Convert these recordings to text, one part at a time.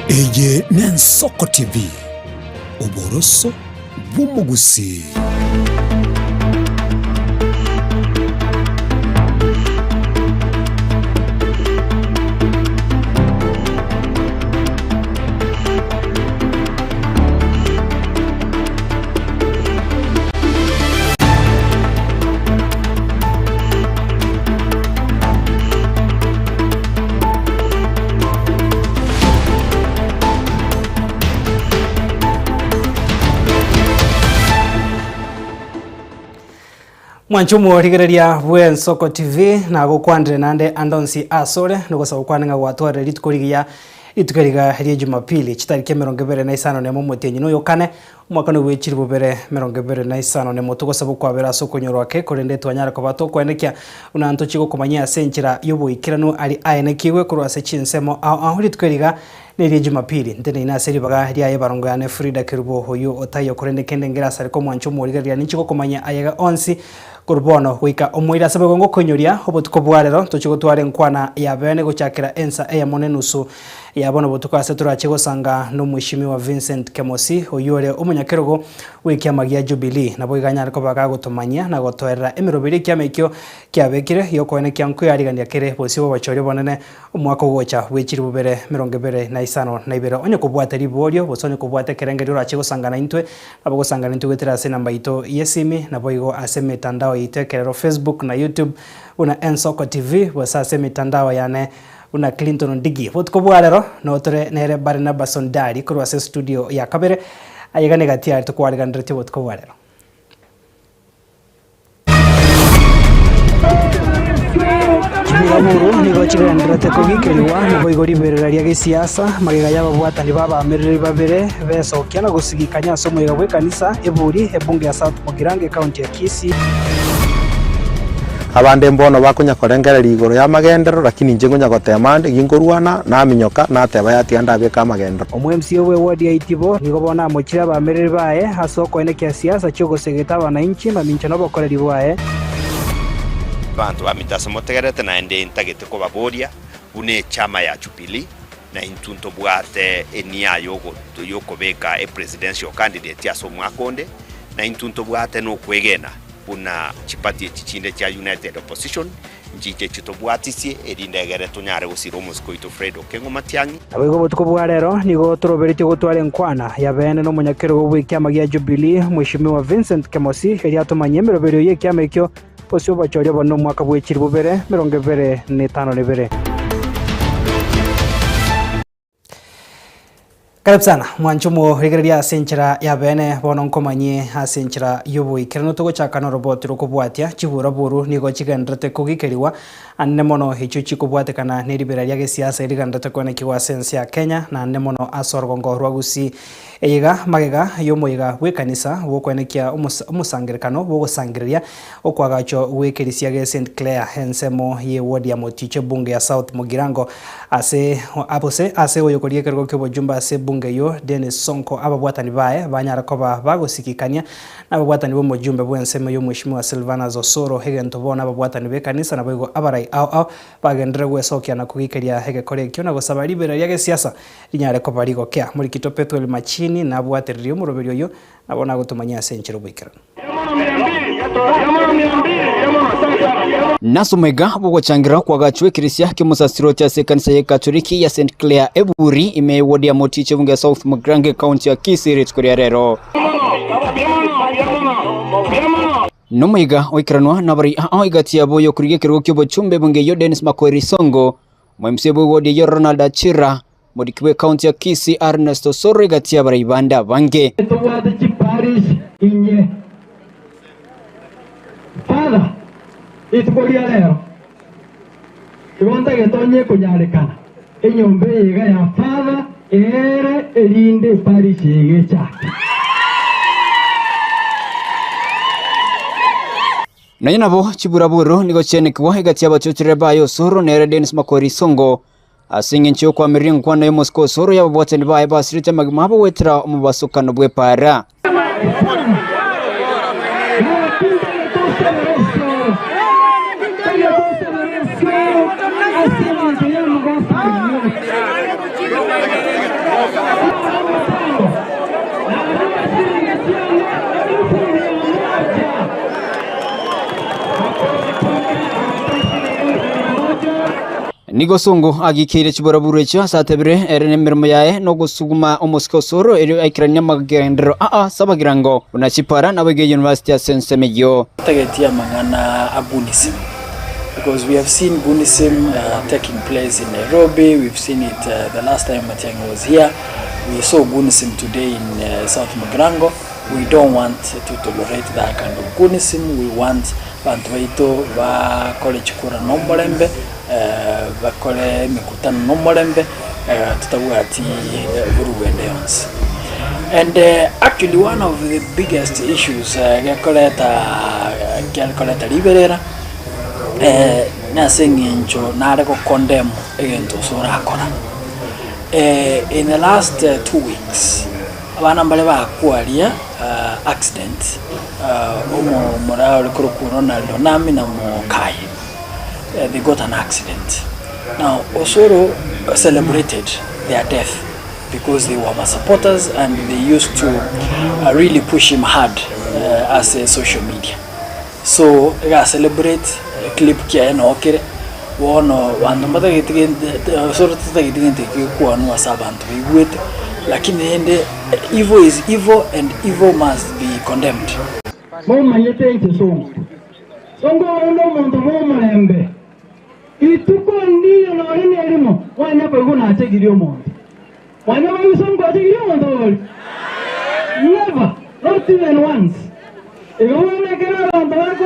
Eye n'Ensoko TV, oboroso bw'omogusii. Mwanche omorigereria bw'Ensoko TV nagokwanire naende ande onsi asore nogosaba kwane ng'a gwatwarire rituko rigiya rituko riga ria Jumapili chitariki emerongo ebere na isano nemo omotienyi noyo kane Omwaka nobwe chilifu bibere emerongo ebere na isano nemo togosaba okwabera ase okonyorwa ake, korende twanyare koba tokoenekia buna ntochie gokomanyia ase enchera y'oboikeranu aria aenekigwe korwa ase chinsemo ao ao. Rituko eri iga nerie Jumapili, nteneine ase ribaga riaye ebarongo yane Frida Kerubo oyio otaiyo korende kende nkere asare komwancha omorigereria ninchie gokomanyia ayega onsi korwa bono goika omoira ase boigo ngokoinyoria obotuko bwa rero tochie gotwara enkwana ya bene gochakera ensa eyemo nenusu Ya bono botuko ase torache gosanga n'Omweshimiwa Vincent Kemosi, oyio ore omonyakerogo bw'ekiama gia Jubilee, naboigo anyare koba gagotomanyia na gotoerera emeroberi ekiama ekio kiabekire y'okoenekia nkoyarigania kere bosio bw'obochori obonene omwaka ogocha bwe chilifu bibere emerongo ebere na isano na ibere. Onye kobwate riborio gose onye kobwate ekerengerio orache gosanga naintwe, nabo gosanga naintwe goetera ase enamba yaito y'esimi, naboigo ase emetandao yaito ekerero Facebook na YouTube buna Ensoko TV, gose ase emetandao yane Buna Clinton Ondigi. Botuko bwa rero noo tore nere Barnaba Sondari korwa ase estudio ya kabere. Aye gane gati aria tokwariganeretie obotuko bwa rero. Chiburaburu nigo chigendererete kogikerigwa naboigo riberera ria gesiasa magega y'ababwatani b'abaamerereri babere besokia na gosigikania ase omoyega bw'ekanisa eburi ebunge ya South Mugirango ekaunti ya Kisii. Abande mbono bakonya korengereria igoro y'amagenderero, lakini inche nkonya gotema ande, ginkorwana, naminyoka, nateba yatiga ndabeke amagenderero. Omo-MCA bw'ewodi ya Itibo nigo bono amochire abaamereri baye ase okoenekia siasa chi'ogosegeta abanainchi mamincha nobokoreri bwaye. Abanto baminto ase motegererete, naende ntagete kobaboria buna echama ya Jubilee, na intwe ntobwate enia y'okobeka epresidential candidate ase omwaka onde, na intwe ntobwate nokwegena buna chipati echi chinde chia United Opposition nchiche chitobwatisie, erinde egere tonyare gosira omosike oito Fred Okengo Matiang'i. Naboigo obotuko bwa rero nigo toroberetie gotwara enkwana y'abeene n'omonyakerogo bw'ekiama gia Jubilee, Mweshimiwa Vincent Kemosi, erio atomanyie emeroberio y'ekiama ekio bosio obochori obonene omwaka bwe chilifu bibere emerongo ebere na etano na ebere. Karibu sana mwanche omorigereria ase enchera ya bene bono nkomanyie ase enchera y'oboikeranu togochaka noroboti rokobwatia chiburaburu nigo chigenderete kogikerigwa anene mono echio chikobwatekana neribera ria gesiasa erigenderete koenekigwa ase ense ya Kenya na anene mono ase orogongo rwa Gusii Eyeiga magega y'omoyega bw'ekanisa bw'okoenekia omosangererekano bw'ogosangereria okoagachwa gw'ekerisia ge St Clair ensemo ye ward ya Moticho ebunge ya South Mugirango ase gose ase oyokoria ekerogo ki'obojumbe ase ebunge eyio Dennis Sonko ababwatani baye banyare koba bagosigikania nababwatani b'omojumbe bw'ensemo y'omweshimiwa Silvanus Osoro egento bono ababwatani b'ekanisa naboigo abarai ao ao bagenderere gwesokia na kogikeria egekora ekio na gosaba ribera ria gesiasa Rinyare koba rigokea. Morikito Pethuel Machini nabwatererie omoroberi oyio, nabo nagotomanyia ase enchera oboikeranu. Nase omwega bw'ogochangerera kwagachwa ekeresia ki'omosasiroti ase ekanisa y'Ekatoliki ya St Clair Eburi ime y'ewodi ya Moticho ebunge ya South Mugirango ekaunti ya Kisii rituko ria rero. Nomoiga oikeranwa nabarai ao egati yabo y'okorigia ekerogo ki'obochumba ebunge eyio Dennis Makoeri Songo Omomc bw'ewodi eyio Ronald Achira, omoriki bw'ekaunti ya Kisii Ernest Osoro egati y'abarai bande abange. Tobwate chiparish inye. Father, rituko ria rero igo ntagete onye ekonyarekana enyomba eye iga ya Father eere erinde eparish eye iga echake. Nonya nabo, chiburaburu nigo chianekigwa egati y'abachochorere baye Osoro nere Dennis Makori Isongo, ase engencho y'okoamereria enkwana y'omosike Osoro y'ababwatani baye basirete amagima abo goetera omobasokano bw'epaara. Nigo Songo agikeire chiburaburu echio ase atebire ere nemeremo yaye nogosuguma omosike osoro erio aikeranie amagenderero aa ase abagirango buna chipara naboigo eyunivasiti ase ensemo eyio. Totageti amang'ana a Gunisim because we have seen Gunisim taking place in Nairobi, we've seen it the last time Matiang'i was here, we saw Gunisim today in South Mugirango, we don't want to tolerate that kind of Gunisim, we want Abanto baito bakore chikura nomorembe, bakore emekutano nomorembe, totabwati vurugu ende yonsi. And actually one of the biggest issues gekoreta gekoreta riberera nase eng'encho nare gocondemn egento ase orakora. In the last 2 weeks, abana mbare bakwaria accident. Omomura ore korokwa Ronald Onami na mokaye, they got an accident. Now Osoro celebrated their death because they were my supporters and they used to really push him hard ase social media. So iga celebrate clip kiaye noo kere, bono abanto mbatagete gento Osoro tatageti gento ekio gekwanwa ase abanto baigwete, lakini rende Evil is evil and evil must be condemned. Momanyete inche Songo. Songo oyo nomonto bw'omorembe. Rituko ndiyo nonye nerimo mwanya koigwa nachegirie omonto. Mwanya koigwa Songo achegirie omonto bori? Never, not even once. Igo bono ekero abanto bako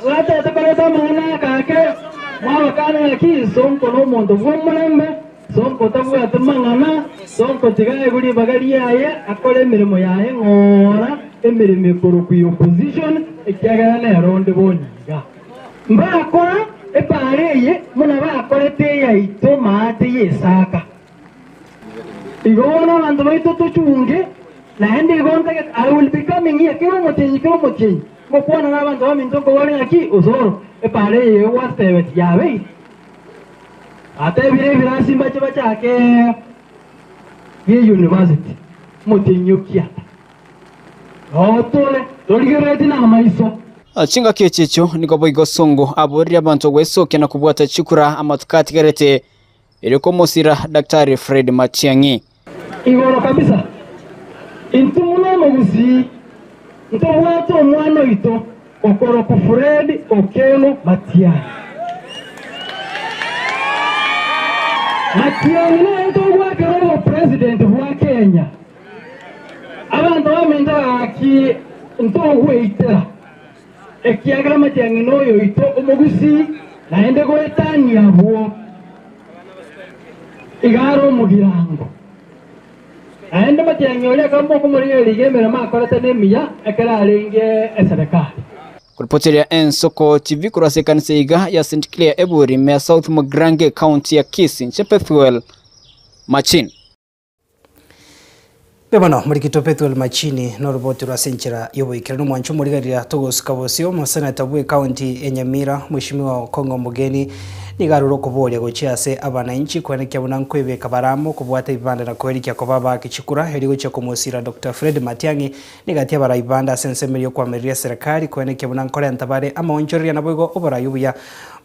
batete koreta amang'ana aka ake, mwabakana ng'aki Sonko nomonto bw'omorembe, Sonko tabwati mang'ana, Sonko tiga aegwe ribaga riaye akore emeremo yaye ng'ora, emeremo ekorokwa y'opposition, ekiagera nere onde boniga. Mbakora epaara eye buna bakorete eyaito maate y'Isaka. Igo bono abanto baito tochunge, naende igo ntagete, I will be coming here kera omotienyi kera omotienyi, ngokwana nabanto baminto nkobore ng'aki, Osoro, epaara eye gwatebeti yabeire. Atebire ebirasi mbache bachake bie university omotienyi o kianda. Noo tore torigereretie namaiso. Chingaki echi echio nigo boigo Songo aboririe abanto gwesokia na kobwata chikura amatuko atigarete erio komosira Daktari Fred Matiang'i. Igoro kabisa, intwe buna omogusii ntobwate omwana oito okorokwa Fred Okello Matiang'i. Matiang'i nere togwakera obopresident bwa Kenya. Abanto baminto gaki ntogweitera, ekiagera Matiang'i noyo oito omogusii naende goetania abwo. Iga are omogirango. Naende Matiang'i oria akaba okomorigereria iga emeremo akorete nemiya ekero arenge eserekari. Koripoteria Ensoko TV korwa ase ekanisa iga ya St Clair Eburi ime ya South Mugirango ekaunti ya Kisii, inche Pethuel Machini. Mbuya mono morikito Pethuel Machini noroboti rwa ase enchera y'oboikeranu omwancho omorigereria togosuka bosio omoseneta bwe county ya Nyamira Mheshimiwa Okong'o Omogeni nigo arure okoboria gochia ase abananchi koenekia buna nkoebeka bare amo kobwata ebibanda na koerikia koba abaaki chikura erio gochia komosira Doctor Fred Matiang'i nigo atia abarai bande ase ensemo eria okoamereria eserekari koenekia buna nkorenta bare amaonchoreria naboigo oborai obuya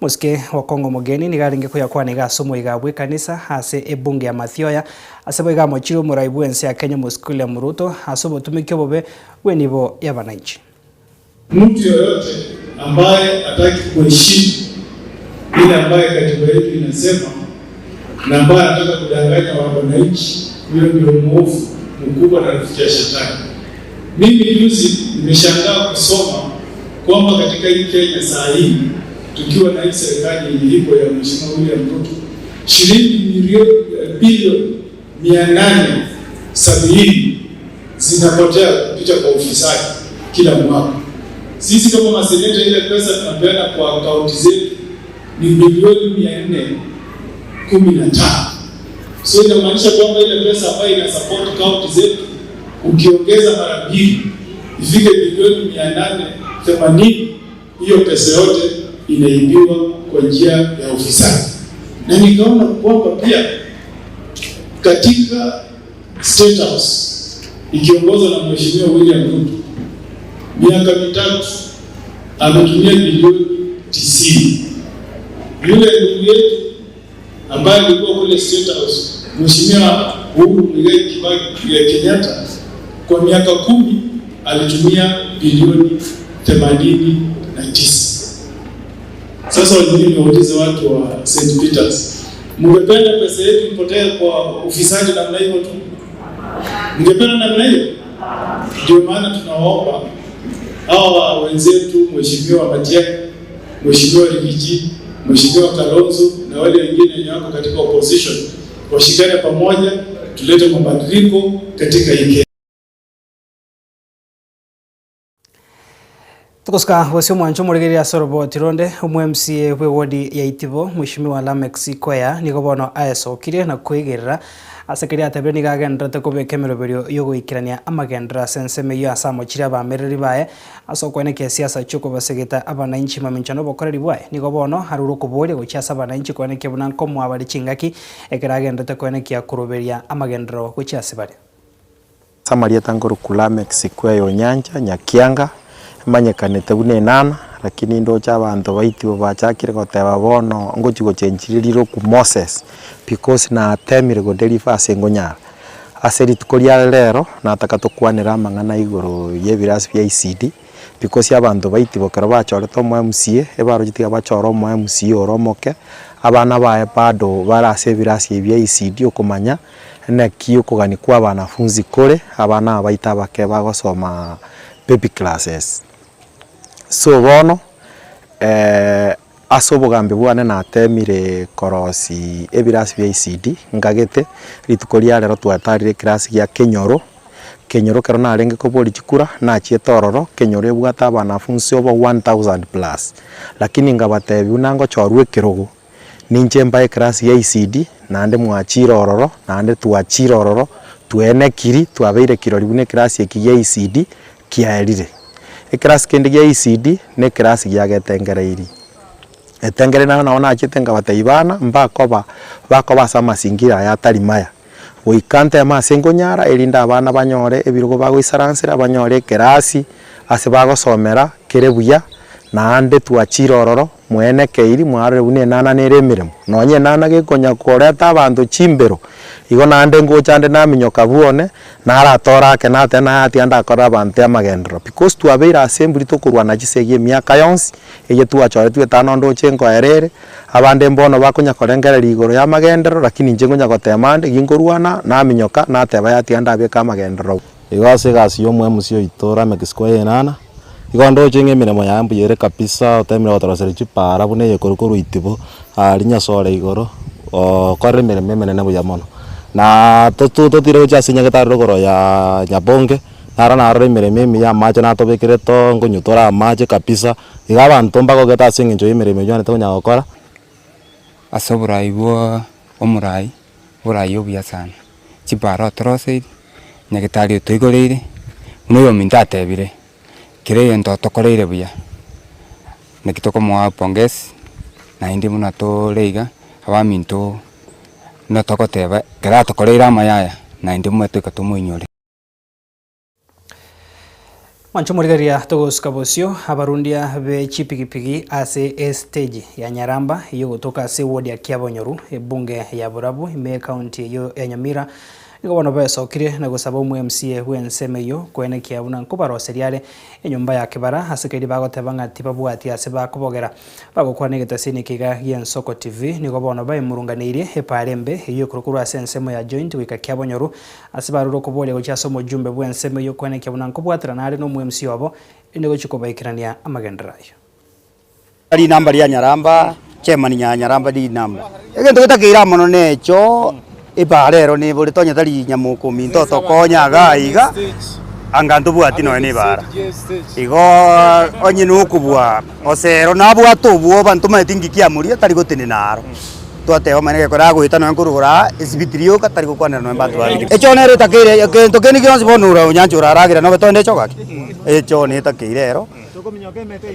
Mosike Okong'o Omogeni nigo arenge koyakwana iga ase omoiga bw'ekanisa ase ebunge ya Mathioya Ase boigo amochire omorai bw'ense ya Kenya Omosike William Ruto ase obotumiki obobe bw'enibo y'abananchi. Mtu yoyote ambaye hataki kuheshimu ile ambaye katiba yetu inasema na ambaye anataka kudanganya wananchi, huyo ndio mwovu mkubwa na rafiki ya shetani. Mimi juzi nimeshangaa kusoma kwamba katika hii Kenya saa hii tukiwa na hii serikali yenye iko ya Mheshimiwa William Ruto shilingi milioni bilioni 870 zinapotea kupita kwa ufisadi kila mwaka. Sisi kama maseneta, ile pesa tunapeana kwa kaunti zetu ni bilioni 415. So inamaanisha kwamba ile pesa ambayo ina support kaunti zetu ukiongeza mara mbili ifike bilioni 880, hiyo pesa yote inaibiwa kwa njia ya ufisadi. Na nikaona kwamba pia katika State House ikiongozwa na Mheshimiwa William Ruto miaka 3 ametumia bilioni 90. Yule ndugu yetu ambaye alikuwa kule State House, Mheshimiwa Uhuru Muigai Kibaki Kenyatta kwa miaka kumi alitumia bilioni 89. Sasa wengine niwaulize watu wa St. Peters, mngependa pesa yetu ipotee kwa ufisadi namna hiyo tu? Mngependa namna hiyo? Ndio maana tunawaomba hawa wenzetu, Mheshimiwa Matiang'i, Mheshimiwa Rigiji, Mheshimiwa Kalonzo na wale wengine wenye wako katika opposition washikane pamoja, tulete mabadiliko katika hii Togosuka gose omwancho omorigereria ase oroboti ronde, omo MCA bw'ewodi ya Itibo, Mweshimiwa Lameck Sikwea nigo bono aesokirie na koigerera ase keria atebire nigo agendererete kobeka emeroberio y'ogoikerania amagenderero ase ensemo eyio ase amochire abamereri baye ase okoenekia esiasa chi'okobasegeta abanainchi mamincha na obokoreri bwaye. Nigo bono arure okoboria gochia ase abanainchi koenekia buna nkomoa bare chingaki ekero agendererete koenekia koroberia amagenderero gochia ase bare. Ase amarieta nkorokwa Lameck Sikweya Onyancha Nyakianga, emanyekanete buna Enana, lakini ndoche abanto baitwe bachakire goteba bono ngochia gochenchia riroku Moses, because natemire go deliver ase ngonyara. Ase rituko ria rero, nataka tokwanere amang'ana igoro ya ebirasi bia ECD, because abanto baitwe ekero bachorete omo MCA, ebaroche tiga bachore omo MCA ore omoke, abana baye bado bare ase ebirasi ebi bia ECD okomanya. Naki okogania kw'abanafunzi kore, abana aba baito abake bagosoma baby classes. So bono ase obogambi bwane natemire korosia ebirasi bia ECD nkagete, rituko ria rero twatarire ekerasi gia Kenyoro, Kenyoro ekero narenge koboria chikura, nachiete ororo, Kenyoro ebwate abanafunsi over 1000 plus, lakini nkabatebia buna ngochorwa ekerogo. Ninche mbae eclass ya ECD, naende mwachire ororo, naende twachire ororo, twenekiri, twabeire kirori buna eclass eki gia ECD kiaerire. Eclass kende gia ECD, na eclass gia getengereiri. Etengereri naye nabo nachete nkabatebia bana, mbakoba bakoba ase amasingira aya atari maya. Goika nteme ase nkonyara erinde abana banyore ebirogo bagoisaransera, banyore ekerasi ase bagosomera kere buya, naende twachire ororo mwenekeiri mwarore buna enana nere emeremo. Nonye enana gekonya koreta abanto chimbero, igo naende ngocha nde naminyoka bwone, naratore ake natebe naye atiga ndakorere abanto amagenderero because twabeire ase emburi tokorwana chisegi emiaka yonsi, eye twachoretwe etano ndoche nkoera ere. Abande mbono bakonya korengereria igoro y'amagenderero, lakini inche ngonya gotema ande, ginkorwana, naminyoka, nateba yatiga ndabeke amagenderero. Igo ase egasi y'omwemusi oito Lameck Square Enana, igo ndoche ng'a emeremo yaye mbuya ere kabisa, otemire gotoroseria chipaara buna eye korwa korwa Itibo, aria Nyasore igoro, okorire emeremo emenene buya mono. Na totu totire gochia ase nyagetari rogoro ya Nyabonge, naro narora emeremo emiya amache natobekerete oo nkonywa tore amache kabisa. Iga abanto mbagogete ase engencho y'emeremo eyio anete konya gokora. Ase oborai bwa omorai, oborai obuya sana, chibara otoroseiri, nyagetari otoigoreire, buna oyominto atebire, kera egento otokoreire buya, naki tokomoa pongezi, naende buna tore iga, abaminto buna togoteba, ekero atokoreire amaya aya, naende omanyete goika tomoinyore. Mwanche omorigereria togosuka bosio abarundia be chipigipigi ase estage ya Nyaramba eyio egotoka ase eward ya Kiabonyoru ebunge ya Borabu ime ecounty eyio ya Nyamira nigo bono besokirie na gosaba omo MCA bw'ensemo eyio koenekia buna nkobaroseria are enyomba ya kebara ase keria bagoteba ng'a tibabwati ase bakobogera Bagokwana egetasini eke iga gi'Ensoko TV nigo bono baemurunganeirie epaara embe eyio ekorwa korwa ase ensemo ya Joint goika Kiabonyoru Ase barure okoboria gochia ase omojumbe bw'ensemo eyio kwenekia buna nkobwaterana are n'omo-MC obo, erinde gochia kobaikerania amagenderero ayio. Rinamba ria Nyaramba, chairman nya Nyaramba rinamba. Egento getakeire amo mono necho, epaara ero nebore tonya tari nyamoko ominto otokonya igaa iga, anga ntobwati nonya na ebaara. Igo onye nokobua osero nabwate obwoba ntomanyeti nki kiamoria tari gotenena aro. Twateba omanyene gekora agoeta nonya nkorwa igoro aa, esibiti rioka tari gokwanera nonya mbanto babiri. Echo nere etakeire, egento kende gionsi bono ora onyancha oraragera nobe toende echo gaki, echo netakeire ero,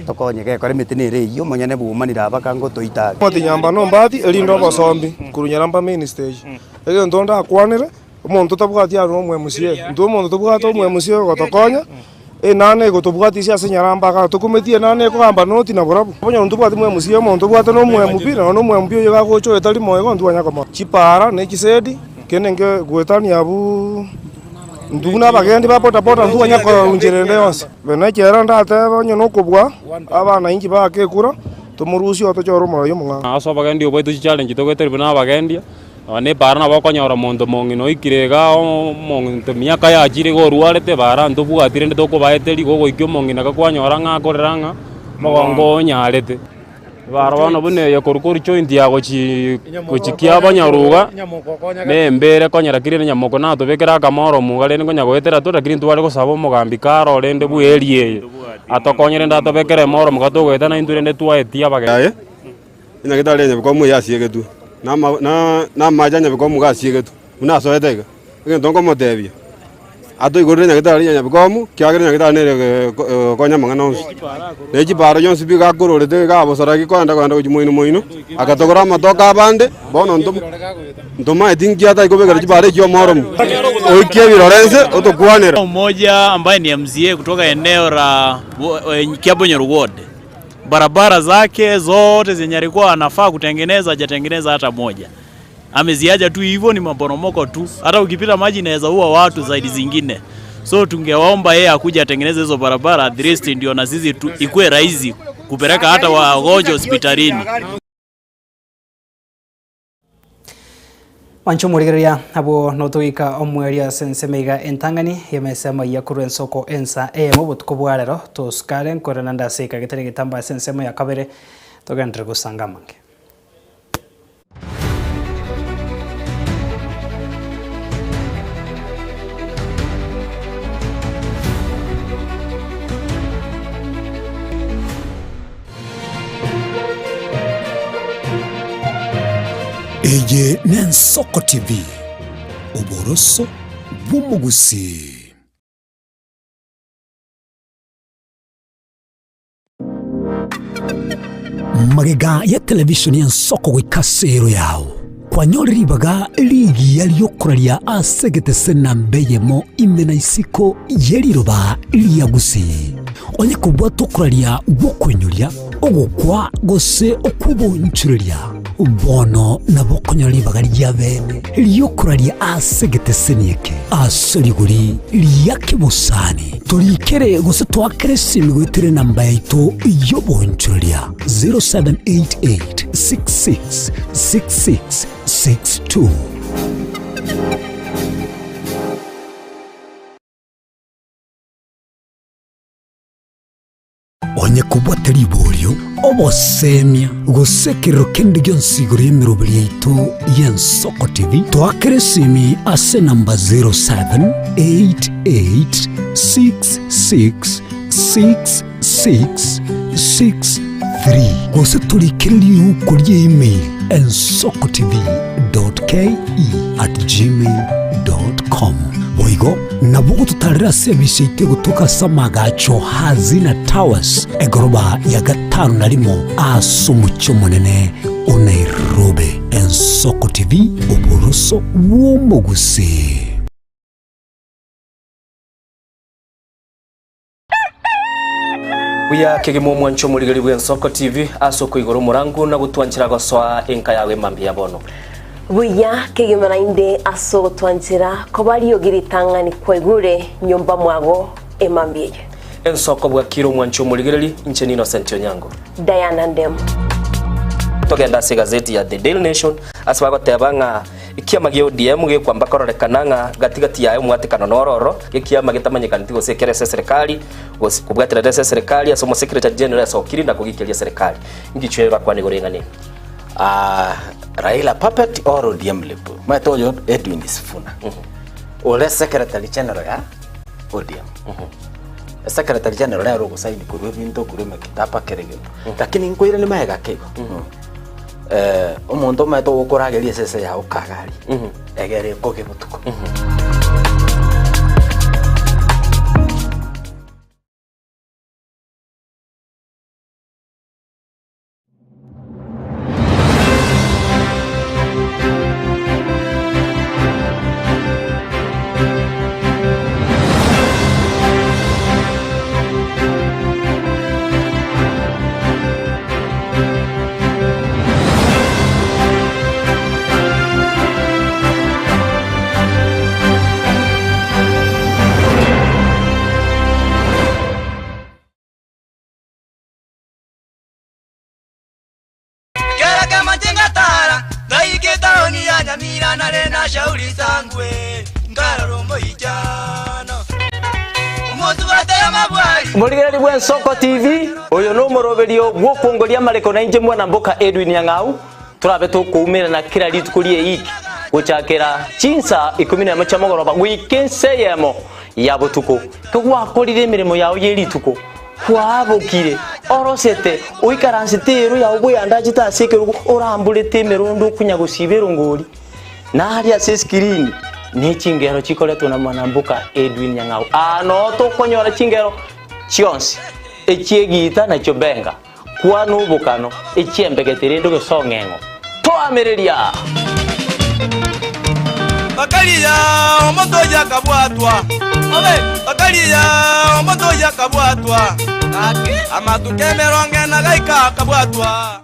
tokonye gekora emete nere eyio omonyene bwomanire abaka ngotoita ake. Otinyamba nombati erinde obosombi korwa Nyaramba main stage. Egento ndakwanere, omonto otabwati aria nomo MCA. Intwe omonto tobwate omo MCA ogotokonya. Enana egotobwatisia ase Nyaramba igaa tokumeti enana ekogamba noti na barabwo. Onye ntobwati mwemusia omonto obwate na omwemu pi, nonya na omwemu pi oyio iga agocha oyo tari moyo igo ntwanya komora. Chipaara ne chisedi, kende nke goetania abwoo intwe buna abagendi ba bodaboda ntwanya korora nchera ende yonsi. Buna ekiagera ndatebe onye nokobua abanainchi baake ekura, tomorusie oo tochore omorai omong'ao. Ase obogendi obo bwaito chichallenge togoeterwa buna abagendia, Nonya na epaara nabo okonyora omonto omong'ina oikire igaa omonto emiaka yachire iga orwarete epaara ntobwati rende tokobaeteria igo ogoikia omong'ina iga kwanyora ng'a akorera ng'a omogongo onyarete. Epaara bono buna eye korwa korwa joint ya gochii gochia kiabanyaruga, na embere konyora kere nyamoko natobekere akamoro iga rende nkonya goetera tore lakini ntware gosaba omogambi kare orende bwa area eye, atokonye rende atobekere emoromo iga togoeta naintwe rende twaetia abageni. Enyagitari ya Nyabikomu yasiegetwe, na amache a Nyabikomu gasiegetwe, buna asoete iga. Egento nkomotebia, atoigorere enyagitari ya Nyabikomu, ekiagera enyagitari nere egokonya amang'ana onsi. Ne chiparo chionsi pi gakororete iga abosara gikoenda koenda gochia moino moino, agatogora amatoke abande, bono ntomaeti nki atari kobekera chiparo echio omoromu, oikie ebirore inse otokwanere. Mmoja ambaye ni MCA kutoka eneo la Kiabonyoru ward. Barabara zake zote zenye alikuwa anafaa kutengeneza hajatengeneza hata moja. Ameziacha tu hivyo, ni maporomoko tu. Hata ukipita maji inaweza ua watu zaidi zingine. So tungewaomba yeye akuja atengeneze hizo barabara at least ndio na sisi tu, ikuwe rahisi kupeleka hata wagonjwa hospitalini. Mwanche omorigereria abwo notogoika omoerio ase ensemo iga entang'ani y'emesa amayia korwa ensoko ensa eyemo obotuko bwa rero tosukare nkorera naende ase eka getari getambe ase ensemo ya kabere togenderere gosanga amange. Eye n'Ensoko TV, oboroso bw'omogusii. Magega ya televisheni y'Ensoko goika ase ero yao, kwanyorire ribaga rigiya riokoraria ase egetese namba eyemo ime na isiko ye riroba ria Gusii. Onye kobwate okoraria gw'okoinyoria, ogokwa, gose okw'obonchoreria, bono nabo okonyora ribaga ri'abeene ri'okoraria ase egeteseni eke ase rigori ria kebosani. Torikere gose toakere esimi goetera enamba yaito y'obonchoreria 0788 66 66 62. Onye kobwate riborio, obosemia, gose ekerero kende gionsi igoro y'emeroberi yaito y'Ensoko TV, toakere esimi ase enamba 0788666663 gose torikere riuko rie email ensokotv.ke@gmail.com. Boigo Nabo gototarera ase ebise yaito egotoka ase amagacho Hazina Towers, egoroba ya gatano na rimo ase omochie omonene o Nairobi. Ensoko TV, oboroso bw'omogusii. Buya kegima omwancho omorigeri bw'Ensoko TV ase okoigora omorangu na gotwanchera gosoa enka yago emambia ya bono. Buya kegima naende ase ogotwanchera koba riogi ritang'ani kwaigure nyomba mwago emambia eye. Ensoko bwakire omwancho omorigereri, inche n'Innocent Onyango. Diana Ndemo. Togende ase egazeti ya The Daily Nation ase bagoteba ng'a Ekiama gia ODM gekwamba kororekana ng'a gati gati yaye omwatekano noro oro, ekiama getamanyekaneti gose ekere ase eserekari, gose kobwaterera ase eserekari ase omosekretari general asokiri na kogikeria eserekari. Ingichwe bakwane igoro eng'ana eye. Ah, Raila puppet or ODM lip. Omanyete oyo Edwin Sifuna. Ore secretary general ya ODM. Secretary general nere ogosaini korwa ebinto korwa emekitaba kera egento. Lakini nkoiranie magega ake igo. Omonto omanyete ogokorageria esese yao kagari, egere ekoge botuko. Isangwe, nkarora omoichano. Omosubati amabwari. Omorigereria bw'Ensoko TV, oyo nomoroberio bw'okwongoria amareko na inche mwana mboka Edwin Nyang'au, torabe tokoumerana kera rituko ri'eiki gochakera chinsa ikomi nemo chia mogoroba goika ensa eyemo ya botuko. Kegwakorire emeremo yao ye rituko, Kwabokire, orosete, oikaransete eero yao bweyandachete ase ekerogo, oramborete emerondo okonya gosiba erongori. Na aria ase esikirini ne chingero chikoretwa na mwanamboka Edwin Nyang'au. Aa noo tokonyora chingero chionsi, echi'egiita na chiobenga, kwana obokano, echi'embegete rende ogesong'eng'o. Toamereria! Bakaria omonto oyio akabwatwa, bakaria omonto oyio akabwatwa, amatuko emerongo ena gaika akabwatwa.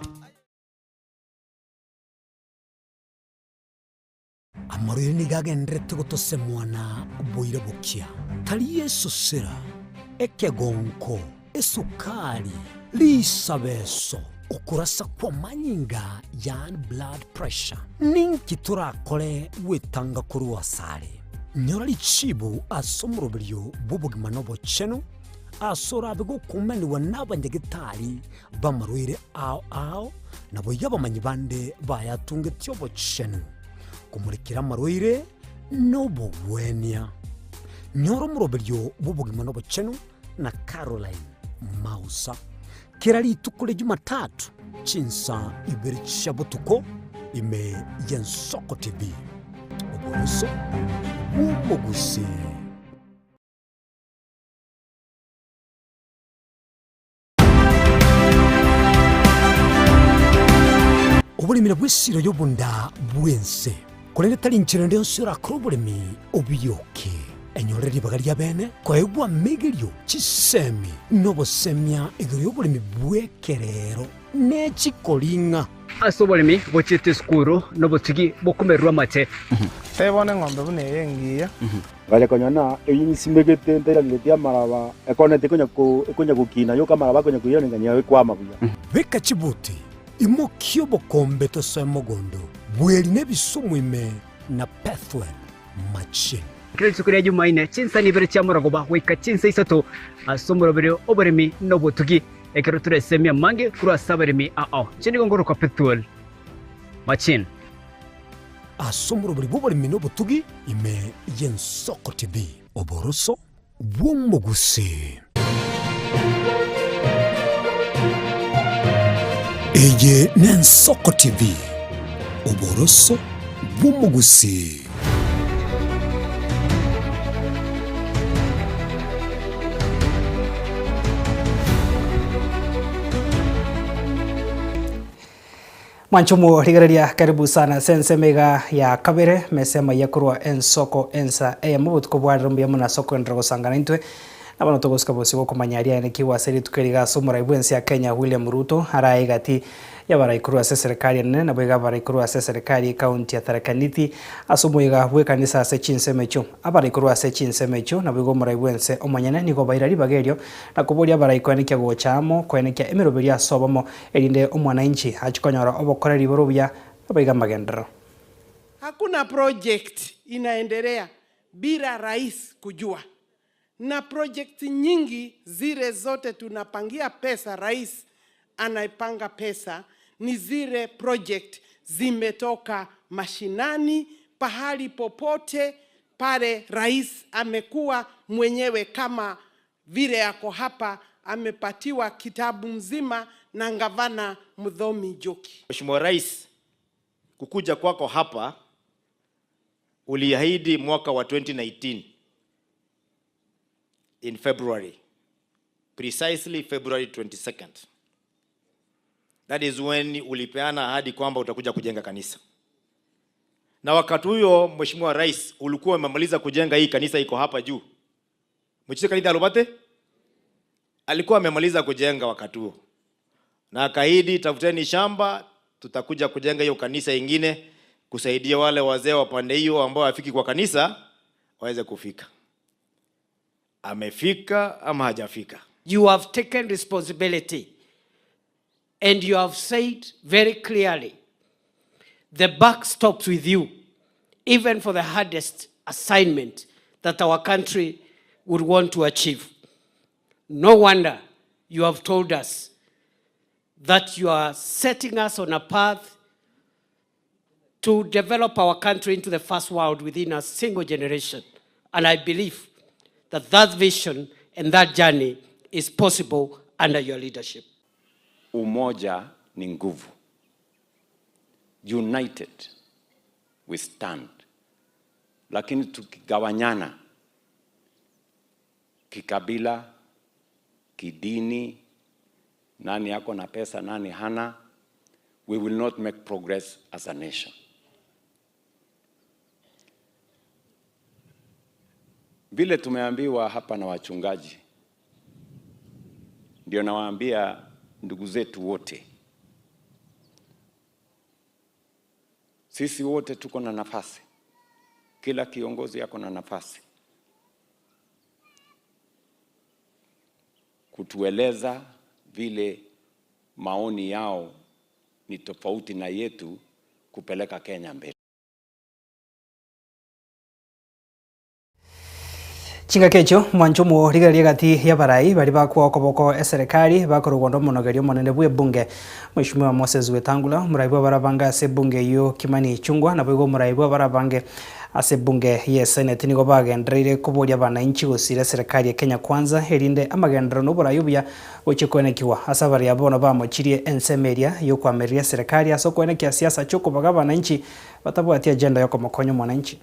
Amarwaire nigo agendererete gotosemwa na boira bokia, tari esosera, ekegonko, esukari, risabeso, okorasa kw'amanyinga yaani blood pressure. Ninki torakore gwetanga korwa asare? Nyora richibu ase omoroberio bw'obogima na obochenu, ase orabe gokumanigwa n'abanyagetari b'amarwaire ao ao, naboigo abamanyi bande bayatungetie obochenu, komorekera amarwaire nobogwenia. Nyora omoroberio bw'obogima nobochenu na Caroline Mausa kera rituko ria Jumatatu chinsa ibere chia botuko ime y'Ensoko TV. Oboroso bw'omogusii. Oboremi nabwo esiro y'obonda bw'ense, korende tari inchera ende yonsi orakore oboremi obioke. Enyore ribaga ri'abeene koegwa amegerio, chisemi, na obosemia igoro y'oboremi bw'ekerero ne chikoring'a. Ase oboremi gochiete esukuru nobotugi bokomererwa amate. Tebia bono eng'ombe buna eye engiya. Ngacha konyora ng'a eyio nsimegete ntairaneretie amaraba, ekona tekonya ko ekonya gokina yoka amaraba akonya koiranera ng'a ekwama buya. Beka chibuti, imokia obokombe tosoe mogondo, bweri na ebisumu ime na Pethuel machine. Kera rituko ria Jumaine, chinsani ibere chia morogoba goika chinsa isato ase omoroberio oboremi na obotugi, ekero toresemie amange korwa ase abaremi ao. Inche nigo ngorokwa Pethuel Machine. Ase omoroberi bw'oboremi na obotugi ime y'Ensoko TV. Oboroso bw'omogusii. Eye n'Ensoko TV, oboroso bw'omogusii. Mwanche omorigereria karibu sana ase ensemo iga ya kabere mesemo eye korwa ensoko ensa eyemo obotuko bwarire mbuya mono ase okoenderera gosangana intwe na bono togosika bosio gokomanya aria aye naki gwase rituko eri iga ase omorai bwense ya Kenya William Ruto araye egati yabarai korwa ase eserekari enene naboigo abarai korwa ase eserekari ye county ya Tharaka Nithi ase omoyega bwekanisa ase chinsemo echio. Abarai korwa ase chinsemo echio naboigo omorai bwense omonyene nigo baira ribaga erio na koboria abarai koenekia gocha amo koenekia emeroberio ase obomo Erinde omwananchi achie konyora obokoreri bore obuya naboigo amagenderero. Hakuna project inaendelea bila rais kujua. Na project nyingi zile zote tunapangia pesa, rais anaipanga pesa, ni zile project zimetoka mashinani, pahali popote pale rais amekuwa mwenyewe kama vile ako hapa amepatiwa kitabu mzima na ngavana Muthomi Njoki. Mheshimiwa Rais, kukuja kwako hapa uliahidi mwaka wa 2019 in February, precisely February 22nd. That is when ulipeana ahadi kwamba utakuja kujenga kanisa. Na wakati huyo Mheshimiwa Rais ulikuwa umemaliza kujenga hii kanisa iko hapa juu. Mchise kanisa Alobate alikuwa amemaliza kujenga wakati huo, na akaahidi, tafuteni shamba, tutakuja kujenga hiyo kanisa ingine kusaidia wale wazee wa pande hiyo ambao hawafiki kwa kanisa waweze kufika. Amefika ama hajafika? You have taken responsibility and you have said very clearly the buck stops with you. even for the hardest assignment that our country would want to achieve. No wonder you have told us that you are setting us on a path to develop our country into the first world within a single generation. And I believe that that vision and that journey is possible under your leadership. Umoja ni nguvu. United we stand. Lakini tukigawanyana kikabila, kidini, nani ako na pesa, nani hana, we will not make progress as a nation. Vile tumeambiwa hapa na wachungaji, ndio nawaambia ndugu zetu wote, sisi wote tuko na nafasi, kila kiongozi ako na nafasi kutueleza vile maoni yao ni tofauti na yetu kupeleka Kenya mbele. Chingaki echio mwancho omorigereria egati y'abarai baria bakoa okoboko eserekari bakorogwa onde omonogeria omonene bw'ebunge Mheshimiwa Moses Wetangula, omorai bw'abarabange ase ebunge eyio Kimani Ichung'wa, naboigo omorai bw'abarabange ase ebunge y'eseneti nigo bagendereire koboria abananchi gosira eserekari ya Kenya Kwanza erinde amagenderero na oborai obuya gochia koenekiwa ase abaria bono bamochirie ensemo eria y'okoamereria eserekari ase okoenekia siasa chiokobaga abananchi batabwati agenda yokomokonya omwananchi.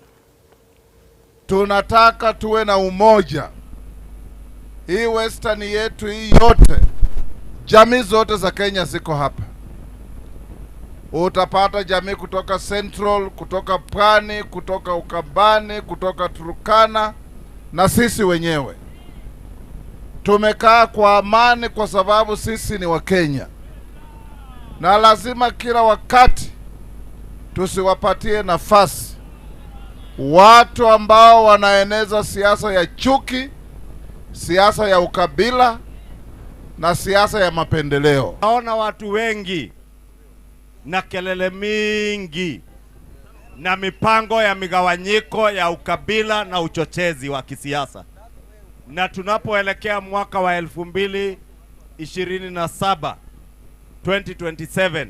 Tunataka tuwe na umoja. Hii western yetu hii yote, jamii zote za Kenya ziko hapa. Utapata jamii kutoka Central, kutoka Pwani, kutoka Ukambani, kutoka Turkana na sisi wenyewe tumekaa kwa amani kwa sababu sisi ni Wakenya, na lazima kila wakati tusiwapatie nafasi watu ambao wanaeneza siasa ya chuki, siasa ya ukabila na siasa ya mapendeleo. Naona watu wengi na kelele mingi na mipango ya migawanyiko ya ukabila na uchochezi wa kisiasa, na tunapoelekea mwaka wa 2027 2027,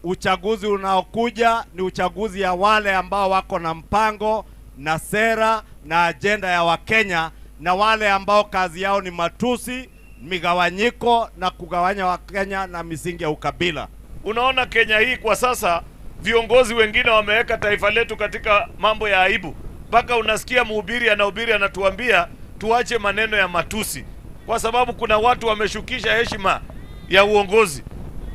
uchaguzi unaokuja ni uchaguzi ya wale ambao wako na mpango na sera na ajenda ya Wakenya na wale ambao kazi yao ni matusi, migawanyiko na kugawanya Wakenya na misingi ya ukabila. Unaona Kenya hii kwa sasa viongozi wengine wameweka taifa letu katika mambo ya aibu, mpaka unasikia mhubiri anahubiri anatuambia tuache maneno ya matusi, kwa sababu kuna watu wameshukisha heshima ya uongozi.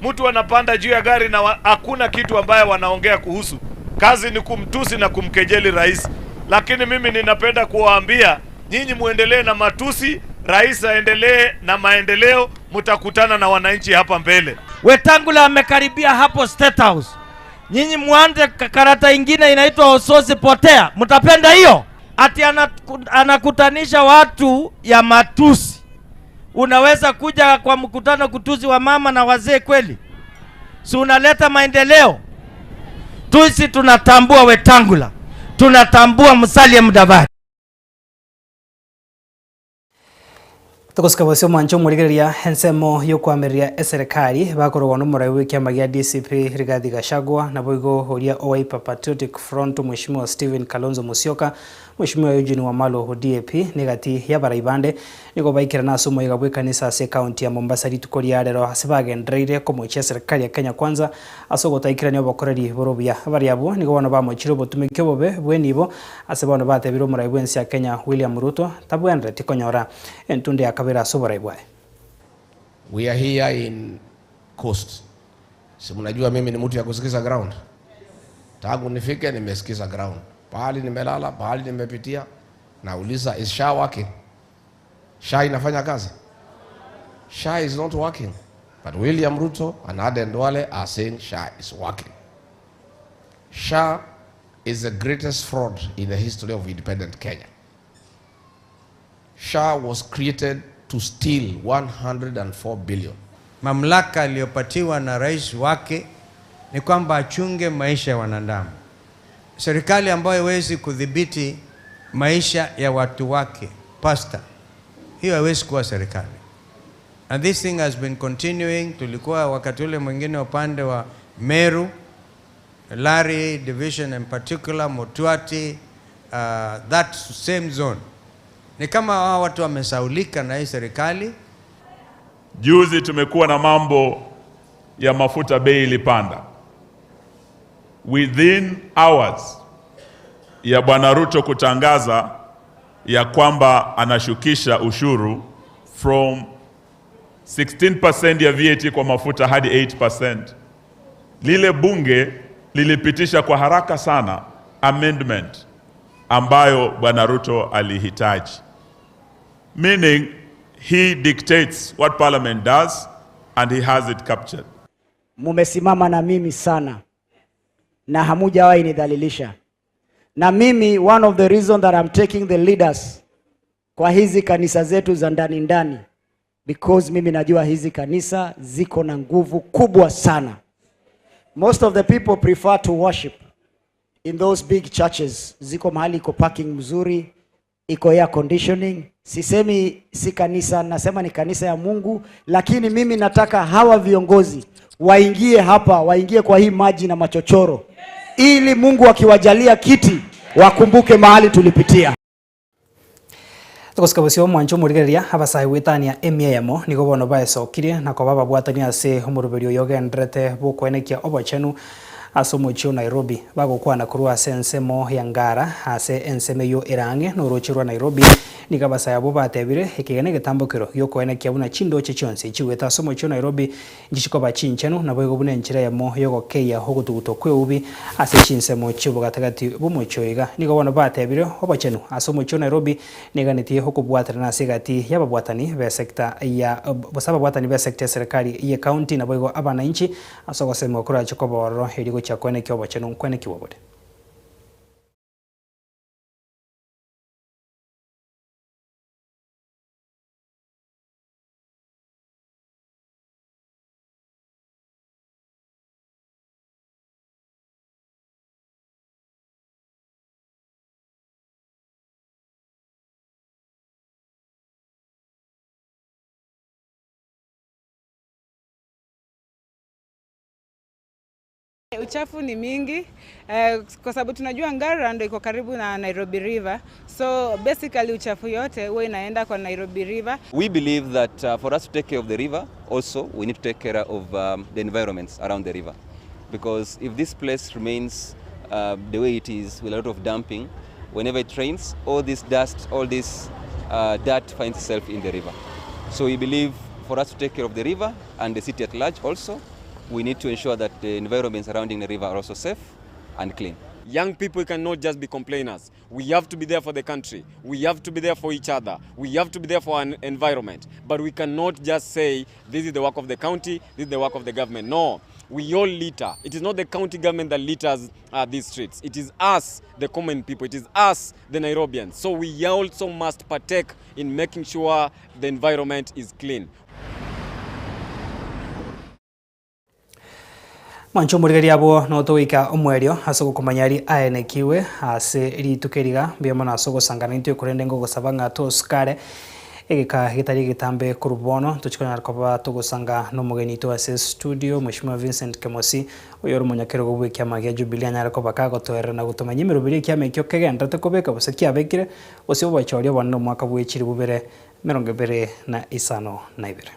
Mtu anapanda juu ya gari na hakuna kitu ambaye wanaongea kuhusu. Kazi ni kumtusi na kumkejeli rais. Lakini mimi ninapenda kuwaambia nyinyi muendelee na matusi, rais aendelee na maendeleo, mtakutana na wananchi hapa mbele. Wetangula amekaribia hapo State House. Nyinyi muanze karata ingine inaitwa Osozi Potea. Mtapenda hiyo? Ati anakutanisha watu ya matusi. Unaweza kuja kwa mkutano kutusi wa mama na wazee kweli? Si unaleta maendeleo? Tusi tunatambua Wetangula, tunatambua Musalia Mudavadi. Togosika bosio omwancho omorigereria ensemo yokoamereria eserekari bakorogwa na omorai bwa ekiama gia DCP Rigathi Gachagua naboigo oria o Wiper Patriotic Front Mheshimiwa Stephen Kalonzo Musyoka, Mheshimiwa Eugene Wamalwa o DAP negati y'abarai bande nigo baikerana ase omoiga bwa ekanisa ase ekaunti ya Mombasa rituko ria rero ase bagendereire komochia eserekari ya Kenya Kwanza ase ogotaikerania obokoreri bore obuya. Abare abwo nigo bono bamochire obotumiki obobe bwa enibo ase bono batebire omorai bwa ense ya Kenya William Ruto tabwenereti konyora entunde ya kabere ase oborai bwaye. We are here in Coast. Si mnajua mimi ni mtu ya kusikiza ground. Tangu nifike nimesikiza ground. Pahali nimelala, pahali nimepitia, nauliza is SHA working? SHA inafanya kazi? SHA is not working. But William Ruto and Aden Duale are saying SHA is working. SHA is the greatest fraud in the history of independent Kenya. SHA was created to steal 104 billion. Serikali ambayo haiwezi kudhibiti maisha ya watu wake, pastor, hiyo haiwezi kuwa serikali. And this thing has been continuing. Tulikuwa wakati ule mwingine upande wa Meru, Lari division in particular, Mutuati, that same zone. Ni kama hawa watu wamesaulika na hii serikali. Juzi tumekuwa na mambo ya mafuta, bei ilipanda. Within hours ya Bwana Ruto kutangaza ya kwamba anashukisha ushuru from 16% ya VAT kwa mafuta hadi 8%, lile bunge lilipitisha kwa haraka sana amendment ambayo Bwana Ruto alihitaji, meaning he dictates what parliament does and he has it captured. Mumesimama na mimi sana na hamujawahi nidhalilisha. Na mimi one of the reason that I'm taking the leaders kwa hizi kanisa zetu za ndani ndani, because mimi najua hizi kanisa ziko na nguvu kubwa sana. Most of the people prefer to worship in those big churches. Ziko mahali iko parking mzuri, iko air conditioning. Sisemi si kanisa, nasema ni kanisa ya Mungu, lakini mimi nataka hawa viongozi waingie hapa, waingie kwa hii maji na machochoro, ili Mungu akiwajalia kiti wakumbuke mahali tulipitia. Togosika bosio omwancho omorigereria abasae goetania emia eyemo nigo bono baesokirie na koba ababwatani ase omoroberi oyo ogendererete bw'okoenekia obochenu ase omochie o Nairobi. Bagokwana korwa ase ensemo ya Ngara ase ensemo eyio ere ang'e noroche rwa Nairobi, nigo abasae abwo batebire ekegena egetambokero giokoenekia buna chindoche chionsi chigoeta ase omochie o Nairobi Nchichikoba chinchenu, naboigo buna enchera eyemo y'ogokeyia ogotugutwa kw'eubi ase chinsemo chi'obogatagati bw'omochie oyo iga. Nigo bono batebire obochenu ase omochie o Nairobi neganetie okobwaterana ase egati y'ababwatani b'esecta ya gose ababwatani b'esecta y'eserekari y'ecounty naboigo abanainchi ase ogosemigwa korache koba ororo erio gochia koenekia obochenu nkwenekigwa bore. Uchafu ni mingi kwa sababu tunajua Ngara ndio iko karibu na Nairobi River. So basically uchafu yote huwa inaenda kwa Nairobi River. We believe that for us to take care of the river, also we need to take care of the environments around the river. Because if this place remains the way it is with a lot of dumping, whenever it rains, all this dust, all this dirt finds itself in the river. So we believe for us to take care of the river and the city at large also, we need to ensure that the environments surrounding the river are also safe and clean. Young people cannot just be complainers. We have to be there for the country. We have to be there for each other. We have to be there for our environment. But we cannot just say, this is the work of the county, this is the work of the government. No, we all litter. It is not the county government that litters these streets. It is us, the common people. It is us, the Nairobians. So we also must partake in making sure the environment is clean. Mwancho omorigereria abwo notogoika omwerio ase ogokomanya aria aenekiwe ase rituko eriga mbuya mono ase ogosangana intwe korende ngogosaba ng'a tosukare egeka getari egetambe korwa bono tochikonyara koba togosanga na omogeni oito ase studio Mheshimiwa Vincent Kemosi oyo ore omonyakerogo bwa ekiama gia Jubilee anyare koba kagotoerera na gotomanya emeroberi ekiama ekio kegenderete kobeka gose kiabekire gose obochori obonene omwaka bwe chilifu bibere emerongo ebere na isano na ibere.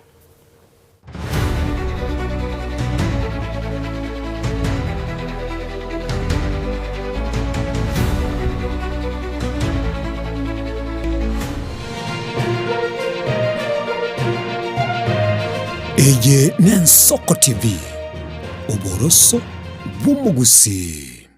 Eye n'Ensoko TV, oboroso bw'omogusii.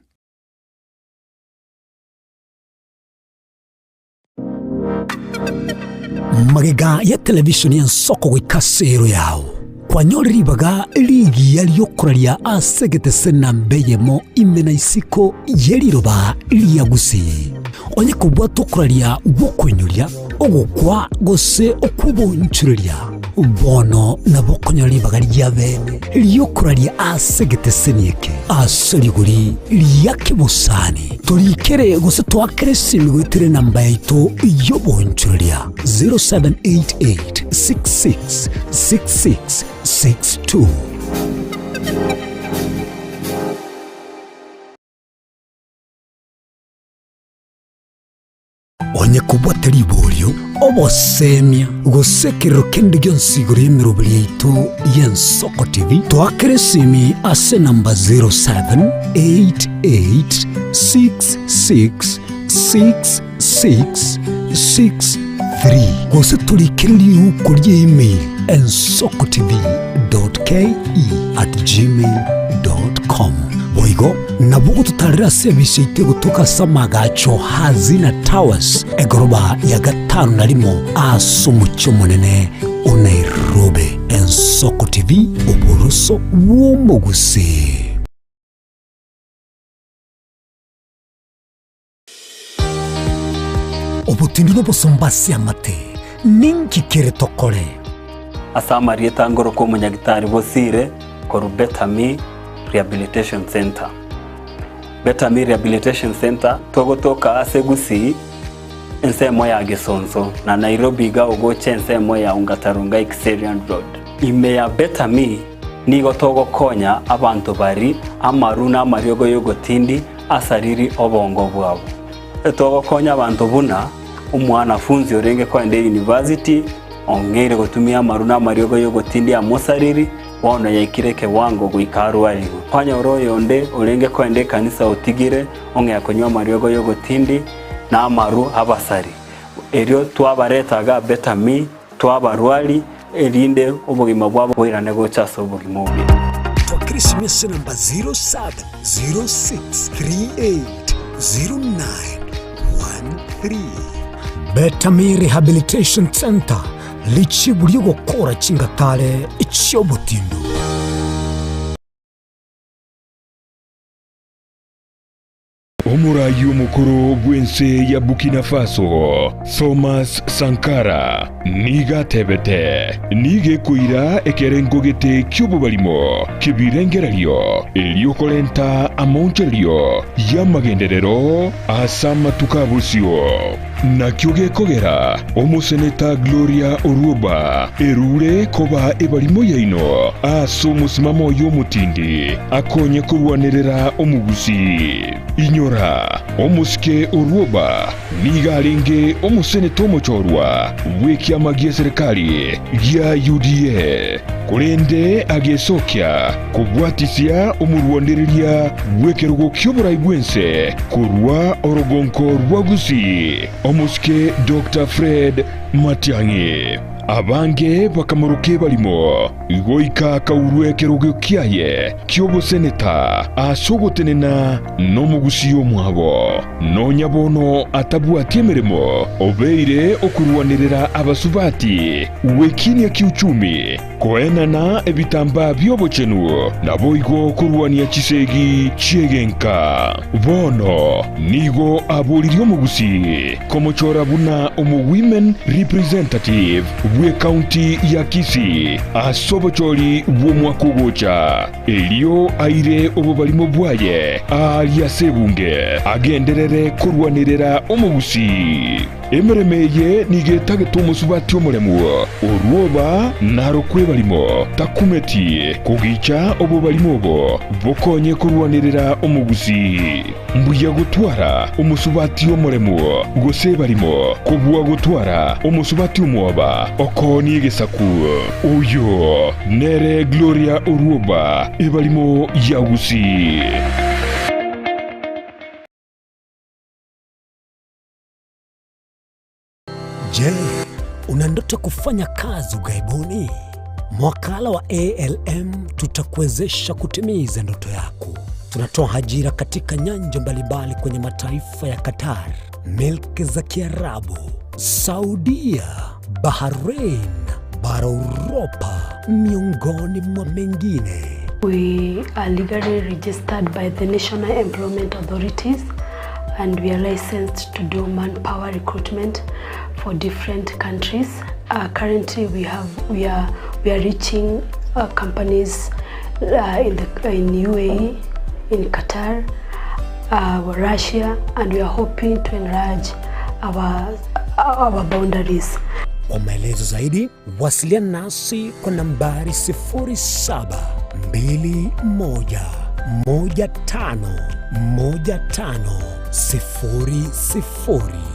Magega ya televishoni y'ensoko goika ase ero yao, kwanyorire ribaga rigiya ri'okoraria ase egetese namba eyemo ime na isiko ye riroba ria Gusii. Onye kobwata okoraria gw'okoinyoria, ogokwa, gose okw'obonchoreria. Bono nabo okonyora ribaga ria bene ri'okoraria ase egeteseni eke ase rigori ria kebosani. Torikere gose toakere esimi goetera enamba yaito y'oboonchoreria 0788 66 66 62. Onye kobwate riborio, obosemia, gose ekerero kende gionsi igoro y'emeroberi yaito y'Ensoko TV, toakere esimi ase enamba 0788666663 gose torikere riuko ria email ensokotv.ke@gmail.com. Boigo nabo ogototarera ase ebisa yaito egotoka ase amagacho Hazina Towers, egoroba ya gatano na rimo ase omochie omonene o Nairobi. Ensoko TV, oboroso bw'omogusii. Obotindi nobosomba ase amate, ninki kere tokore? Ase amarieta ngorokwa omonyagitari Bosire korwa Better Me Rehabilitation Centre. Better Me Rehabilitation Centre togotoka ase Gusii ensemo ya Gesonso na Nairobi iga ogocha ensemo ya Ongata-Rongai Kiserian Road. Ime ya Better Me nigo togokonya abanto bari amaru na amariogo y'ogotindi asariri obongo bwabo. Togokonya abanto buna omwanafunzi orenge koenda eyunivasiti ong'eire gotumia amaru na amariogo y'ogotindia amosariri, bono yaikire ekewango goika arwarigwe. Kwanyora oyonde orenge koenda ekanisa otigire ong'ea konywa amariogo y'ogotindi na amaru abasari. Erio twabareta iga Better Me, twabarwari, erinde obogima bwabo boirane gocha ase obogima obuya. Twakera esimi ase enamba 0706380913. Better Me Rehabilitation Centre, richibu ri'ogokora chingatare chi'obotindu. Omoraai omokoro bw'ense ya Burkina Faso, Thomas Sankara, nigo atebete, Nigo ekoira ekerengo gete ki'obobarimo ki'ebirengererio erio korenta amaonchorerio y'amagenderero ase amatuko a bosio. Nakio gekogera omoseneta Gloria Orwoba erure koba ebarimo yaino ase omosimamo oye omotindi akonye korwanerera omogusii. Inyora, omosike Orwoba nigo arenge omoseneta omochorwa bw'ekiama gi'eserekari gia UDA, korende agesokia kobwatisia omorwanereria bw'ekerogo ki'oborai bw'ense korwa orogonko rwa Gusii, omosike Doctor Fred Matiang'i. Abange bakamoroka ebarimo, goika akaurwa ekerogo kiaye ki'oboseneta ase ogotenena nomogusii omwabo. Nonya bono atabwati emeremo, obeire okorwanerera abasubati gwekinia kiuchumi, Koenana ebitambaa bi'obochenu, naboigo korwania chisegi chi'egenka. Bono nigo aboririe omogusii komochora buna omo-women representative bw'ecounty ya Kisii ase obochori bw'omwaka ogocha, erio aire obobarimo bwaye aaria ase ebunge agenderere korwanerera omogusii. Emeremo eye nigo etagete omosubati omoremu, orwoba narokwe ebarimo, takumeti kogicha obobarimo obo bokonye korwanerera omogusii. Mbuya gotwara omosubati omoremu gose ebarimo kobua gotwara omosubati omwoba okoonia egesaku. Oyo nere Gloria Orwoba, ebarimo ya Gusii. Je, una ndoto kufanya kazi ughaibuni? Mwakala wa ALM tutakuwezesha kutimiza ndoto yako. Tunatoa ajira katika nyanja mbalimbali kwenye mataifa ya Qatar, milki za Kiarabu, Saudia, Bahrain, bara Uropa, miongoni mwa mengine. We are legally registered by the National Employment Authorities and we are licensed to do manpower recruitment for different countries. Uh, currently we have we are we are reaching uh, companies uh, in the in UAE, in Qatar, uh, Russia, and we are hoping to enlarge our our boundaries. Kwa maelezo zaidi wasiliana nasi kwa nambari 0721151500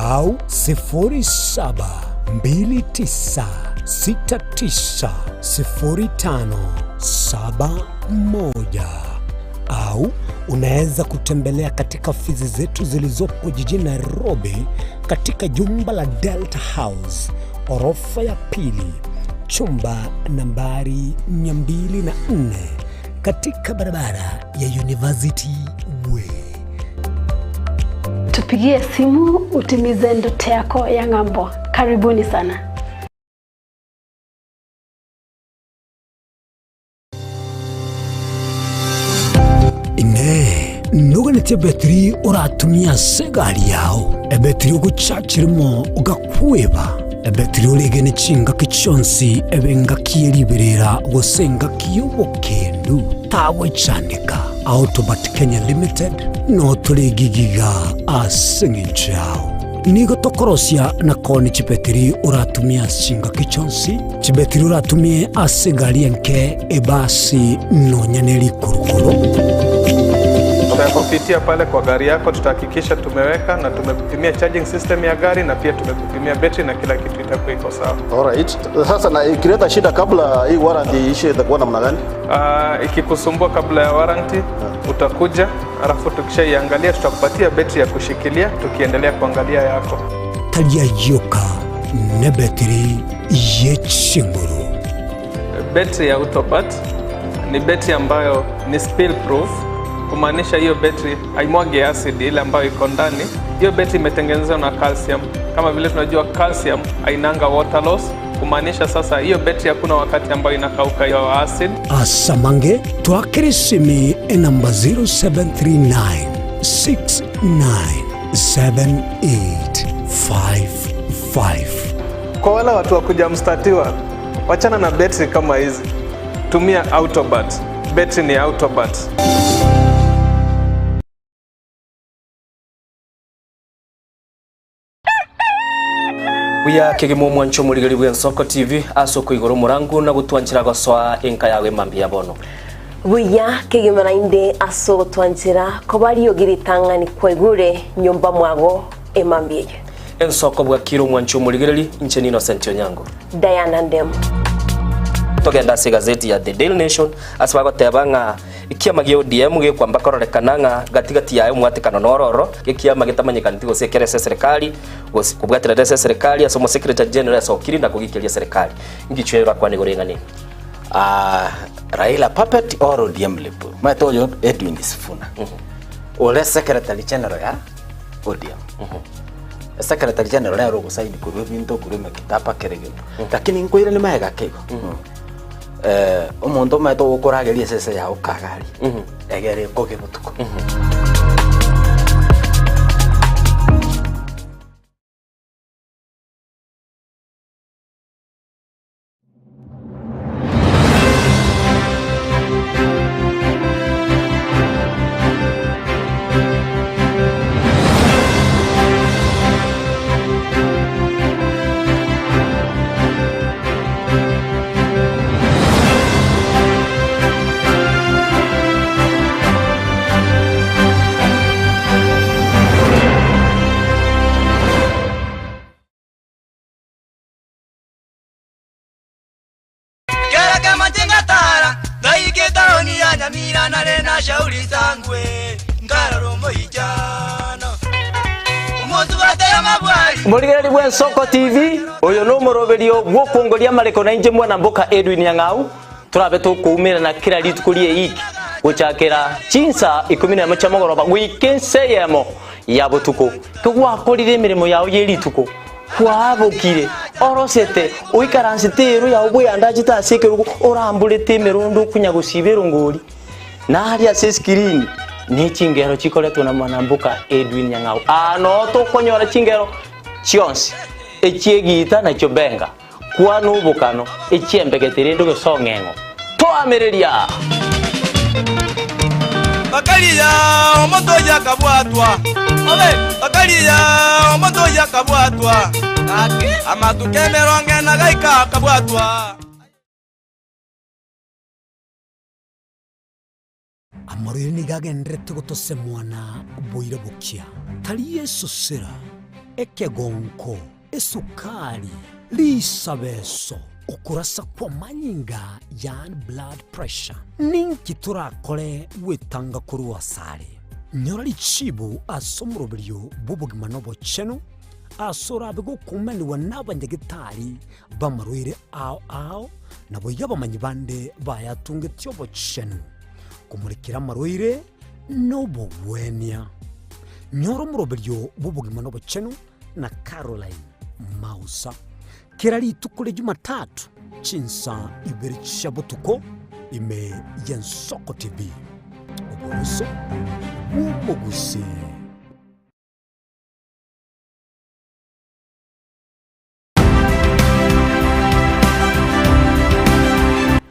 au 0729690571 au unaweza kutembelea katika ofisi zetu zilizopo jijini Nairobi katika jumba la Delta House orofa ya pili chumba nambari 204 katika barabara ya University Way. Tupigie simu utimize ndoto yako ya ng'ambo. Karibuni sana. Inee, noganetie ebetiri oratumie ase egari yao, ebetiri ogochachirimo ogakweba, ebetiri oregene chingaki chionsi ebe engaki ye riberera gose engaki y'obokendu, tagwechandeka. Autobat Kenya Limited notore gigiga ase eng'encho yao. Nigo tokorosia na koonia chibetiri oratumie ase chingaki chionsi, chibetiri oratumie ase egari enke, ebasi, nonya ne rikurukuru. Tutakupitia pale kwa gari yako, tutahakikisha tumeweka na tumekupimia charging system ya gari na pia tumekupimia betri na kila kitu itakuwa iko sawa. Alright. Sasa na ikileta shida kabla hii warranty iishe itakuwa namna gani? Ikikusumbua kabla ya warranty utakuja, alafu tukishaiangalia tutakupatia betri ya kushikilia tukiendelea kuangalia yako. Tari ayio nebetiri ye chinguru. Betri ya Autobat ni betri ambayo ni spill proof, kumaanisha hiyo betri haimwagi acid ile ambayo iko ndani. Hiyo betri imetengenezwa na calcium. Kama vile tunajua calcium hainanga water loss, kumaanisha sasa hiyo betri hakuna wakati ambayo inakauka hiyo acid. Asamange twakere esimi enamba 0739 697855. Kwa wale watu wa kuja mstatiwa, wachana na betri kama hizi, tumia Autobat. Betri ni Autobat. Buya kegima omwancho omorigeri bw'Ensoko TV ase okoigora omorangu na gotwanchera gosoa enka yago emambia ya bono. Buya kegima naende ase ogotwanchera koba riogi ritang'ani kwaigure nyomba mwago emambia eye. Ensoko bwakire omwancho omorigereri, inche ni Innocent Onyango. Diana Ndemo. Togende ase egazeti ya The Daily Nation ase bagoteba ng'a ekiama gia ODM gekwamba kororekana ng'a gati gati yaye omwatekano noro oro, ekiama getamanyekaneti gose ekere ase eserekari gose kobwaterete ase eserekari ase omosecretary general asokire na kogikeria eserekari. Inki chiaye orakwane igoro eng'ana eye? Ah, Raila puppet or ODM lip. Maete oyo Edwin Sifuna. Ore secretary general ya ODM. Secretary general nere ogosaini korwa ebinto korwa emekitaba kere gento. Lakini nkoire ni maega keigo. Eh, omonto omanyete ogokorageria esese yao kagari. Egere ekoge botuko. Kera kemache ngatara ngaike taoni ya Nyamira nare na shauri sangwe nkarora omoichano omonto batera mabwari Omorigereri bw'Ensoko TV, oyo nomoroberio bw'okwongoria amareko na inche mwana mboka Edwin Nyang'au, torabe tokoumerana kera rituko ri'eiki gochakera chinsa ikomi nemo chia mogoroba goika ensa eyemo ya botuko. Kegwakorire emeremo yao ye rituko, Kwabokire, orosete, oikaransete eero yao bweyandachete ase ekerogo, oramborete emerondo okunya gosiba erongori, na aria ase esikirini ne chingero chikoretwe na mwanamboka Edwin Nyang'au. Aa noo tokonyora chingero chionsi, echi'egiita na chiobenga. Kwana obokano, echiembegete rende ogesong'eng'o. Toamereria! Bakaria omonto oyio akabwatwa, bakaria omonto oyio akabwatwa, amatuko emerongo ena gaika akabwatwa. Amarwaire nigo agendererete gotosemwa na boira bokia, tari esosera, ekegonko, esukari, risabeso, okorasa kw'amanyinga yaani blood pressure. Ninki torakore gwetanga korwa asare? Nyora richibu ase omoroberio bw'obogima na obochenu, ase orabe gokumanigwa n'abanyagetari b'amarwaire ao ao, naboigo abamanyi bande bayatungetie obochenu, komorekera amarwaire nobogwenia. Nyora omoroberio bw'obogima nobochenu na Caroline Mausa kera rituko ria Jumatatu chinsa ibere chia botuko ime y'Ensoko TV. Oboroso bw'omogusii.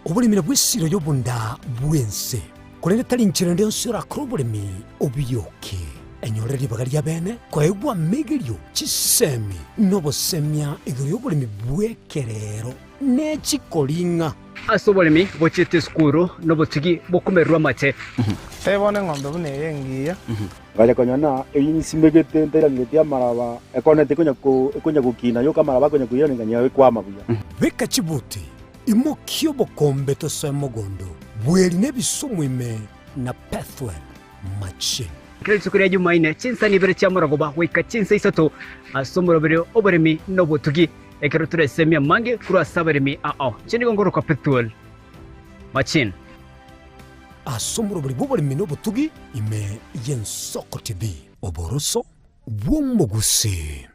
Oboremi nabwo esiro y'obonda bw'ense, korende tari inchera ende yonsi orakore oboremi obiyoke. Enyorere ribaga ria bene koegwa amegerio, chisemi, na obosemia igoro y'oboremi bw'ekerero ne chikoring'a. Ase oboremi bochiete esukuru nobotugi bokomererwa amache. Tebia bono eng'ombe buna eye engiya. Ngacha konyora ng'a eyio nsimegete ntairaneretie amaraba, ekoneti ekonya ko ekonya gokina yoka amaraba akonya koirana nkanyora ekwama buya. Beka chibuti, imokia obokombe tosoe mogondo, bweri na ebisumu ime na Pethuel machine. Kera rituko ria Jumaine, chinsa ibere chia morogoba goika chinsa isato ase omoroberio oboremi na obotugi, ekero toresemie amange korwa ase abaremi ao. Inche nigo ngorokwa Pethuel Machine. Ase omorobori bw'oboremi na obotugi ime y'Ensoko TV. Oboroso bw'omogusii.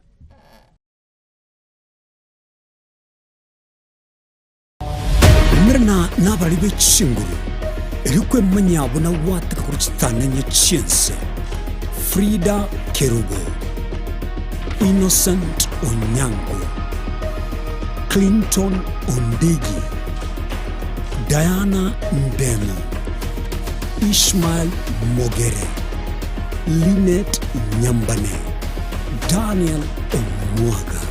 Umerana nabari be chinguru, erio kwemanyia buna gwateka korwa chitanenye chi'ense. Frida Kerubo, Innocent Onyango, Clinton Ondigi, Diana Ndemo, Ishmael Mogere, Linet Nyambane, Daniel Omwaga.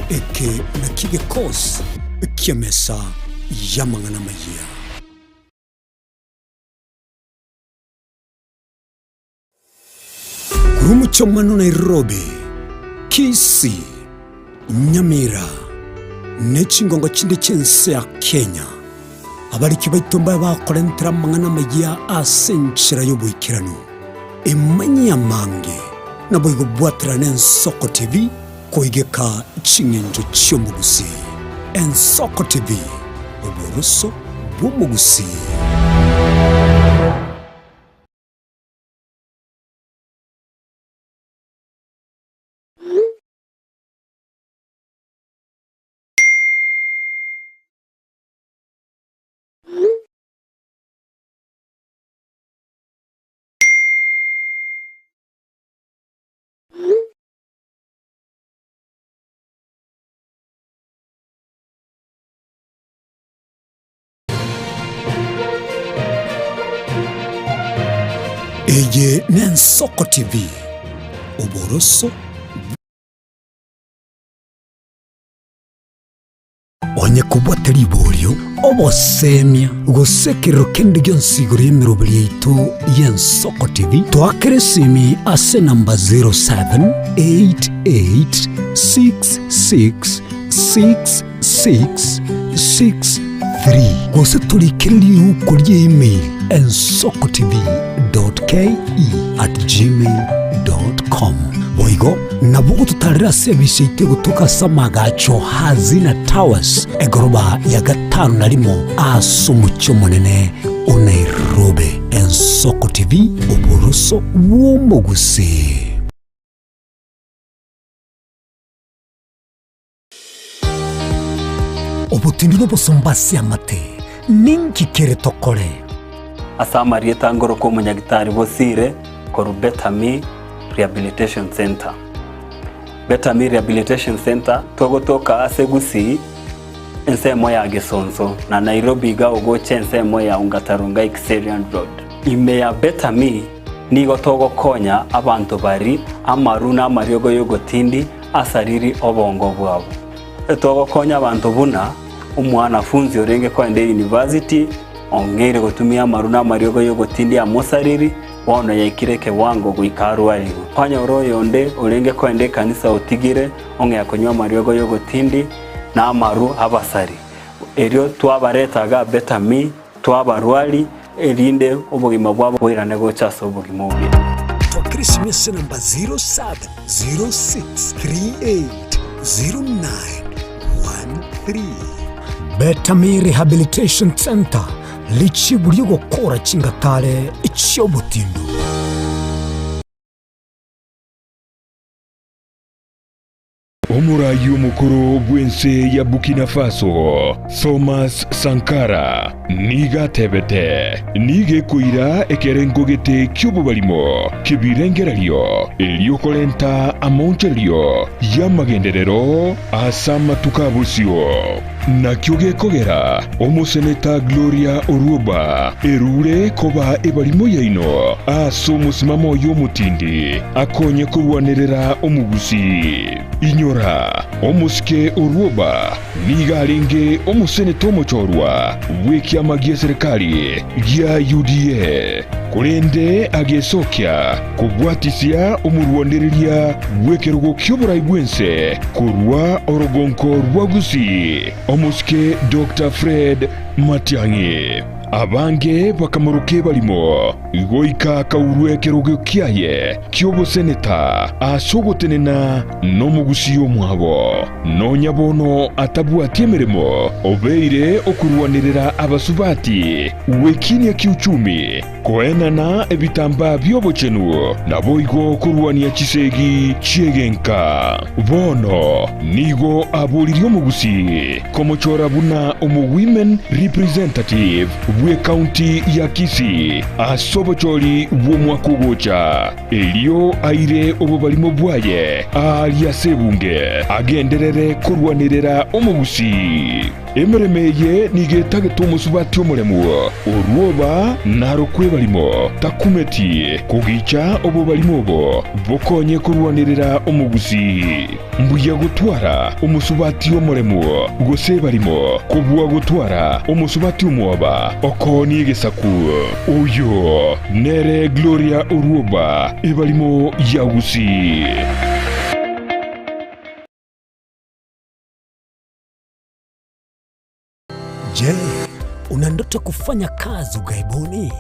Eke nakio gekosi ki'emesa y'amang'ana amayia. Korwa omochie Nairobi, Kisii, Nyamira, ne chingongo chinde chi'ense ya Kenya, abariki baito mbabe bakorentera amang'ana amayia ase enchera y'oboikeranu. Emanyie amange, naboigo bwaterane Ensoko TV koigeka ching'encho chi'omogusii. Ensoko TV, oboroso bw'omogusii. Eye n'Ensoko TV, oboroso Onye kobwate riborio, obosemia, gose ekerero kende gionsi igoro y'emeroberi yaito y'Ensoko TV, toakere esimi ase enamba 0788666663 gose torikere riuko rie email ensokotv.ke@gmail.com. Boigo nabo ogototarera ase ebise yaito egotoka ase amagacho Hazina Towers egoroba ya gatano na rimo ase omochie omonene o Nairobi. Ensoko TV, oboroso bw'omogusii. Obotindi nobosomba ase amate, ninki kere tokore? Ase amarieta ngoroka omonyagitari Bosire korwa Betami Rehabilitation Centre. Betami Rehabilitation Centre togotoka ase Gusii. ensemo ya Gesonso, na Nairobi iga ogocha ensemo ya Ongata Rongai Kiserian Road. Ime ya Better Me nigo togokonya abanto bari amaru na amariogo y'ogotindi asariri obongo bwabo. Togokonya abanto buna omwanafunzi orenge koenda eyunivasiti ong'eire gotumia amaru na amariogo y'ogotindi amosariri, bono yaikire ekewango goika arwarigwe. Kwanyora oyonde orenge koenda ekanisa otigire ong'ea konywa amariogo y'ogotindi na amaru abasari. Erio twabareta iga Better Me, twabarwari, erinde obogima bwabo boirane gocha ase obogima obuya. Twakera esimi ase enamba 0706380913. Better Me Rehabilitation Centre, richibu ri'ogokora chingatare chi'obotindu. Omoraai omokoro bw'ense ya Burkina Faso, Thomas Sankara, nigo atebete, Nigo ekoira ekerengo gete ki'obobarimo ki'ebirengererio erio korenta amaonchorerio y'amagenderero ase amatuko a bosio. Nakio gekogera omoseneta Gloria Orwoba erure koba ebarimo yaino ase omosimamo oye omotindi akonye korwanerera omogusi. Inyora, omosike Orwoba nigo arenge omoseneta omochorwa bw'ekiama gi'eserekari gia UDA, korende agesokia kobwatisia omorwanereria bw'ekerogo ki'oborai bw'ense korwa orogonko rwa Gusii, omosike Doctor Fred Matiang'i. Abange bakamoroka ebarimo, goika akaurwa ekerogo kiaye ki'oboseneta ase ogotenena nomogusii omwabo. Nonya bono atabwati emeremo, obeire okorwanerera abasubati gwekinia kiuchumi, Koenana ebitambaa bi'obochenu, naboigo korwania chisegi chi'egenka. Bono nigo aboririe omogusii komochora buna omo-women representative bw'ecounty ya Kisii ase obochori bw'omwaka ogocha, erio aire obobarimo bwaye aaria ase ebunge agenderere korwanerera omogusii. Emeremo eye nigo etagete omosubati omoremu, orwoba narokwe ebarimo, takumeti kogicha obobarimo obo bokonye korwanerera omogusii. Mbuya gotwara omosubati omoremu gose ebarimo kobua gotwara omosubati omwoba okoonie egesaku. Oyo nere Gloria Orwoba, ebarimo ya Gusii. Je, una ndoto kufanya kazi ughaibuni?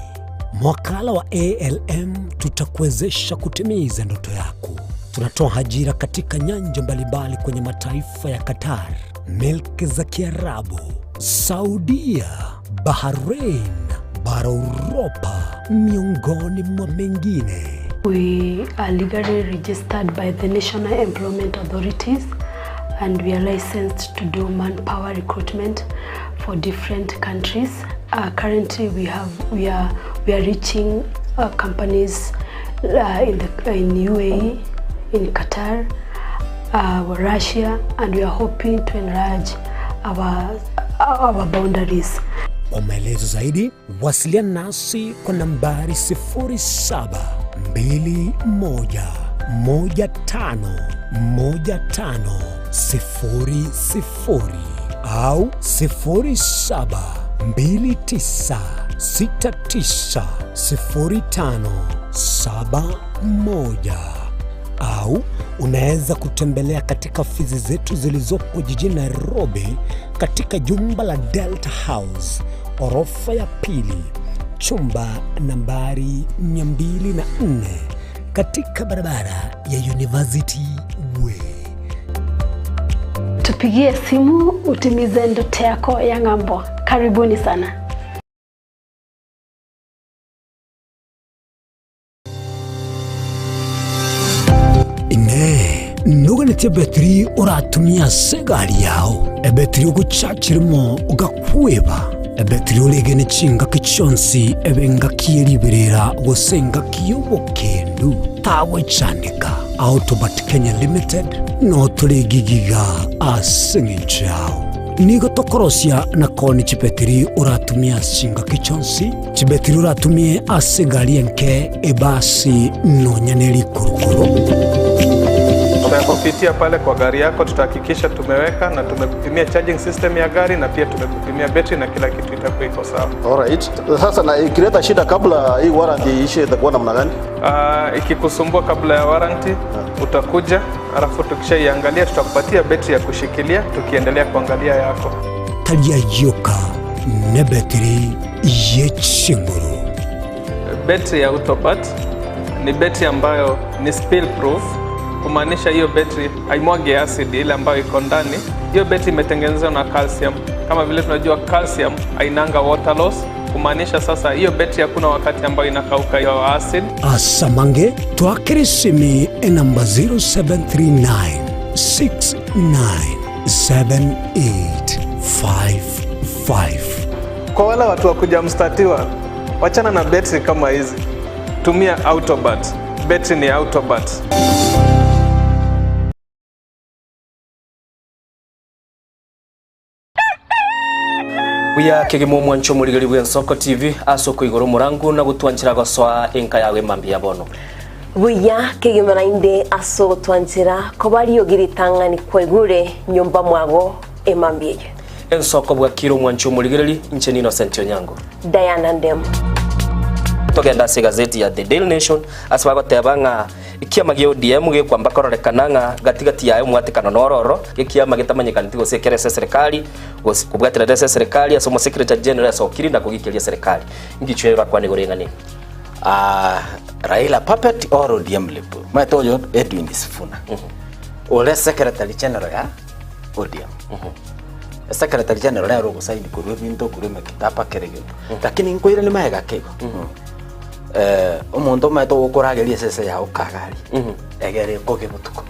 Mwakala wa ALM tutakuwezesha kutimiza ndoto yako. Tunatoa ajira katika nyanja mbalimbali kwenye mataifa ya Qatar, milki za Kiarabu, Saudia, Bahrain, bara Uropa, miongoni mwa mengine. We are legally registered by the National Employment Authorities and we are licensed to do manpower recruitment for different countries. Uh, currently we have we are we are reaching uh, companies uh, in the in UAE, in Qatar, uh, Russia and we are hoping to enlarge our our boundaries. Kwa maelezo zaidi wasiliana nasi kwa nambari 0721151500 au 0729690571 au unaweza kutembelea katika ofisi zetu zilizopo jijini Nairobi katika jumba la Delta House orofa ya pili chumba nambari 204 katika barabara ya University Way. Tupigie simu utimize ndoto yako ya ng'ambo. Karibuni sana. Inee! Noganetie ebetiri oratumie ase egari yao, ebetiri ogochachirimo ogakweba, ebetiri oregene chingaki chionsi ebe engaki ye riberera gose engaki y'obokendu? Tagwechandeka. Autobat Kenya Limited noo tore gigiga ase engencho yao. Nigo tokorosia na koonia chibetiri oratumie ase chingaki chionsi, chibetiri oratumie ase egari enke, ebasi, nonya ne rikurukuru. Tutakupitia pale kwa gari yako, tutahakikisha tumeweka na tumekupimia charging system ya gari na pia tumekupimia betri na kila kitu itakuwa iko sawa. Alright. Sasa na ikileta shida kabla hii warranty iishe itakuwa namna gani? Ikikusumbua kabla ya warranty utakuja, alafu tukishaiangalia tutakupatia betri ya kushikilia tukiendelea kuangalia yako. Tari ayioka nebetiri ye chinguru. Betri ya Autobat ni betri ambayo ni spill proof, kumaanisha hiyo betri haimwagi acid ile ambayo iko ndani. Hiyo betri imetengenezwa na calcium. Kama vile tunajua calcium hainanga water loss, kumaanisha sasa hiyo betri hakuna wakati ambayo inakauka hiyo acid. Asamange twakere esimi enamba 0739 697855. Kwa wale watu wa kuja mstatiwa, wachana na betri kama hizi, tumia Autobat. Betri ni Autobat. Buya kegima omwancho omorigeri bw'Ensoko TV ase okoigora omorangu na gotwanchera gosoa enka yago emambia ya bono. Buya kegima naende ase ogotwanchera koba riogi ritang'ani kwaigure nyomba mwago emambia eye. Ensoko bwakire omwancho omorigereri, inche ni Innocent Onyango. Diana Ndemo. Togende ase egazeti ya The Daily Nation ase bagoteba ng'a Ekiama gia ODM gekwamba kororekana ng'a gati gati yaye omwatekano nororo, gekiama getamanyekaneti gose ekere ase eserekari, gose kobwaterana ase eserekari ase omosekretary general asokire na kogikeria eserekari. Ingichwa eye orakwane igoro eng'ana eye? Ah, Raila puppet or ODM lip. Maete oyo Edwin Sifuna. Ore secretary general ya ODM. Secretary general nere ogosaini korwa ebinto korwa emekitaba kere gento. Lakini nkoirani maega keigo. Eh, omonto omanyete ogokorageria esese yao kagari egere ekoge botuko.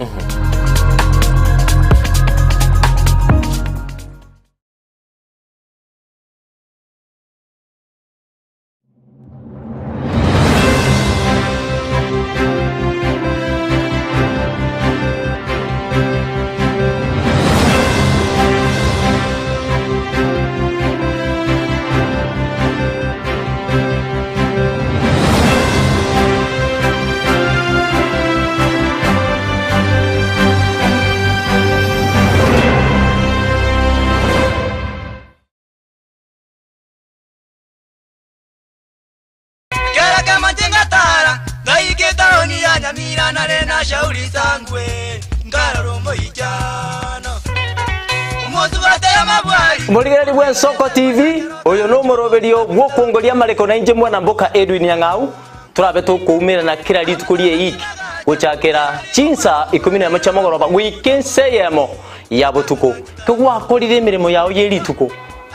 Kera kemache ngatara ngaike taoni ya Nyamira nare na shauri sangwe nkarora omoichano omosubate amabwari Omorigereri bw'Ensoko TV, oyo nomoroberio bw'okwongoria amareko nainche mwana mboka Edwin Nyang'au, torabe tokoumerana kera rituko ri'eiki gochakera chinsa ikomi nemo chia mogoroba goika ensa eyemo ya botuko. Kegwakorire emeremo yao ye rituko,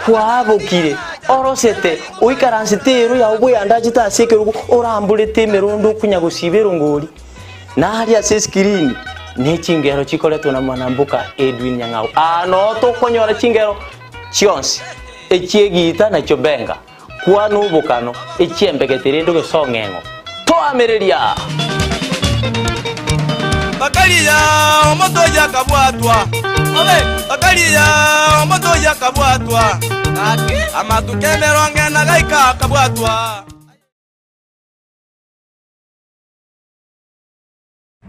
Kwabokire, orosete, oikaransete eero yao bweyandachete ase ekerogo, oramborete emerondo okonya gosiba erongori. Naria ase esikirini ne chingero chikoretwe na mwanamboka Edwin Nyang'au. Aa noo tokonyora chingero chionsi, echi'egiita na chiobenga, kwana obokano, echi'embegete rende ogesong'eng'o. Toamereria! Bakaria omotoyi akabwatwa, bakaria omotoyi akabwatwa, amatuko emerongo ena gaika akabwatwa.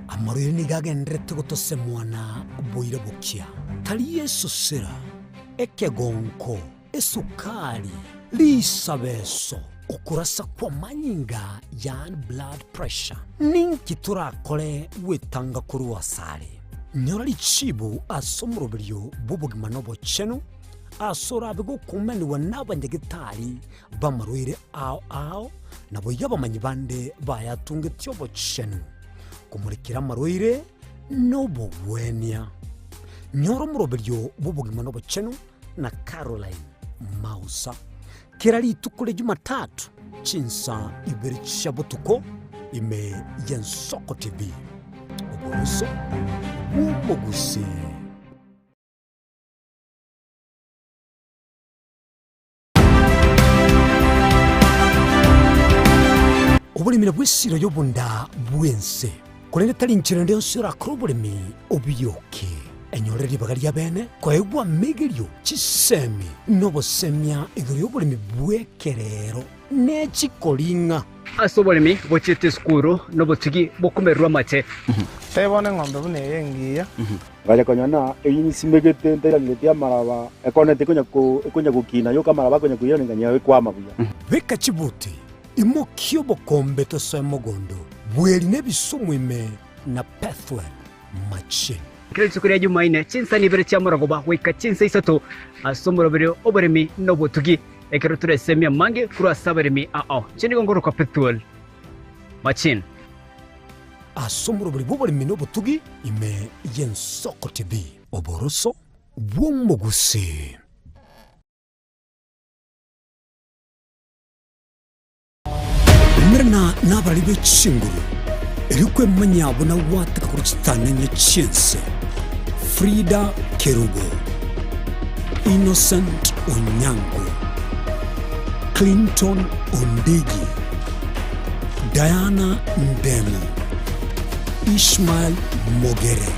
Amarwaire nigo agendererete gotosemwa na boira bokia, tari esosera, ekegonko, esukari, risabeso, okorasa kw'amanyinga yaani blood pressure. Ninki torakore gwetanga korwa asare? Nyora richibu ase omoroberio bw'obogima na obochenu, ase orabe gokumanigwa n'abanyagetari b'amarwaire ao ao, naboigo abamanyi bande bayatungetie obochenu, komorekera amarwaire nobogwenia. Nyora omoroberio bw'obogima nobochenu na Caroline Mausa kera rituko ria Jumatatu chinsa ibere chia botuko ime y'Ensoko TV. Oboroso bw'omogusii. Oboremi nabwo esiro y'obonda bw'ense, korende tari nchera ende yonsi orakore oboremi obioke. Enyore ribaga ria bene koegwa amegerio, chisemi, na obosemia igoro y'oboremi bw'ekerero ne chikoring'a. Ase oboremi bochiete esukuru nobotugi bokomererwa amache. Tebia bono eng'ombe buna eye engiya. Ngacha konyora na eyio nsimegete ntairangeretie amaraba, ekoneti ekonya ko ekonya gokina yoka amaraba akonya koirana nganyora ekwama buya. Beka chibuti, imokia obokombe tosoe mogondo, bweri na ebisumu ime na Pethuel machine. Kera rituko ria Jumaine, chinsani ibere chia morogoba goika chinsa isato ase omoroberio oboremi na obotugi, ekero toresemie amange korwa ase abaremi ao. Inche nigo ngorokwa Pethuel Machine. Ase omoroberi bw'oboremi na obotugi ime y'Ensoko TV. Oboroso bw'omogusii. Umerana nabarari be chinguru, erio kwemanyia buna gwateka korwa chitananya chi'ense. Frida Kerubo, Innocent Onyango, Clinton Ondigi, Diana Ndemo, Ishmael Mogere,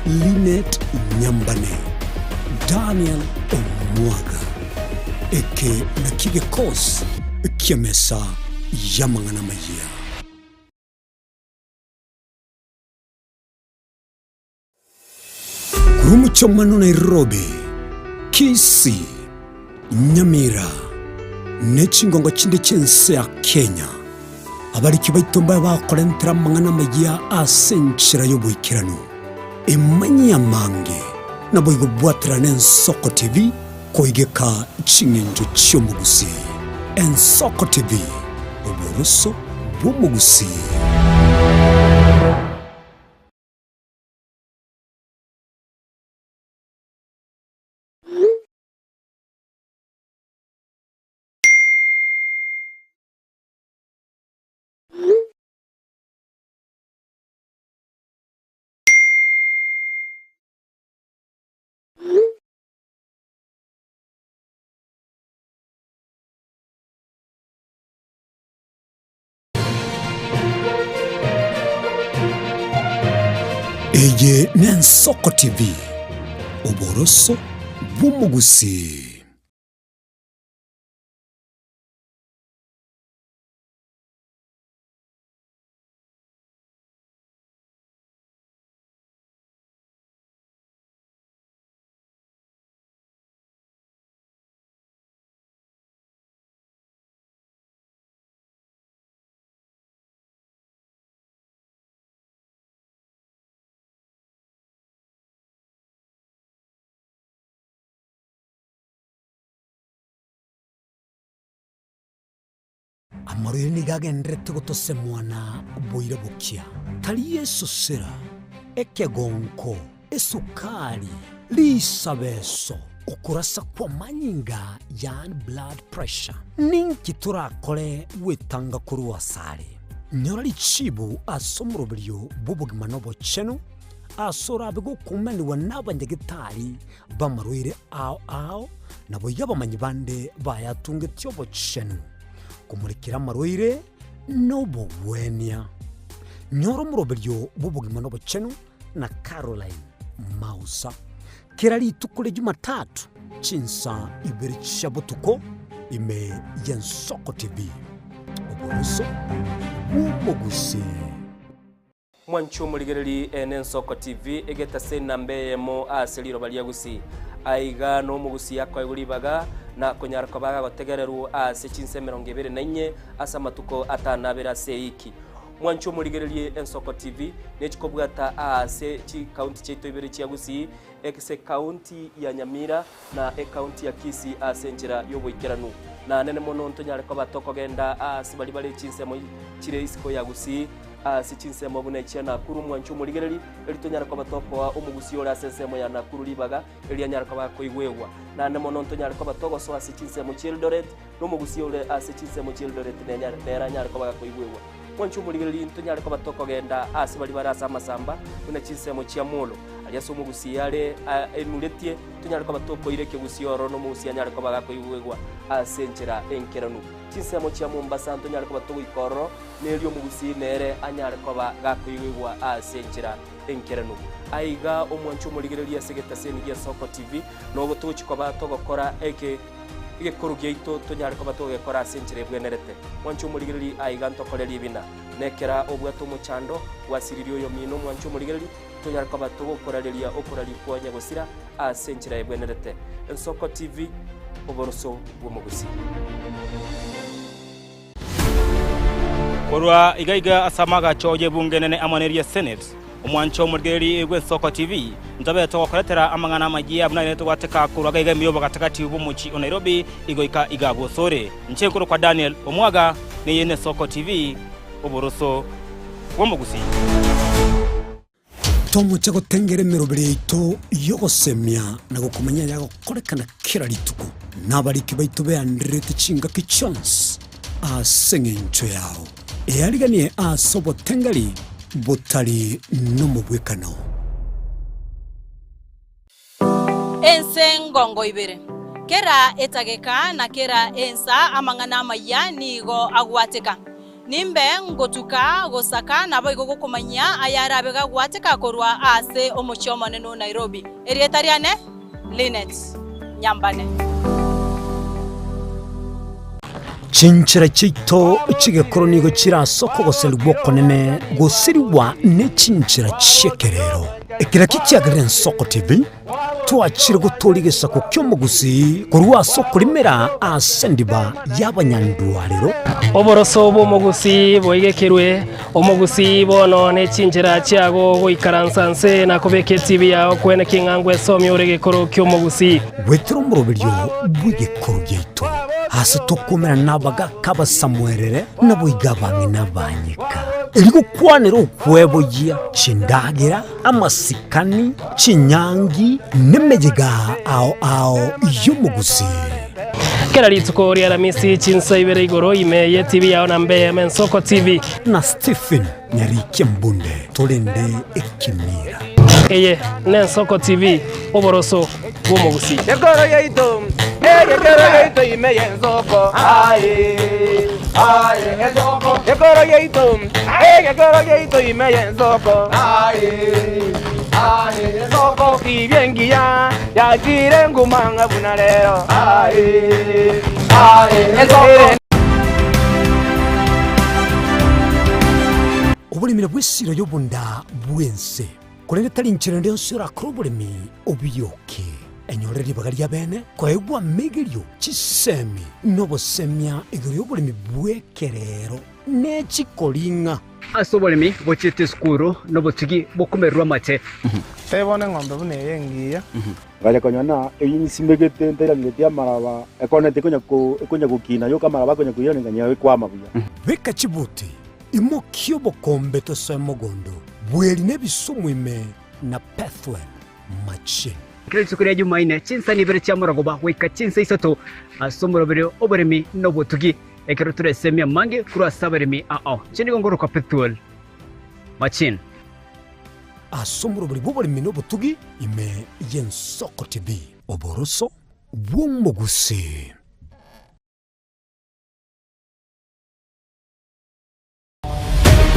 Linet Nyambane, Daniel Omwaga. Eke nakio gekosi ki'emesa y'amang'ana amayia. Korwa omochie Nairobi, Kisii, Nyamira, ne chingongo chinde chi'ense ya Kenya, abariki baito mbabe bakorentera amang'ana amayia ase enchera y'oboikeranu. Emanyie amange, naboigo bwaterane Ensoko TV koigeka ching'encho chi'omogusii. Ensoko TV, oboroso bw'omogusii. Eye n'Ensoko TV, oboroso bw'omogusii. Amarwaire nigo agendererete gotosemwa na boira bokia, tari esosera, ekegonko, esukari, risabeso, okorasa kw'amanyinga yaani blood pressure. Ninki torakore gwetanga korwa asare? Nyora richibu ase omoroberio bw'obogima na obochenu, ase orabe gokumanigwa n'abanyagetari b'amarwaire ao ao, naboigo abamanyi bande bayatungetie obochenu, komorekera amarwaire na obogwenia. Nyora omoroberio bw'obogima na obochenu na Caroline Mausa kera rituko ria Jumatatu chinsa ibere chia botuko ime y'Ensoko TV. Oboroso bw'omogusii. Mwanche omorigereri ene Ensoko TV egetase enamba eyemo ase riroba ria Gusii. Aiga nomogusii akoegwa ribaga na konyara koba agagotegererwa ase chinsa 24 ase amatuko atanabere ase eiki. Mwanche omorigererie Ensoko TV nechikobwata aase chikaunti chiaito ibere chia Gusii, ase ekaunti ya Nyamira na ekaunti ya Kisii ase enchera y'oboikeranu. Na nene mono ntonyare koba tokogenda aase baria bare chinsemo chire isiko ya Gusii, ase chinsemo buna echia Nakuru mwanche omorigereri, eri tonyare koba tokoa omogusii ore ase ensemo ya Nakuru ribaga, eri anyare koba akoigwegwa. Naende mono ntonyare koba togosoa ase chinsemo chi'Eldoret, na omogusii ore ase chinsemo chi'Eldoret nere anyare koba gakoigwegwa. Mwanche omorigereria, ntonyare koba tokogenda aase baria bare ase amasamba, buna chinsemo chia Molo. Aria ase omogusii are enuretie, tonyare koba tokoira ekegusii ororo na omogusii anyare koba gakoigwegwa ase enchera enkeranu. Chinsemo chia Mombasa ntonyare koba togoika ororo, na erio omogusii nere anyare koba gakoigwegwa ase enchera enkeranu. Aiga omwanche omorigereria ase egetaseni gia Soko TV, nogo togochia koba togokora eke egekoro giaito tonyare koba togegekora ase enchera ebwenerete. Mwanche omorigereria aiga ntokore ribina. Nekera obwate omochando, gwasiririe oyomino omwanche omorigereria, tonyare koba togokorareria okoraria kwa nyagosira ase enchera ebwenerete. Ensoko TV, oboroso bw'omogusii. Korwa iga iga ase amagacho y'ebunge enene amo neria Senate, omwancho omorigereria bw'Ensoko TV, ntobe togokoretera amang'ana amayia buna aye togwateka korwa iga iga ime y'obogatagati bw'omochie o Nairobi igoika iga bw'osore. Inche nkorokwa Daniel Omwaga, neye n'Esoko TV, oboroso bw'omogusii. Tomoche gotengera emeroberi yaito y'ogosemia na gokomanya ayagokorekana kera rituko, na abariki baito beandererete chingaki chionsi ase engencho yao. Eariganie ase obotengeri botari nomobwekano. Ense ngongo ibere. Kera etageka na kera ensa amang'ana amayia nigo agwateka. Nimbe ngotuka gosaka naboigo gokomanyia ayarabe gagwateka korwa ase omochie omonene o Nairobi. Erieta riane Linet Nyambane. Chinchera chiaito chi'egekoro nigo chire ase okogoserigwa okonene gosirigwa ne chinchera chi'ekerero. Ekero ekio kiagerire Ensoko TV, twachire gotooria egesaku ki'omogusii korwa ase okorimera ase endiba y'abanyandwarero. Oboroso bw'omogusii boigekerwe, omogusii bono ne chinchera chiago goikaransa nse na kobeka etibi yao kwene king'a ngwesomia ore egekoro ki'omogusii. Goetera omoroberio bw'egekoro giaito, ase tokoumera nabagaaka abasamuerere, naboigo abang'ina abanyeka, erio gokwanera okweboyia chindagera, amasikani, chinyangi, nemeyega ao ao y'omogusii. Kera rituko ria Aramisi chinsa ibere igoro ime ye TV yao na mbe Mensoko TV. Na Stephen Nyarikia Mbunde torende ekemira. Eye n'Ensoko TV, oboroso bw'omogusii. Gekoro yaito, egekoro yaito ime y'ensoko, aye, aye, ensoko. Gekoro yaito, egekoro yaito ime y'ensoko, aye, aye, ensoko. Tibia engiya yachire nguma ng'a buna rero, aye, aye, ensoko. Oboremi bw'esiro y'obonda bw'ense. Korende tari inchera ende yonsi orakore oboremi obiyoke. Enyore ribaga ri'abeene koegwa amegerio, chisemi, na obosemia igoro y'oboremi bw'ekerero ne chikoring'a. Ase oboremi bochiete esukuru nobotugi bokomererwa amate. Tebia bono eng'ombe buna eye engiya. Ngacha konyora na eyio nsimegete ntairangeretie amaraba, ekoneti ekonya ko ekonya gokina yoka amaraba akonya koirana nganyora ekwama buya. Beka chibuti, Imokia obokombe tosoe mogondo, bweri nebisumu ime na Pethuel machine. Kera rituko ria Jumaine, chinsani ibere chia morogoba goika chinsa isato ase omoroberi oboremi na obotugi, ekero toresemie amange korwa ase abaremi ao. Inche nigo ngorokwa Pethuel Machine. Ase omoroberi bw'oboremi na obotugi ime y'Ensoko TV. Oboroso bw'omogusii.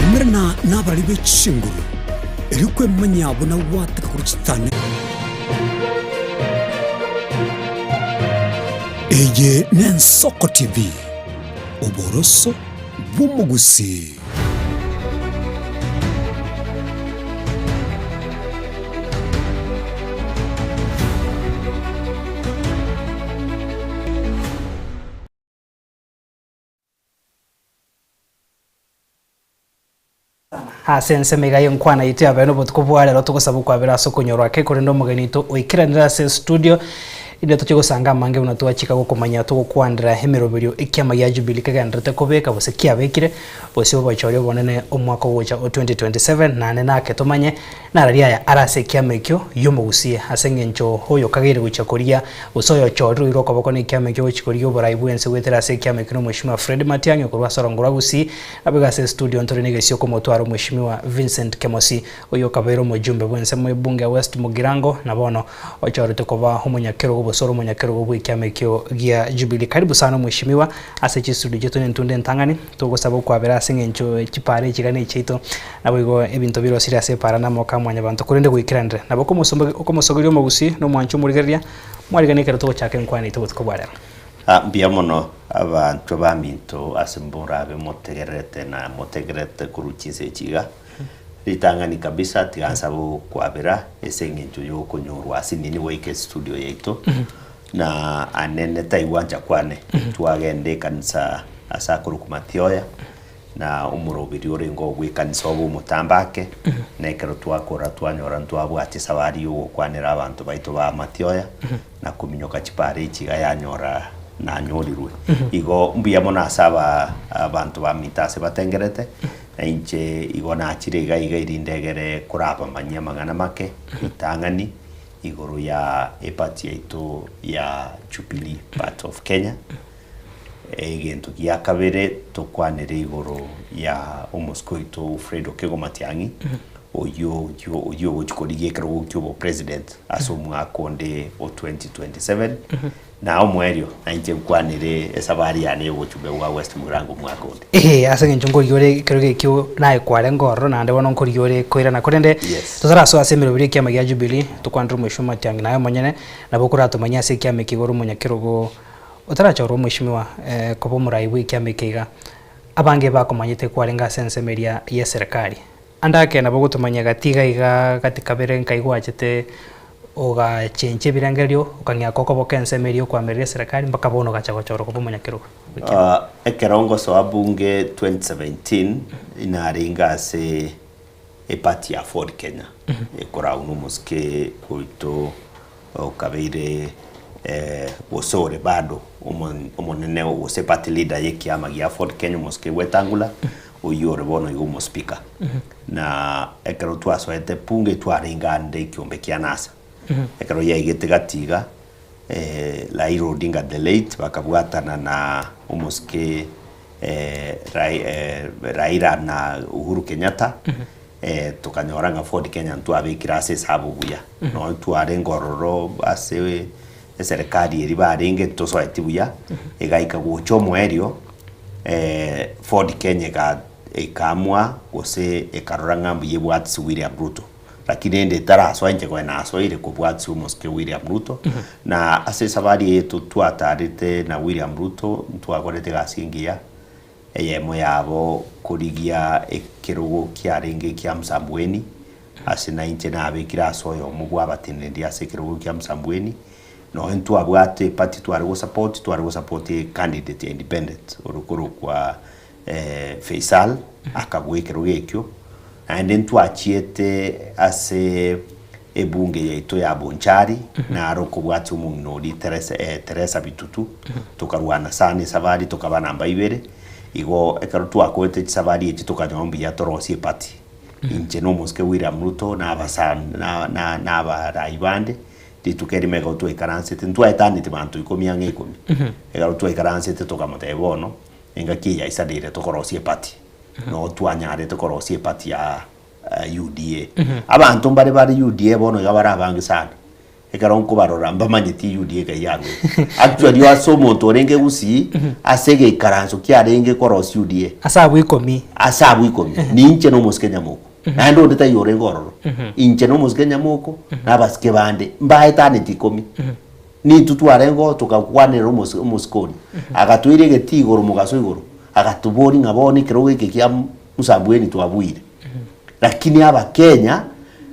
Umerana nabarari be chinguru, erio kwemanyia buna gwateka korwa chitani. Eye n'Ensoko TV, oboroso bw'omogusii. Ase ensemo iga y'enkwana yaito yabeire nobotuko bwa rero togosaba okwabera ase okonyorwa ake korende omogeni oito oikeranire ase estudio. Inde tochie gosanga amange buna twachika gokomanya togokwanera emeroberio ekiama gia Jubilee kegendererete kobeka gose kiabekire bosio obochori obonene omwaka ogocha o 2027 naende nake tomanye narari aya are ase ekiama ekio y'omogusie ase eng'encho oyokageire gochia koria gose oyochorire oirwe okoboko nekiama ekio gochia korigia oborai bwense goetera ase ekiama ekio nomweshimiwa Fred Matiang'i okorwa ase orongo rwa Gusii naboigo ase estudio ntore negesio okomotwara omweshimiwa Vincent Kemosi Oyio okabeire omojumbe bw'ensemo y'ebunge ya West Mugirango, na bono ochoretwe koba omonyakerogo gose ore omonyakerogo bw'ekiama ekio gia Jubilee. Karibu sana omweshimiwa ase chistudio chiaito nentunde entang'ani, togosaba okwabera ase eng'encho chipara echi iga nechiaito, naboigo ebinto birosirie ase epara namoko a mwanyabanto korende goikeranire. Nabo okomosogeria omogusii na omwancho omorigereria, mwariganie ekero togochaka enkwana yaito obotuko bwa rero. Mbuya mono abanchwa baminto ase morabe motegererete na motegererete korwa chinsa echi iga. Ritang'ani kabisa tiga nsabe okwabera ase eng'encho yokonyorwa ase nini goika estudio yaito na anene taigwancha kwane twagenda ekanisa ase akorokwa Mathioya na omoroberi orenge oo bw'ekanisa obe omotambe ake na ekero twakora twanyora ntwabwate esabari yogokwanera abanto baito ba Mathioya na kominyoka chipara echi iga yanyora nanyorirwe. Igo mbuya mono ase aba abanto baminto ase batengerete. Na inche igo nachire iga iga erinde egere korabamanyie amang'ana make ritang'ani igoro ya eparty yaito ya Jubilee Party of Kenya. Egento gia kabere tokwanere igoro ya omosike oito Fred Okengo Matiang'i oyio oyio oyio ogochi korigia ekerogo kia obopresident ase omwaka onde o 2027. Na omoerio, na inche nkwanere esabari yane y'obochumbe bwa West Mugirango omwaka onde. Ee, ase eng'encho nkorigia ore ekero gekio naye kwarenge ororo, naende bono nkorigia ore koirana. Korende Yes. totarasoa ase emeroberi y'ekiama gia Jubilee, tokwanere omweshimiwa Matiang'i naye omonyene, nabo okoratomanyie ase ekiama eke igoro omonyakerogo otarachorwa omweshimiwa koba omorai bw'ekiama eke iga. Abange bakomanyete kwarenge ase ensemo eria y'eserekari. Ande ake nabo ogotomanyia gati iga iga gati kabere nkai gwachete ogachenchia ebirengererio okang'ea kokoboka ensemo eria okwamerera eserekari mpaka bono ogacha gochorwa koba omonyakerogo. Ah, ekero ngosoa bunge 2017 inarenge ase eparty ya Ford Kenya ekoragwa na omosike oito okabeire eh, gose ore bado omo- omonene gose party leader y'ekiama gia Ford Kenya omosike Wetangula oyio ore bono iga omospeaker. Na ekero twasoete bunge twarenge ande ekiombe kia NASA. Ekero yaigete gati iga eh, Raila Odinga the late bakabwatana na omosike eh, Rai, eh, Raila na Uhuru Kenyatta eh, tokanyora ng'a Ford Kenya ntwabekire ase esabu buya. Nonye twarenge ororo ase eserekari eria barenge tosoeti buya, egaika gocha omoerio eh, Ford Kenya ega ekaamua gose ekarora ng'a mbuya ebwatisi William Ruto. Lakini rende etarasoa inche konya nasoire kobwatisia omosike William Ruto, na ase esabari eye twatarete na William Ruto ntwakorete egasi engiya, eyemo yabo korigia ekerogo kiarenge ekia Msambweni, ase nainche nabekire ase oyomo bw'abateneneri ase ekerogo kia Msambweni, nonya ntwabwate eparty tware gosupport, tware gosupport ecandidate ya independent ore korokwa Faisal akabua ekerogo ekio, naende ntwachiete ase ebunge yaito ya Bonchari, naro okobwatia omong'ina oria Teresa, Teresa Bitutu, tokarwana sana esabari tokaba namba ibere, igo ekero twakorete chisabari echi tokanyora mbuya torosie eparty. Inche na omosike William Ruto na abasani na na na abarai bande, rituko erimo ekero twaikaransete, ntwaetaneti banto ikomi ang'e ikomi, ekero twaikaransete tokamotebia bono, Engaki eye yaisaneire tokorosia eparty, noo twanyarete korosia eparty ya UDA. Abanto mbare bare UDA bono iga bare abange sana, ekero nkobarora mbamanyeti UDA ekai yarwete. Actually ase omonto orenge gusii, ase egeikaranso kiarenge korosia UDA. Ase abwo ikomi. Ase abwo ikomi, ninche na omosike Nyamoko. Naende onde taiyo orenge ororo. Inche na omosike Nyamoko, na abasike bande, mbaetaneti ikomi. Nintwe twarenge oo togakwanera omos- omosike oria, agatoira egetii igoro mogaso igoro, agatoboria ng'a bono ekerogo eke kia Msambweni twabuire. Lakini abakenya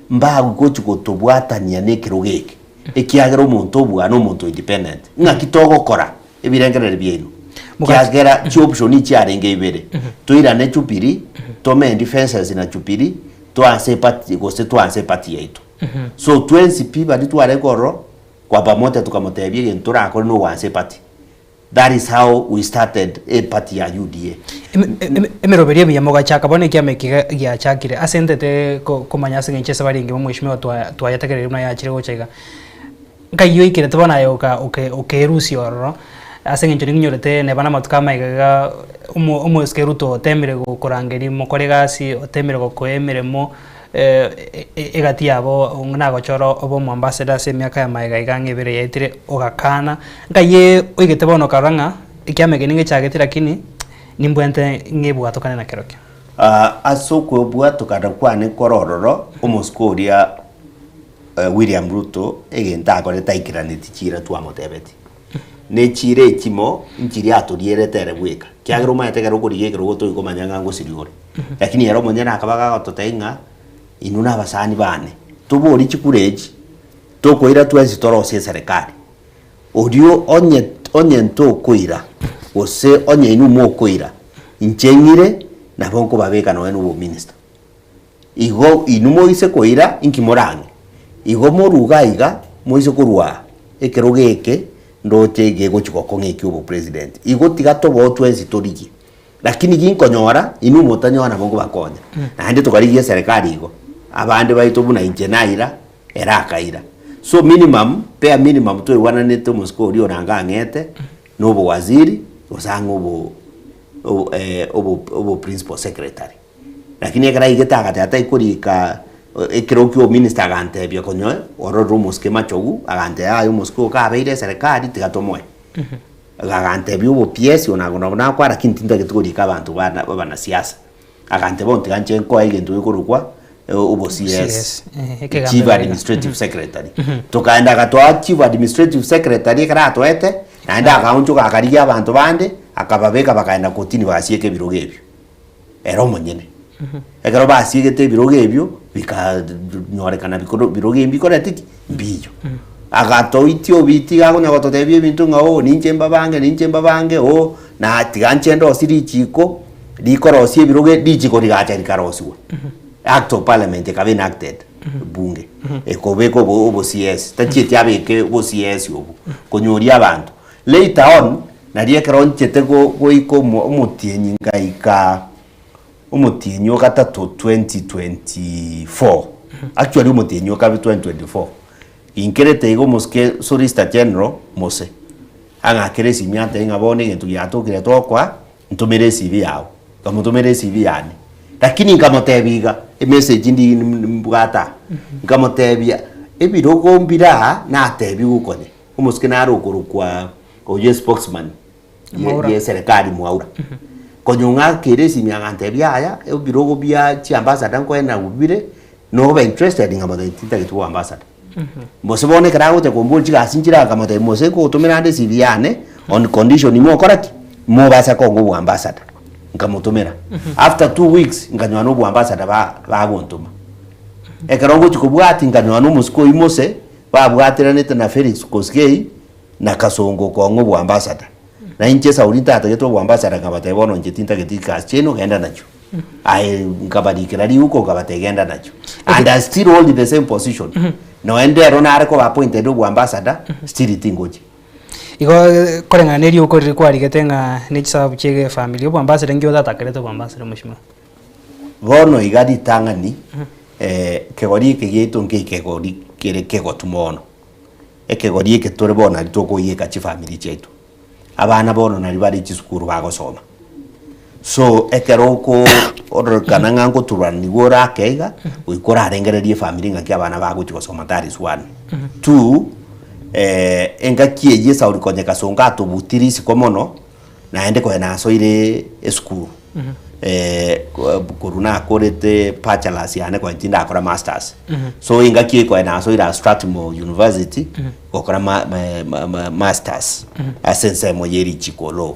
mbagochi gotobwatania na ekerogo eke, ekiagera omonto obua na omonto independent. Ng'aki togokora ebirengererio biaino? Kiagera chioption chiarenge ibere, toirane Jubilee, tomend fences na Jubilee, toanse eparty gose toanse eparty yaito. So twensi pi baria twarenge ororo. Kwa pamoja tokamotebia egento torakore nogoansa eparty. That is how we started eparty ya UDA. Emeroberio emiya mogachaka bono ekiama eke giachakire ase ntete komanya ase eng'encho ase barenge omweshimiwa twayetegereire buna yachire gocha iga. Nkai oikerete bono aye okerusia ororo ase eng'encho ninyorete neba namatuko amaiga iga omosike Ruto otemire gokorangeria mokore egasi otemire gokoa emeremo egati yabo nagochora obe omoambassador ase emiaka ya magega iga ang'e ebere yaetire ogakana. Nkai oigete bono okarora ng'a ekiama eke ningechagete lakini nimbwente ng'ebwatokane nakerokio. Ase okwebwatokana kwane kore ororo, omosike oria William Ruto egento akorete taikeraneti chiira twamotebetie. Ne chiira echimo nchiria atorierete ere bweka, ekiagera omanyete ekero okorigia ekerogo toi komanya ng'a ngosiria ore. Lakini ere omonyene akaba gagototebia ng'a inwe na abasani bane, toborie chikura echi, tokoira twensi torosie eserekari. Orio onye onye ntokoira, gose onye inwe mokoira, inche ng'ire, nabo nkobabeka nonye na obominister. Igo inwe moise koira, inki morang'e? Igo moruge aiga, moise korwa aa, ekerogo eke ndoche gegochia gokong'a ekia obopresident. Igo tiga toboo twensi torigie. Lakini ginkonyora, inwe motanyora nabo nkobakonya. Naende tokarigia eserekari igo, abande baito buna inche naira, ere akaira. So minimum, bare minimum toigwananete omosike oria orange ang'ete, na obowaziri, gose ang'e obo obo obo principal secretary. Lakini ekero aigete agateba tari korika ekero kia ominister agantebia konya ororire omosike machogu, agantebia yaya omosike oyo kabeire eserekari tiga tomoe. Agantebia obo PS oyo nabo nabo nakoa lakini tintageti korika abanto bana abanasiasa. Agantebia bono tiga nche nkoe egento gekorokwa obo CS, Chief Administrative Secretary. Tokaenda agatoa Chief Administrative Secretary ekero atoete, naende akaonchoka akarigia abanto bande, akababeka bakaenda kotini bagasieka ebirogo ebio. ere omonyene. Ekero basiegete ebirogo ebio, bikanyorekana bikoro birogo ebi mbikoreti ki? Mbiyo. Agatoitia obiiti iga akonya gototebia ebinto ng'a oo ninche mbabange ninche mbabange oo, na tiga nche ndosie richiko, rikorosia ebirogo ebi, richiko rigacha rikarosiwa. Act of parliament ekaba enacted bunge, ekobeka obo obo CS, tachieti abeke obo CS obwo, konyoria abanto. Later on, nario ekero nchete goika omotienyi ngaika omotienyi o gatato 2024, actually omotienyi o kabere 2024, inkerete iga omosike solicitor general Mose, ang'akere esimi antebie ng'a bono egento giatokire tokoa, ntomere ecv yago, nkamotomera ecv yane, lakini nkamotebia iga, emessage ndi mbwate aa, nkamotebia ebirogo mbire aa natebiwe okonye. Omosike nare okorokwa oyio spokesman Mwaura. ye serikali Mwaura. Konya ong'akere esimi agantebia yaya ebirogo bia chiambassador nkoenagwa bire nobe interested nkamotebia tintageti koba ambassador. Mose bono ekero agocha komboria chigasi nchire nkamotebia mose nkogotomera ande ecv yane on condition mokora ki? Mobasa kong'a oboambassador. Nkamotomera. After 2 weeks nkanyora na oboambassador ba bagontoma. Ekero ngochi kobwatia nkanyora na omosike oyio mose. Babwateranete na Felix Kosgei na Kasongo kong'a oboambassador. Na inche Sauli ntatagete oboambassador nkabatebia bono inche tintageti chigasi chiaino genda nachio. Aye nkabarikera riuko nkabatebia genda nachio. And I still hold the same position. Noe ndero nare koba appointed oboambassador still tingochia. Igo koreng'ana na eriuko riria kwarigete ng'a ne chisababu chia egefamiri, oboambassador nki otatakerete oboambassador mheshimiwa? Bono iga ritang'ani, ekegori eke giaito nki ekegori kere kegotu mono. Ekegori eke tore bono nario tokoiyeka chifamiri chiaito. Abana bono nario bare chisukuru bagosoma. So ekero oko ororekana ng'a ngoturaniwa ore ake iga, goika orarengererie efamiri ng'aki abana bagochi gosoma that is one. Two, engaki eyio esauri konya kasongo atobutire isiko mono, naende konya nasoire esukuru. Korwa nakorete bachelors yane konya tindakora masters. So engaki eye konya nasoire aa Strathmore University gokora masters ase ensemo ye richiko law.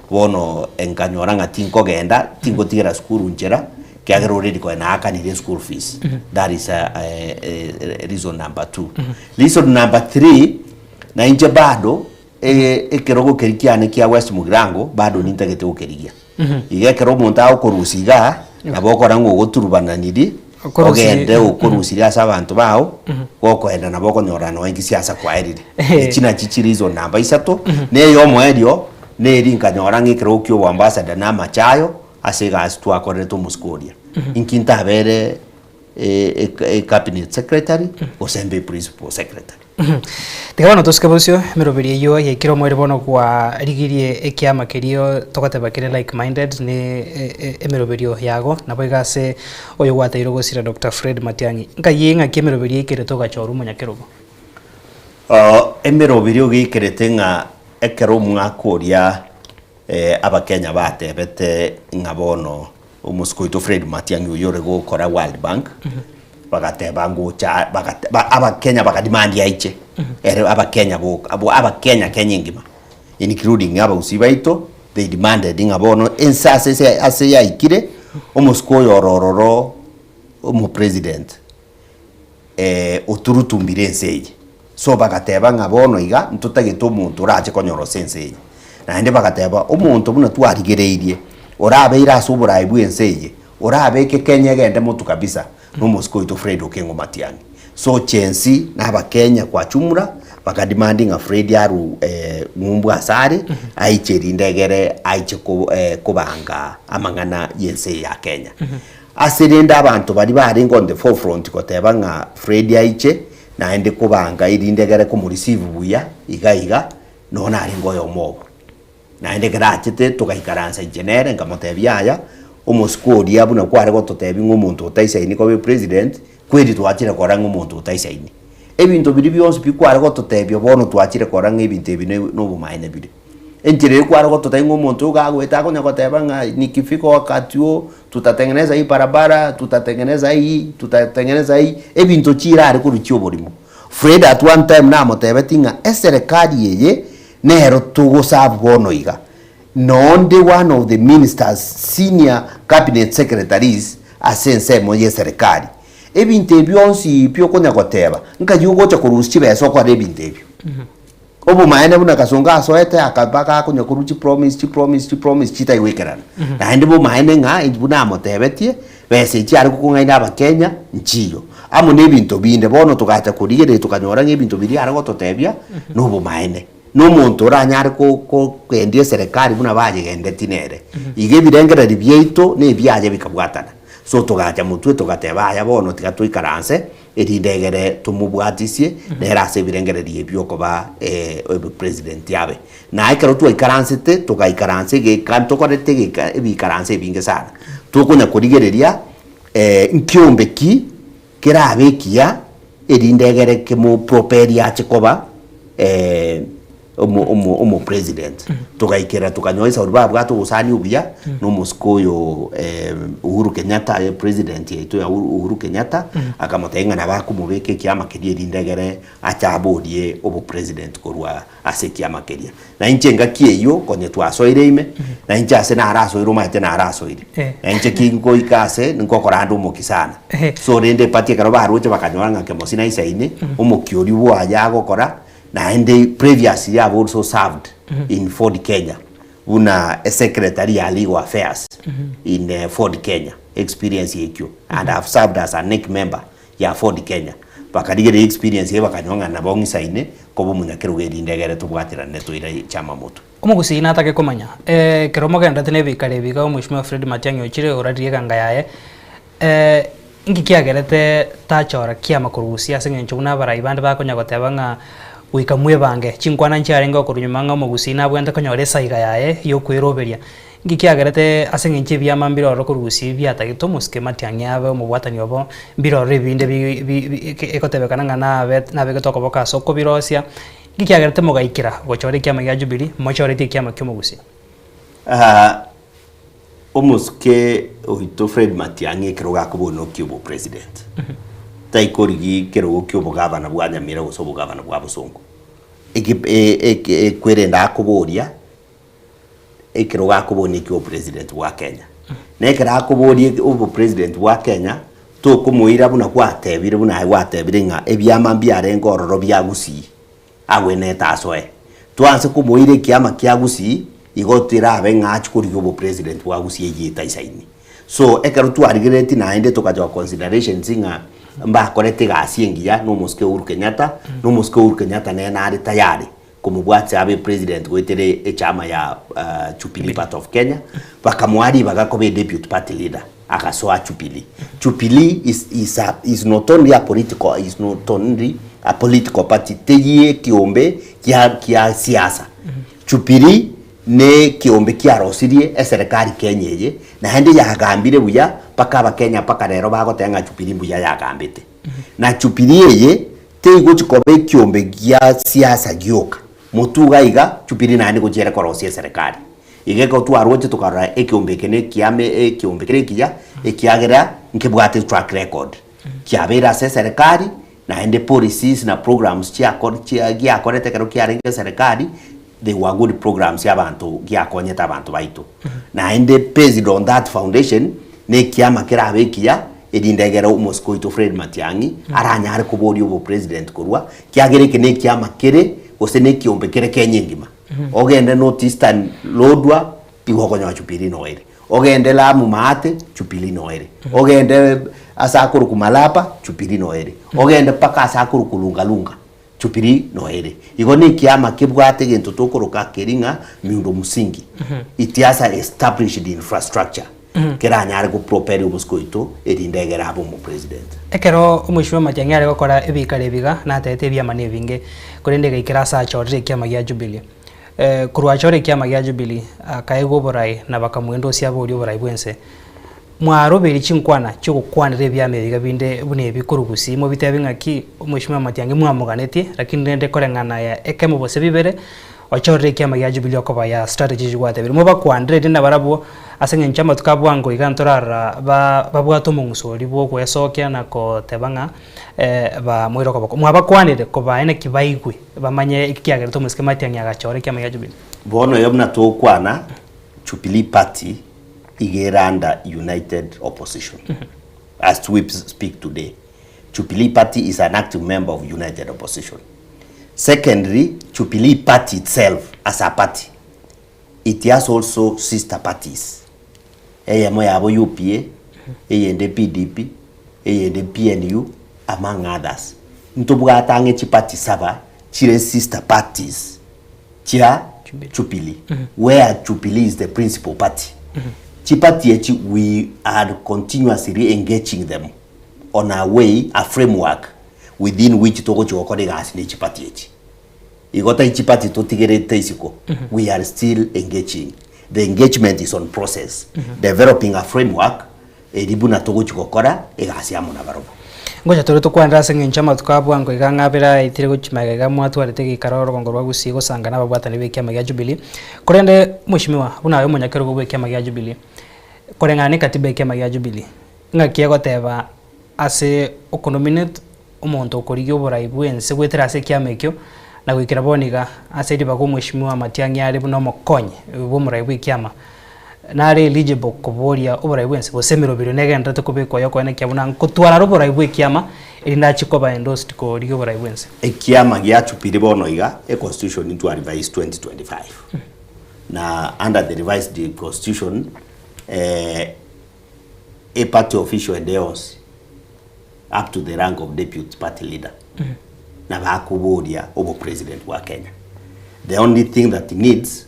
Bono nkanyora ng'a tinkogenda, tingotigera sukuru nchera, ekiagera already konya naakanire eschool fees. That is reason number two. Reason number three, na inche bado Ekerogo keria kiane kia West Mugirango bado nintagete gokerigia. Iga ekero omonto agokorusia igaa, nabo okora ng'a ogoturubananirie. Okorusirie. Ogende okorusirie ase abanto bao, gokoenda nabo okonyora nonya ki siasa kwaerire. Echi nachi chireason namba isato, na eyomoerio, neri nkanyora ng'a ekerogo kia oboambassador na amachayo, ase egasi twakorerete omosike oria. Inki ntabere ecabinet secretary, gose mbe principal secretary. Tiga bono tosike bosio, emeroberi eyio yaikire omoerio bono kwarigirie ekiama keria togoteba kere like minded ne emeroberio yago, naboigo ase oyo gwateirwe gosira Doctor Fred Matiang'i. Nkai ng'aki emeroberi eikerete ogachorwa omonyakerogo? Emeroberio geikerete ng'a ekero omwaka oria Abakenya batebete ng'a bono omosike oito Fred Matiang'i oyio ore gokora World Bank, bagateba ngocha bagate ba Abakenya bakademand aiche, ere Abakenya boka abwo Abakenya Kenya engima including abagusii baito, they demanded ng'a bono ense ase ase ase yaikire, omosike oyo oro ororo omopresident. oturutumbire ense eye. So bagateba ng'a bono iga ntotagete omonto orache konyora ase ense eye. Naende bagateba omonto buna twarigereirie, orabeire ase oboraai bw'ense eye, orabeke Kenya egende motu kabisa, na omosike oito Fred Okengo Matiang'i. So chensi na abakenya kwa jumla bakademand ng'a Fred arwe ng'umbu ase are, aiche erinde egere aiche kobanga amang'ana y'ense eye ya Kenya. Ase rende abanto baria barenge on the forefront goteba ng'a Fred aiche naende kobanga erinde egere komoreceive buya iga iga, nonya narenge oyomo obo. Naende ekero achete togaikaransa inche nere nkamotebia yaya, omosike oria buna kware gototebia ng'a omonto otaisaini koba epresident, kweri twachire korora ng'a omonto otaisaini. Ebinto biria bionsi pi kware gototebia bono twachire korora ng'a ebinto ebi ne obomaene bire. Enchera eye kware gototebia ng'a omonto oyo gagoeta akonya goteba ng'a nikifika wakati oo tutatengeneza hii barabara, tutatengeneza hii, tutatengeneza hii, ebinto chirare korwa chia oborimo. Fred at one time namotebetie ng'a eserekari eye nero togoserve bono iga, nonde one of the ministers, senior cabinet secretaries ase ensemo ya eserekari. Ebinto ebi bionsi pi okonya goteba, nkai ogocha korusia chibesa okore ebinto ebio. Obomaene buna Kasongo asoete akaba gakonya korwa chipromise chipromise chipromise chitaigoikerana. Naende bomaene ng'a buna amotebetie, besa echi are gokong'aina abakenya nchiyo. Amo na ebinto binde, bono togacha korigereria tokanyora ng'a ebinto biria are gototebia nobomaene. Na omonto oranyare ko kogendia eserekari buna bayegendetie nere. Iga ebirengererio biaito na ebiaye bikabwatana. So togacha motwe togateba aya bono tiga toikaranse. Erinde egere tomobwatisie nere ase ebirengererio ebio okoba president abe. Na ekero twaikaransete, togaikaransa egeka ntokorete egeka ebikaranso ebinge sana, tokonya korigereria nkiombe ki kerabe ekiya erinde egere kemopropel ache koba. Omo omo omo president togaikera tokanyora esauri babwate obosani obuya na omosike oyo Uhuru Kenyatta aye president yaito ya Uhuru Kenyatta akamotebia ng'a nabo akomobeka ekiama keria erinde egere ache aborie obo president korwa ase ekiama keria. Na inche engaki eyio konye twasoire ime, na inche ase narasoire omanyete narasoire. Na inche ki nkoika ase nkokora ande omokia sana. So rende eparty ekero baroche bakanyora ng'a Kemosi naisaine, omokia oria bwaye agokora. Naende previously have also served in Ford Kenya buna esecretary ya legal affairs in Ford Kenya experience ekio and have served as a NEC member ya Ford Kenya. Bakarigereria experience eye bakanyora ng'a nabo ng'isaine koba omonyakerogo erinde egere tobwaterane toire chama motwe. Omogusii natake komanya, ekero mogenderete na ebikaro ebi iga Omweshimiwa Fred Matiang'i ochire oraririe eganga yaye, Inki kiagerete tachora kiama korwa gusii ase engencho buna abarai bande bakonya goteba ng'a goika mwebange? Chinkwana nchiarenge okorwa nyuma ng'a omogusii nabwenerete konyora esaiga yaye y'okweroberia. Inki kiagerete ase engencho ebiama mbire ororo korwa gusii biatagete omosike Matiang'i abe omobwatani obo mbire ororo ebinde bi bi egotebekana ng'a nabe nabegete okoboko ase okobirosia. Inki kiagerete mogaikera gochora ekiama gia Jubilee mochoretie ekiama ki'omogusii? Omosuke oito Fred Matiang'i ekerogo akobua nokia obopresident. Taikorigi kerogo kia obogavana bwa Nyamira gose obogavana bwa Bosongo. Eke eke ekwerende akoboria ekerogo akobua nekia obopresident bwa Kenya. Na ekero akoboria obopresident bwa Kenya, tokomoira buna gwatebire buna aye gwatebire ng'a ebiama mbiarenge ororo bia Gusii. Agwenerete asoe. Twanse komoira ekiama kia Gusii, igo terabe ng'a achie korigia obopresident bwa Gusii eyio etaisaini. So ekero twarigereretie naende tokachoka considerations ng'a mbakorete egasi engiya na omosike Uhuru Kenyatta, na omosike Uhuru Kenyatta nere nare tayari komobwatia abe president goetera echama ya Jubilee Party of Kenya, bakamoa ribaga koba deputy party leader agasoa Jubilee. Jubilee is, is, a, is not only a political, is not only a political party, teiyo ekiombe kia, kia siasa. Jubilee ne ekiombe kiarosirie eserekari Kenya eye, naende yagambire buya mpaka abakenya mpaka rero bagoteba ng'a Jubilee mbuya yagambete. Na Jubilee eye Teigochi koba ekiombe gia siasa gioka. Motuga iga, Jubilee naende gochia ere korosia eserekari. Iga ekero twaroche tokarora ekiombe eke nekiame ekiombe kere ekiya, ekiagera nkebwate track record. Kiabeire ase eserekari, naende policies na programs chiako chia giakorete ekero kiarenge eserekari, they were good programs abanto giakonyete abanto baito. Naende based on that foundation, na ekiama kerabe ekiya, erinde egere omosike oito Fred Matiang'i aranyare koboria obopresident korwa, kiagera eke na ekiama kere gose na ekiombe kere Kenya engima. Ogende North Eastern Lodwar, igo okonyora Jubilee noere. Ogende Lamu maate, Jubilee noere. Ogende ase akorokwa Malaba, Jubilee noere. Ogende mpaka ase akorokwa Lunga Lunga. Jubilee noere. Igo nekiama kebwate egento tokoroka keri ng'a miundo msingi. It has a established infrastructure keranyare go propel omosike oito erinde egere abe omopresident. Ekero Omweshimiwa Matiang'i are gokora ebikaro ebi iga, natebete ebiama nebinge, korende egaikera ase achorire ekiama gia Jubilee. Korwa achore ekiama gia Jubilee, akaegwa oborai na bakamoenda osiabe oria oborai bwense. Mwarobeire chinkwana chi'ogokwanera ebiama ebiga binde buna ebi korwa gusii, mobitebi ng'aki Omweshimiwa Matiang'i mwamoganetie, lakini rende koreng'ana ya ekemo gose bibere, ochorire ekiama gia Jubilee okoba ya strategy echi gwatebire. Mobakwanere rende nabarabwo ase eng'encho amatuko a bwango iga ntorarora ba babwate omong'uso oria bw'ogwesokia na koteba ng'a bamoire okoboko. Mwabakwanire kobae naki baigwe bamanye eki kiagerete omosike Matiang'i agachora ekiama gia Jubilee. Bono iga buna togokwana, Jubilee Party iga ere under united opposition as we speak today Jubilee party is an active member of united opposition secondly Jubilee party itself as a party it has also sister parties eyemo yabo UPA eyende PDP eyende PNU among others ntobwate ang'e chiparty saba chire sister parties chia Jubilee where Jubilee is the principal party chiparty echi we are continuously re-engaging them on a way a framework within which togochi gokora egasi ne chiparty echi igo tai chiparty totigerete isiko we are still engaging the engagement is on process developing a framework Eri buna togochia gokora egasi amo nabarobwo. Ngocha tore tokwanere ase engencho y'amatuko a bwango iga ng'a abere aetire gochia magega iga mwatwarete egeikaro orogongo rwa Gusii gosanga nababwatani b'ekiama gia Jubilee. Korende mweshimiwa, buna aye omonyakerogo bw'ekiama gia Jubilee, koreng'ana nekatiba y'ekiama gia Jubilee, ng'aki egoteba ase okonominate omonto okorigia oborai bw'ense goetera ase ekiama ekio, na goikera bono iga ase ribaga omweshimiwa Matiang'i are buna omokonyi bw'omorai bw'ekiama, nare eligible koboria oborai bw'ense gose emeroberio negendererete kobekwa yokoenekia buna nkotwara are oborai bw'ekiama erinde achie koba endorsed korigia oborai bw'ense. Ekiama gia Jubilee bono iga, econstitution intwa revise 2025 na under the revised constitution eh, eparty official ende yonsi up to the rank of deputy party leader nabo akoboria obopresident bwa Kenya. The only thing that needs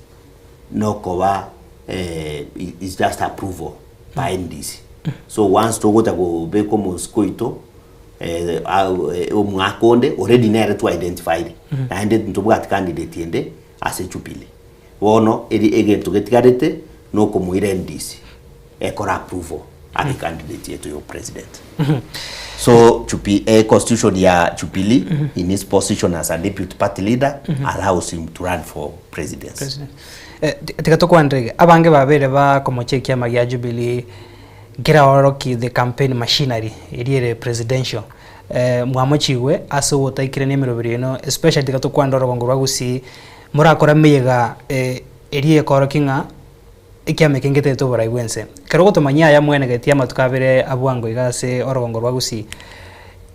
nokoba eh, is just approval by NDC. So once togocha kobeka omosike oito eh, au- eh, omwaka onde already nere twa identified naende ntobwati candidate ende ase Jubilee. Bono eri egento getigarete nokomoira NDC ekore approval abe candidate yetu ya president. So Jubi, eh, constitution ya Jubilee in his position as a deputy party leader allows him to run for presidency. President. Eh, ti- tiga tokwanere iga abange babere bakomocha ekiama gia Jubilee nkeraoroki the campaign machinery eria ere presidential eh, mwamochigwe ase ogotaikire emeroberi eno especially tiga tokwanere orogongo rwa Gusii Morakore emeyega eria ekorokia ng'a ekiama eke ngetete oborai bw'ense. Ekero ogotomanyia aya mwenegetie amatuko abere abwango iga ase orogongo rwa Gusii,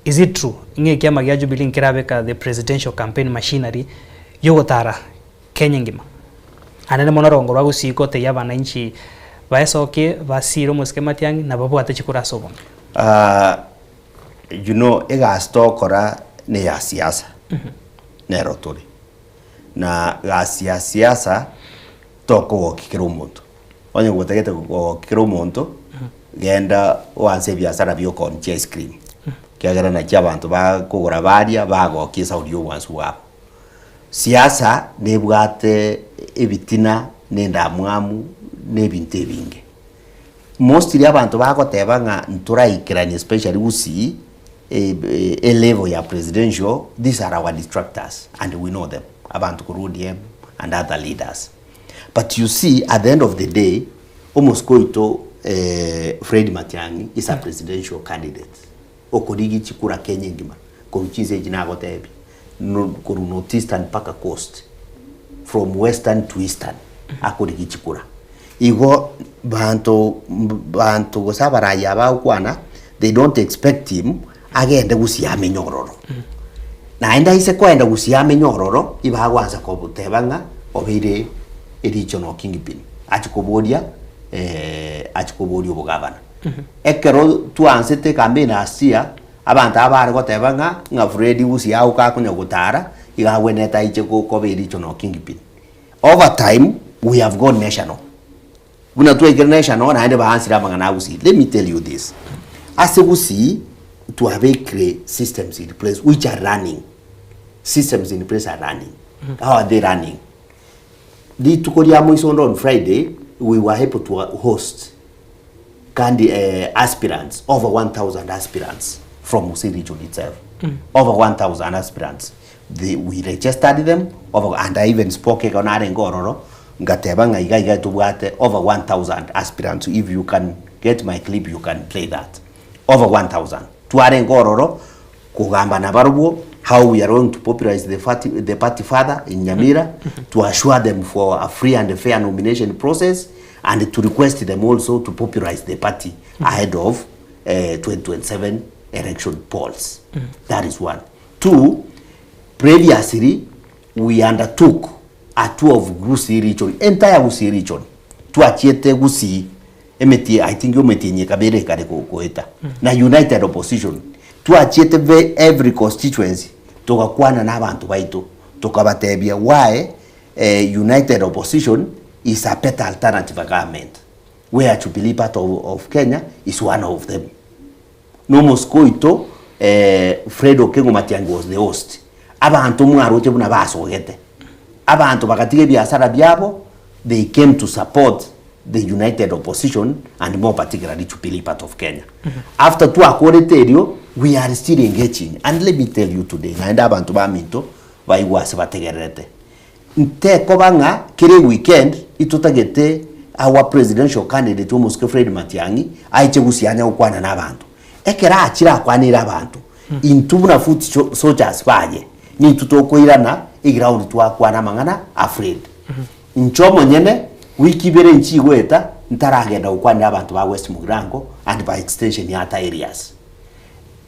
is it true ng'a ekiama gia Jubilee nkerabeka the presidential campaign machinery yogotara Kenya engima? Anene mono orogongo rwa Gusii gotebia abananchi Baesokie basiire omosike Matiang'i na babwate chikura ase obonge. Ah, you know egasi togokora neya siasa, nero tore. Na gasi ya siasa tokogokia kera omonto. Onye gotagete kogokia kera omonto, genda oanse ebiasara bia okoonia chi ice cream, ekiagera nakio abanto bakogora baria bagokia esauri ya obwansu bwabo. Siasa nebwate ebitina na endamwamu na ebinto ebinge. Mostly abanto bagoteba ng'a ntoraikeranie especially gusii e level ya presidential, these are our detractors and we know them, abanto korwa ODM and other leaders. But you see at the end of the day, omosike oito Fred Matiang'i is a presidential candidate. Okorigia chikura Kenya engima korwa chinse echi nagotebia, no korwa North Eastern mpaka Coast, from Western to Eastern, akorigia chikura. Igo banto banto gose abarai aba agokwana, they don't expect him agende gusii amenye ororo. Naende aise koenda gusii amenye ororo, iba agoansa koteba ng'a obeire erichono kingpin, achie koboria achie koboria obogavana. Ekero twaansete ecampaign last year, abanto aba bare goteba ng'a ng'a Fred gusii agoka akonya gotara, iga agwenerete aiche koba erichono kingpin. Over time, we have gone national. Buna twaikire national, naende baansire amang'ana a Gusii. Let me tell you this, ase Gusii, twabekire systems in place which are running. Systems in place are running. How are they running? Rituko ria moiso on Friday, we were able to host kandi eh, aspirants, over 1,000 aspirants from Gusii region itself. Over 1,000 aspirants. They, we registered them, over, and I even spoke ekero narenge ororo, ngateba ng'a iga iga tobwate over 1,000 aspirants. If you can get my clip, you can play that. Over 1,000. Twarenge ororo, kogamba nabarobwo, how we are going to popularize the party, the party further in Nyamira, to assure them for a free and fair nomination process, and to request them also to popularize the party ahead of eh, 2027 election polls. That is one. Two, previously we undertook a tour of Gusii region, entire Gusii region. Twachiete Gusii emetie I think emetienyi ekabere ekare goeta na united opposition. Twachiete ve every constituency togakwana na abanto baito tokabatebia why eh, united opposition is a better alternative government where Jubilee Party of, of Kenya is one of them. Na omosike oito eh, Fred Okengo Matiang'i was the host. Abanto mwaroche buna basogete. Abanto bagatiga ebiasara biabo, they came to support the united opposition and more particularly Jubilee Party of Kenya. After twakorete erio, we are still engaging. And let me tell you today, naende abanto baminto baigwe ase bategererete. Ntekoba ng'a kera eweekend itotagete our presidential candidate omosike Fred Matiang'i aiche gusii anya gokwana na abanto. Ekero achire akwanere abanto, intwe buna foot soldiers baye, nintwe tokoirana eground twakwana amang'ana a Fred. Inche omonyene wiki ibere nchigoeta ntaragenda gokwanera abanto ba West Mugirango and by extension other areas.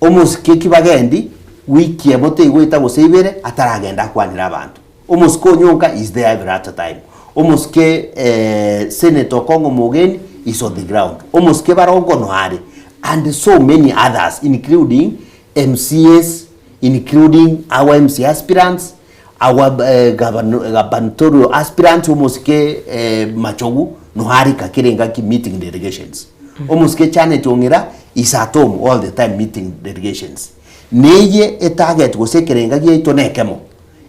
Omosike kibagendi wiki emo tegoeta gose ibere ataragenda akwanere abanto. Omosike Onyonka is there every other time. Omosike eh, Senator Okong'o Mogeni is on the ground. Omosike Barongo no are and so many others including MCAs, including our MC aspirants, our eh, gubernatorial aspirants omosike eh, Machogu no are kakere engaki meeting delegations. Omosike Janet Ong'ira is at home all the time meeting delegations. Neye etarget gose ekerenga giaito nekemo.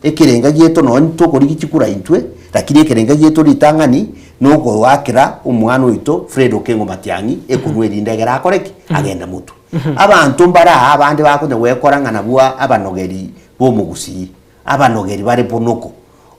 Ekerenga giaito nonye tokorigia chikura intwe, lakini ekerenga giaito ritang'ani nogoakera omwana oito Fred Okengo Matiang'i ekonwa erinde egere akore ki? Agende motwe. Abanto mbare aa abande bakonya gwekora ng'a nabwo abanogeri b'omogusii, abanogeri bare bonoko.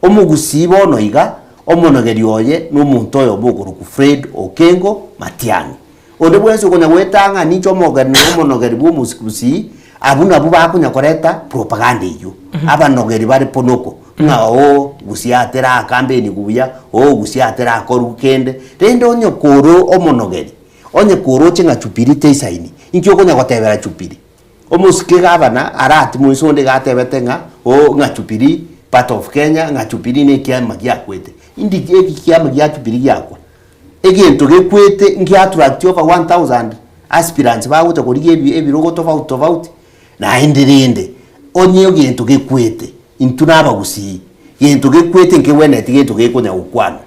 Omogusii bono iga, omonogeri oye nomonto oyomo okorokwa Fred Okengo Matiang'i. Onde bwensi okonya gwetang'a ninche omogeni omonogeri bw'omogusii, abwo nabwo bakonya koreta propaganda eyio. Abanogeri bare ponoko, ng'a oo gusii atera campaign buya, oo gusii atera akorwa kende, rende onye kore omonogeri, onye koroche ng'a Jubilee teisaini, inki okonya gotebera Jubilee? Omosike gavana arati moiso onde iga atebete ng'a oo ng'a Jubilee part of Kenya, ng'a Jubilee na ekiama giakwete. Indi eki kiama gia Jubilee giakwa? Egento gekwete ngia attract over 1000 aspirants bagocha korigia ebi ebirogo tofauti tofauti, naende rende onye egento gekwete intwe na abagusii, gento gekwete nkegwenereti gento gekonya gokwanwa.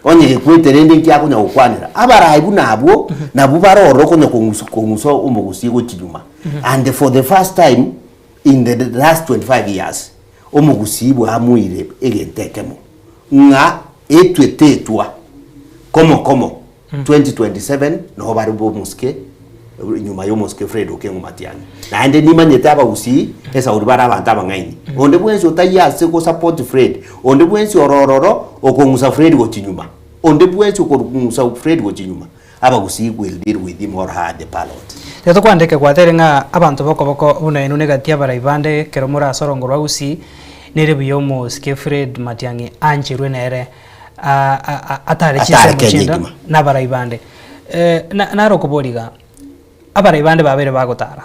Onye gekwete rende nkiakonya gokwanera. Abarai buna abwo nabwo bare ororo konya kong'usa kong'usa omogusii gochia nyuma. And for the first time in the last 25 years, omogusii bwamuire egento ekemo, ng'a etwe tetwa komo komo 2027 nabo bare bomosike nyuma y'omosike Fred Okengo Matiang'i. Naende nimanyete abagusii esauri bare abanto abang'aini. Onde bwensi otaiyo ase gosupport Fred, onde bwensi ore ororo okong'usa Fred gochia nyuma, onde bwensi okong'usa Fred gochia nyuma, abagusii will deal with him or her at the ballot. Tiga tokwandeke gwatere ng'a abanto b'okoboko buna inwe negati y'abarai bande ekero more ase orongo rwa Gusii, nere buya omosike Fred Matiang'i ancherwe nere atare Atare chinsemo Kenya chienda engima. nabarai bande. Nare okoboria iga, abarai bande babeire bagotara,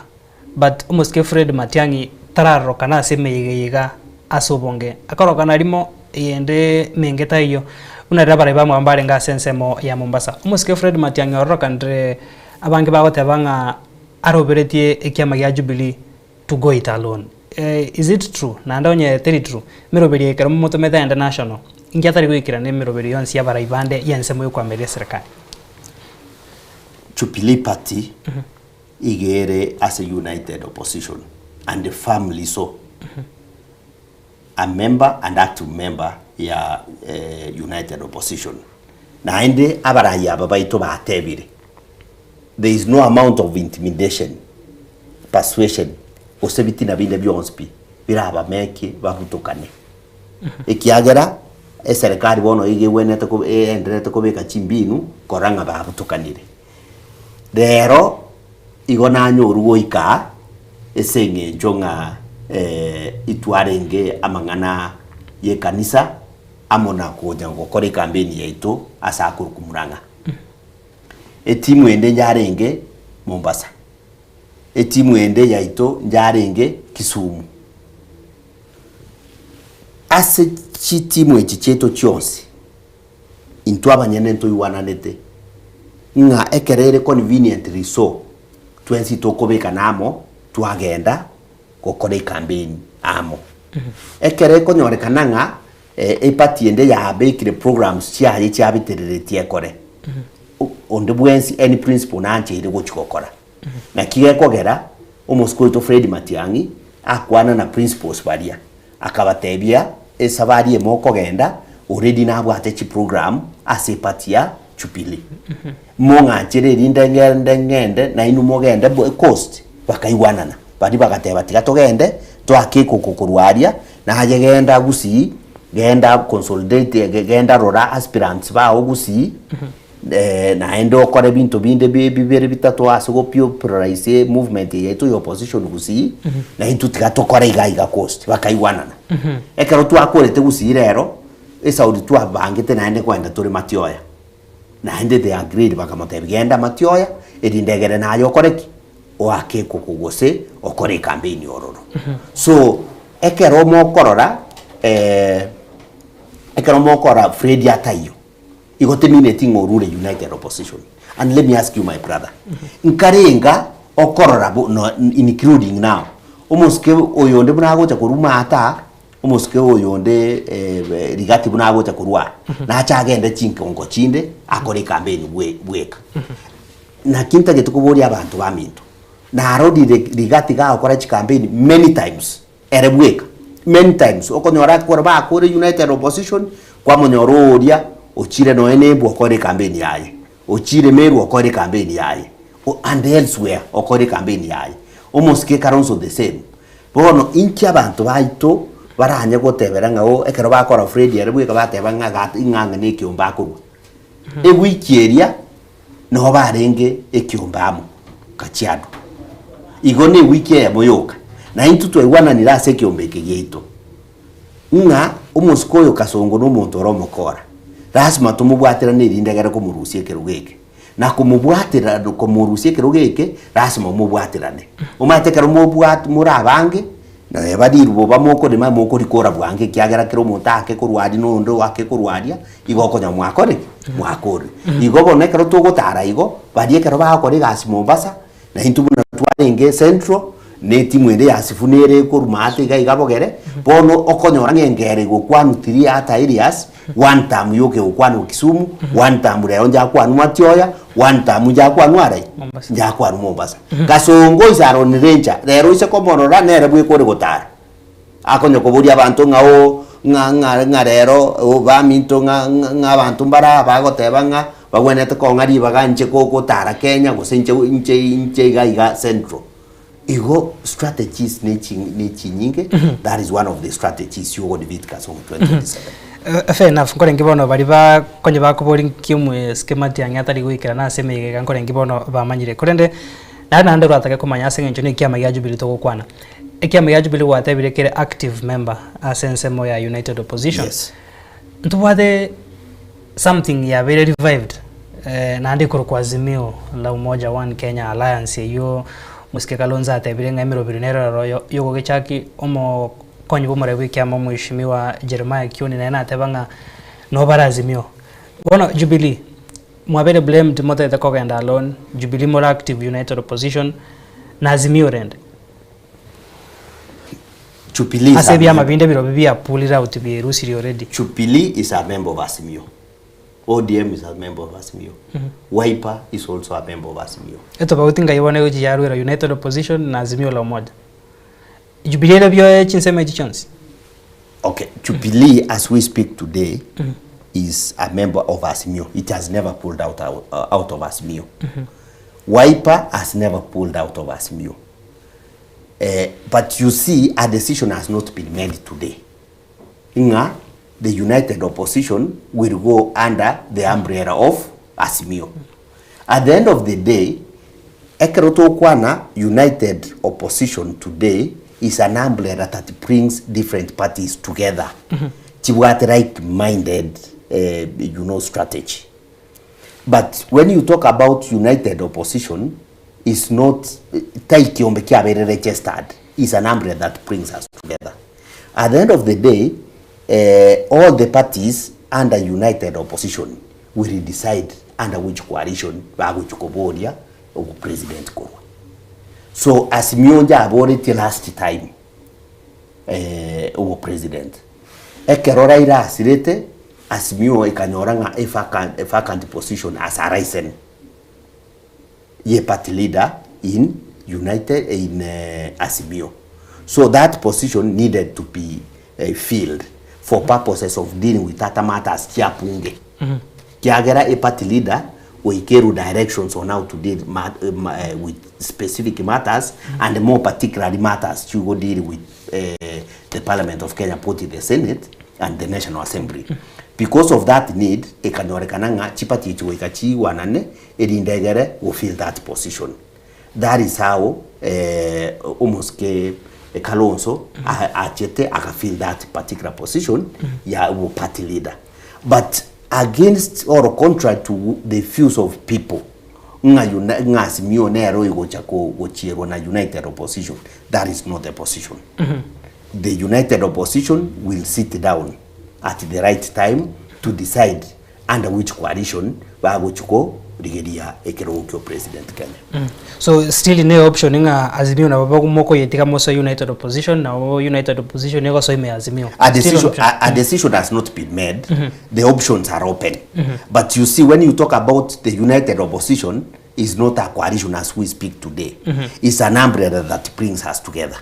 but omosike Fred Matiang'i tararorokana ase emeyega eye iga ase obonge, akarorokana rimo eyende menge taiyo, buna riria abarai bamwabo mbarenge ase ensemo ya Mombasa. Omosike Fred Matiang'i ororokanire abange bagoteba ng'a aroberetie ekiama gia Jubilee to go it alone. Is it true? Naende onye teri true, emeroberio eye ekero momotomete aende national, inki atari goikerana emeroberio yonsi y'abarai bande y'ensemo y'okoamereria eserekari? Jubilee Party iga ere ase United Opposition and firmly so. A member and active member ya United Opposition. Naende abarai aba baito batebire there is no amount of intimidation, persuasion gose bitina binde bionsi pi birabamekie babutokane. Ekiagera eserekari bono iga egwenerete ko eendererete kobeka chimbinu korora ng'a babutokanire. Rero igo nanyorwa goika aa ase eng'encho ng'a itwarenge amang'ana y'ekanisa amo na konya gokora ekampeni yaito ase akorokwa Murang'a. Etimu ende yarenge Mombasa, etimu ende yaito yarenge Kisumu. Ase chitimu echi chiaito chionsi, intwe abanyene ntoigwananete ng'a ekero ere conveniently so, twensi tokobekana amo twagenda gokora ecampaign amo. Ekero ekonyorekana ng'a eparty ende yabekire programs chiaye chiabetereretie ekore, onde bwensi any principle nancheire gochia gokora. Naki gekogera omosike oito Fred Matiang'i akwana na principles baria, akabatebia esabari eye mokogenda already nabwate chiprogram ase eparty ya Jubilee. Mong'anchere erinde ngende ngende nainwe mogende coast, bakaigwanana. Baria bagateba tiga togende toake ekoko korwa aria, naye genda Gusii, genda consolidate genda rora aspirants bao Gusii, naende okore ebinto binde bi bibere bitato ase go popularize movement eye yaito ya opposition Gusii, na intwe tiga tokore iga iga coast, bakaigwanana. Ekero twakorete Gusii rero, esauri twabangete naende kogenda tore Matioya. Naende they agreed bakamotebia, Genda Matioya, erinde egere naye okore ki? Oake ekoko gose okore ekampeini ororo. So, ekero mokorora ekero mokorora Fred ataiyo, igo temineti ng'a orure United Opposition. And let me ask you my brother, nkarenga okorora bo no including now, omosike oyonde buna agocha korwa maata, Omosike oyo onde rigati buna agocha korwa aa, nache agende chinkongo chinde akore ekampeni bweka. Naki ntagete koboria abanto baminto, narorire rigati gagokora chikampeni many times ere bweka, many times okonyora ekero bakore united opposition, kwamonyora oria ochire nonya na embwa okore ekampeni yaye, ochire Meru okore ekampeni yaye, and elsewhere okore ekampeni yaye. Omosike Kalonzo the same. Bono inki abanto baito baranye gotebera ng'a oo ekero bakora Fred ere bweka bateba ng'a gat ng'a ang'e na ekiombe akorwa. Ewiki eria noo barenge ekiombe amo Kajiado. Igo na ewiki eyemo yoka. Na intwe twaigwananire ase ekiombe eke giaito ng'a omosike oyo Kasongo na omonto ore omokora, lasima tomobwaterane erinde egere komorusia ekerogo eke. Na komobwatera komorusia ekerogo eke, lasima omobwaterane. Omanyete ekero mobwat more abange, Neba rirubo mokorema mokorikora bwango ekiagera kera omonto ake korwa aria na onde ake korwa aria, igo okonya mwakore ki? Mwakorire. Igo bono ekero togotara igo, baria ekero bagokora egasi Mombasa, na intwe buna twarenge Central, na etimu ende ya Sifuna ere ekorwa maate iga iga bogere, bono okonyora ng'a engero egokwanwa three other areas, one term yoka egokwanwa Kisumu, one term rero njakwanwa Matioya, one term njakwanwa arai? Njakwanwa Mombasa. Kasongo is a lone ranger, rero ise komorora nere bweka ore gotara. Akonya koboria abanto ng'a oo ng'a ng'a ng'a rero oo baminto ng'a ng'a ng'a abanto mbare aa bagoteba ng'a bagwenerete kong'a ribaga inche ko gotara Kenya gose inche inche inche iga iga Central. Igo strategies ne chi ne chinyinge, that is one of the strategies ya ogodefeat Kasongo 2027. Fair enough, nkorenge bono baria ba konya bakoboria nki omwesike Matiang'i atari goikerana ase emeyega iga nkorenge bono bamanyire. Korende naende naende oratake komanya ase eng'encho na ekiama gia Jubilee togokwana. Ekiama gia Jubilee gwatebire kere active member ase ensemo ya United Opposition. Yes. Ntobwate something yabeire revived naende ekorokwa Azimio la Umoja One Kenya Alliance eyio Mosike Kalonzo atebire ng'a emeroberi nere ororo yogogechaki omokonyi bw'omorai bw'ekiama Omweshimiwa Jeremiah Kioni naye nateba ng'a nobare Azimio. Bono Jubilee mwabeire blamed motagete kogenda alone, Jubilee more active United Opposition na Azimio rende. Jubilee is Ase a ebiama mem- binde birobio bia pulled out bierusirie already. Jubilee is a member of Azimio. ODM is a member of Azimio. Wiper is also a member of Azimio. Etobauti ngai bono egochia yarwera United Opposition na Azimio la Umoja. Jubilee ere bioe chinsemo echi chionsi. Okay, Jubilee as we speak today is a member of Azimio. It has never pulled out, out, out of Azimio. Wiper has never pulled out of Azimio. Eh, but you see a decision has not been made today ng'a the united opposition will go under the umbrella of Azimio. At the end of the day, ekero tokwana united opposition today is an umbrella that brings different parties together chibwate like minded eh, you know, strategy. But when you talk about united opposition is not tai kiombe kiabeire registered is an umbrella that brings us together. At the end of the day eh, all the parties under united opposition will decide under which coalition bagochia koboria obopresident korwa. So Azimio njaboretie last time eh, obopresident ekero Raila asirete Azimio ekanyora ng'a a vacant, a vacant position has arisen ye party leader in United in Azimio. So that position needed to be filled for purposes of dealing with other matters chia bunge. Kiagera a party leader goikerwa directions on how to deal ma, ma, with specific matters and more particularly matters chigo deal with the parliament of Kenya both the senate and the national assembly. Because of that need ekanyorekana ng'a chipati echi goika chiigwanane erinde egere go fill that position. That is how eh, omosike Kalonzo achete aka fill that particular position ya obo party leader. But against or contrary to the views of people ng'a ng'a Azimio nere oigocha gochierwa na united opposition, that is not the position. The united opposition will sit down at the right time to decide under which coalition bagochia korigeria ekerogo kia president Kenya. So still ne option ng'a Azimio nabo mokoyetiga mosoe united opposition nabo united opposition egosoa ime ya Azimio. A decision, a, a decision has not been made. The options are open. But you see, when you talk about the united opposition, is not a coalition as we speak today. It's an umbrella that brings us together.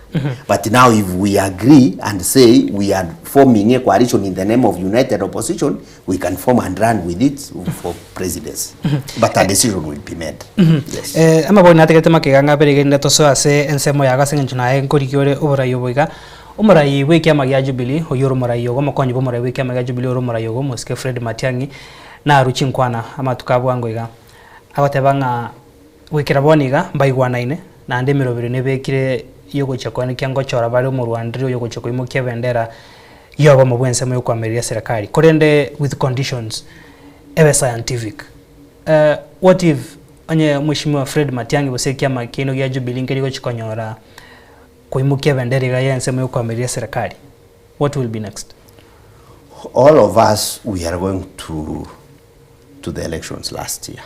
But now if we agree and say we are forming a coalition in the name of united opposition, we can form and run with it for presidency. But a decision will be made. Yes. Eh, amabori nategete makega ng'a aberegerinde tosoe ase ensemo yago ase eng'encho naye nkorigia ore oborai obo iga. Omorai bw'ekiama gia Jubilee, oyio ore omorai ogo, omokonyi bw'omorai bw'ekiama gia Jubilee ore omorai ogo, omosike Fred Matiang'i, narue chinkwana amatuko a bwango iga. Agoteba ng'a goikera bono iga mbaigwanaine, naende emeroberi nebekire y'ogochia koenekia ngochora bare omorwandire oyogochia koimokia ebendera y'obomo bw'ensemo y'okoamereria eserekari, korende with conditions, ebe scientific. What if onye Mweshimiwa Fred Matiang'i gose ekiama kiaino gia Jubilee nkeri gochia konyora. koimokia ebendera iga y'ensemo y'okoamereria eserekari, what will be next? All of us we are going to to the elections last year.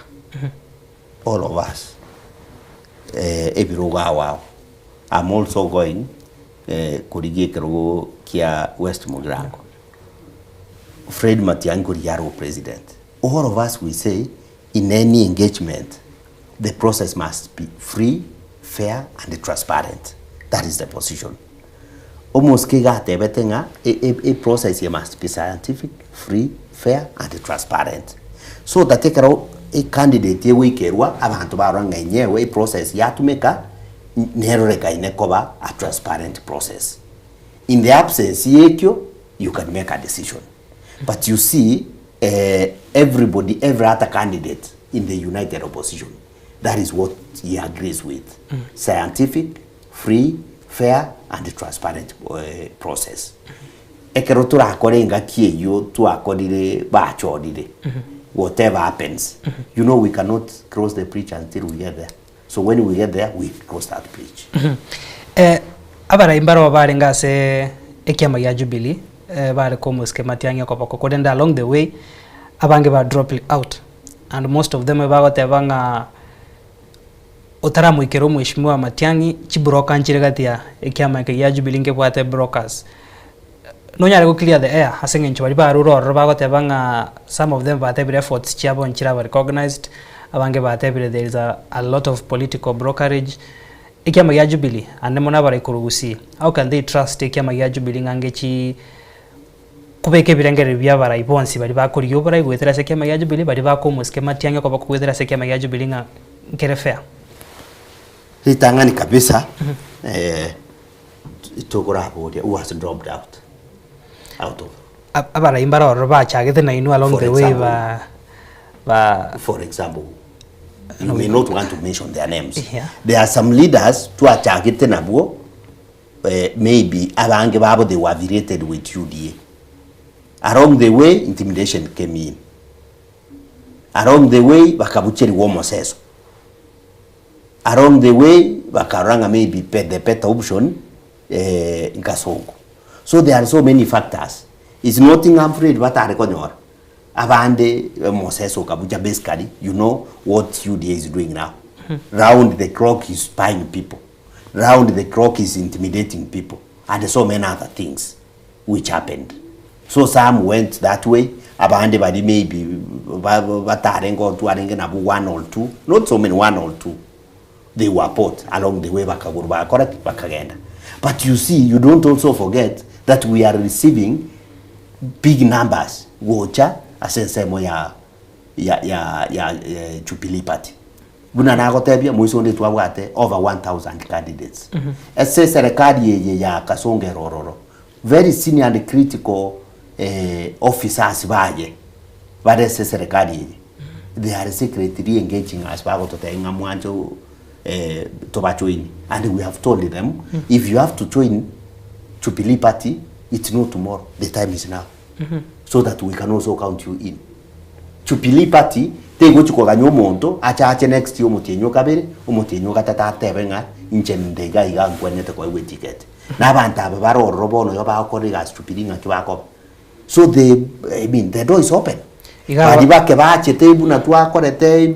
All of us. Eh, ebirogo ao ao. I'm also going eh, korigia ekerogo kia West Mugirango. Fred Matiang'i korigia are president. All of us we say in any engagement the process must be free, fair and transparent. That is the position. Omosike iga atebete ng'a e process eye must be scientific, free, fair and transparent. So that ekero e candidate egoikerwa abanto barora ng'a enyewe e process yatumeka nerorekaine koba a transparent process. In the absence ya ekio, you can make a decision. But you see everybody, every other candidate in the united opposition, that is what he agrees with. Scientific, free, fair and transparent process. Ekero torakore engaki eyio twakorire bachorire, whatever happens, you know we cannot cross the bridge until we get there. So when we get there, we cross that bridge. Eh, abarai mbarabwo barenge ase ekiama gia Jubilee, eh, bare komosike Matiang'i okoboko, korende along the way, abange ba drop out, and most of them ebagoteba ng'a otaramoikera omweshimiwa Matiang'i, chibroker nchire gati ya ekiama eke gia Jubilee nkebwate brokers. Nonyare go clear the air ase eng'encho baria barure ororo bagoteba ng'a some of them batebire efforts chiabo nchiraba recognized, abange batebire there is a a lot of political brokerage. Ekiama gia Jubilee ande mono abarai korwa Gusii, how can they trust ekiama gia Jubilee ng'a ngechi kobeka ebirengererio bia abarai bonsi baria bakorigia oborai goetera ase ekiama gia Jubilee, baria bakomosike matiang'i okoba kogoetera ase ekiama gia Jubilee ng'a nkere fair? Ritang'ani kabisa eh, tokoraboria who has dropped out out of Abarai mbare ororo bachagete nainwe along For the way example. ba ba for example you may not want to mention their names Yeah. there are some leaders twachagete nabwo eh, maybe abange babo they were affiliated with UDA along the way intimidation came in along the way bakabucherigwa omoseso Along the way bakarora ng'a maybe the better option nkasongo. So there are so many factors. It's not ng'a Fred batare konyora abande Moses Okabucha basically you know what UDA is doing now. Round the clock is spying people. Round the clock is intimidating people and so many other things which happened. So some went that way, abande bari maybe batarenge or twarenge nabo one or two, not so many, one or two. They were bought along the way bakagurwa bagakora ki? Bakagenda. But you see, you don't also forget that we are receiving big numbers gocha ase ensemo ya ya ya ya Jubilee Party. Buna nagotebia, moiso onde twabwate over 1000 candidates. Ase eserekari eye ya Kasongo ere ororo, very senior and critical officers baye bare ase eserekari eye, they are secretly engaging us bagototebia ng'a mwanche tobajoini and we have told them if you have to join Jubilee Party it's not tomorrow, the time is now so that we can also count you in. Jubilee Party tegochi koganya omonto achache next year omotienyi o kabere, omotienyi o gatato atebe ng'a inche nde iga iga nkwenerete koegwa eticket. Na abanto aba bare ororo bono igo bagokora egasi Jubilee ng'aki bakoba. So the, I mean, the door is open. Iga Baria bake bachete buna twakorete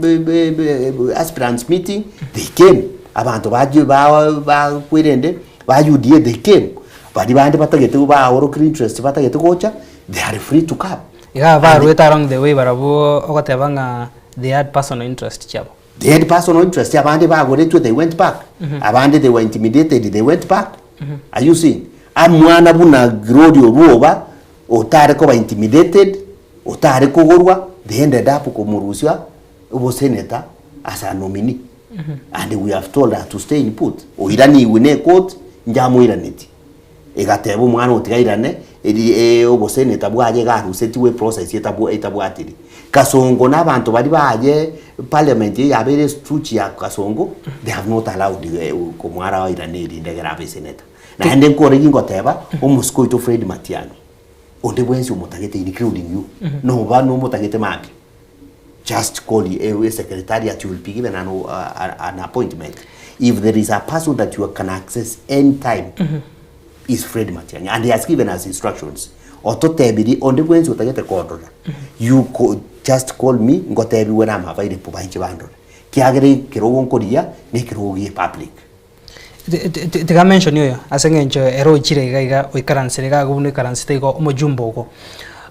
aspirants meeting, they came. Abanto ba ba bakwerende ba UDA they came. Baria bande batagete baorokire interest batagete gocha, they are free to come. Iga baruete along the way barabwo ogoteba ng'a they had personal interest chiabo. They had personal interest, abande bagoretwe they went back, abande they were intimidated they went back. Are you seeing? Amwana buna Gloria Orwoba otare koba intimidated, otare kogorwa, they ended up komorusia obosenator as a nominee. And we have told her to stay in put. Oiraniwe ne court, inche amoiranetie. Egateba omwana otiga airane, eri oboseneta bwaye iga arusetigwe eprocess etabwa etabwatiri. Kasongo na abanto baria baye parliament eye yabeire estruchi ya Kasongo, they have not allowed komwara airane erinde egere abe eseneta. Naende nkorigi ngoteba, omosike oito Fred Matiang'i, onde bwensi omotagete including you, noba nomotagete mambia, just call e secretariat you will be given an, an appointment. If there is a person that you can access anytime is Fred Matiang'i and he has given us instructions. Ototebirie onde bwensi otagete kondora you co just call me ngotebiwe na am available bainche bandore. Kiagera ekerogo nkoria na ekerogo gie public. Tiga mention oyo ase eng'encho ere ochire iga iga oikaransire iga buna oikaransete igo omojumbe ogo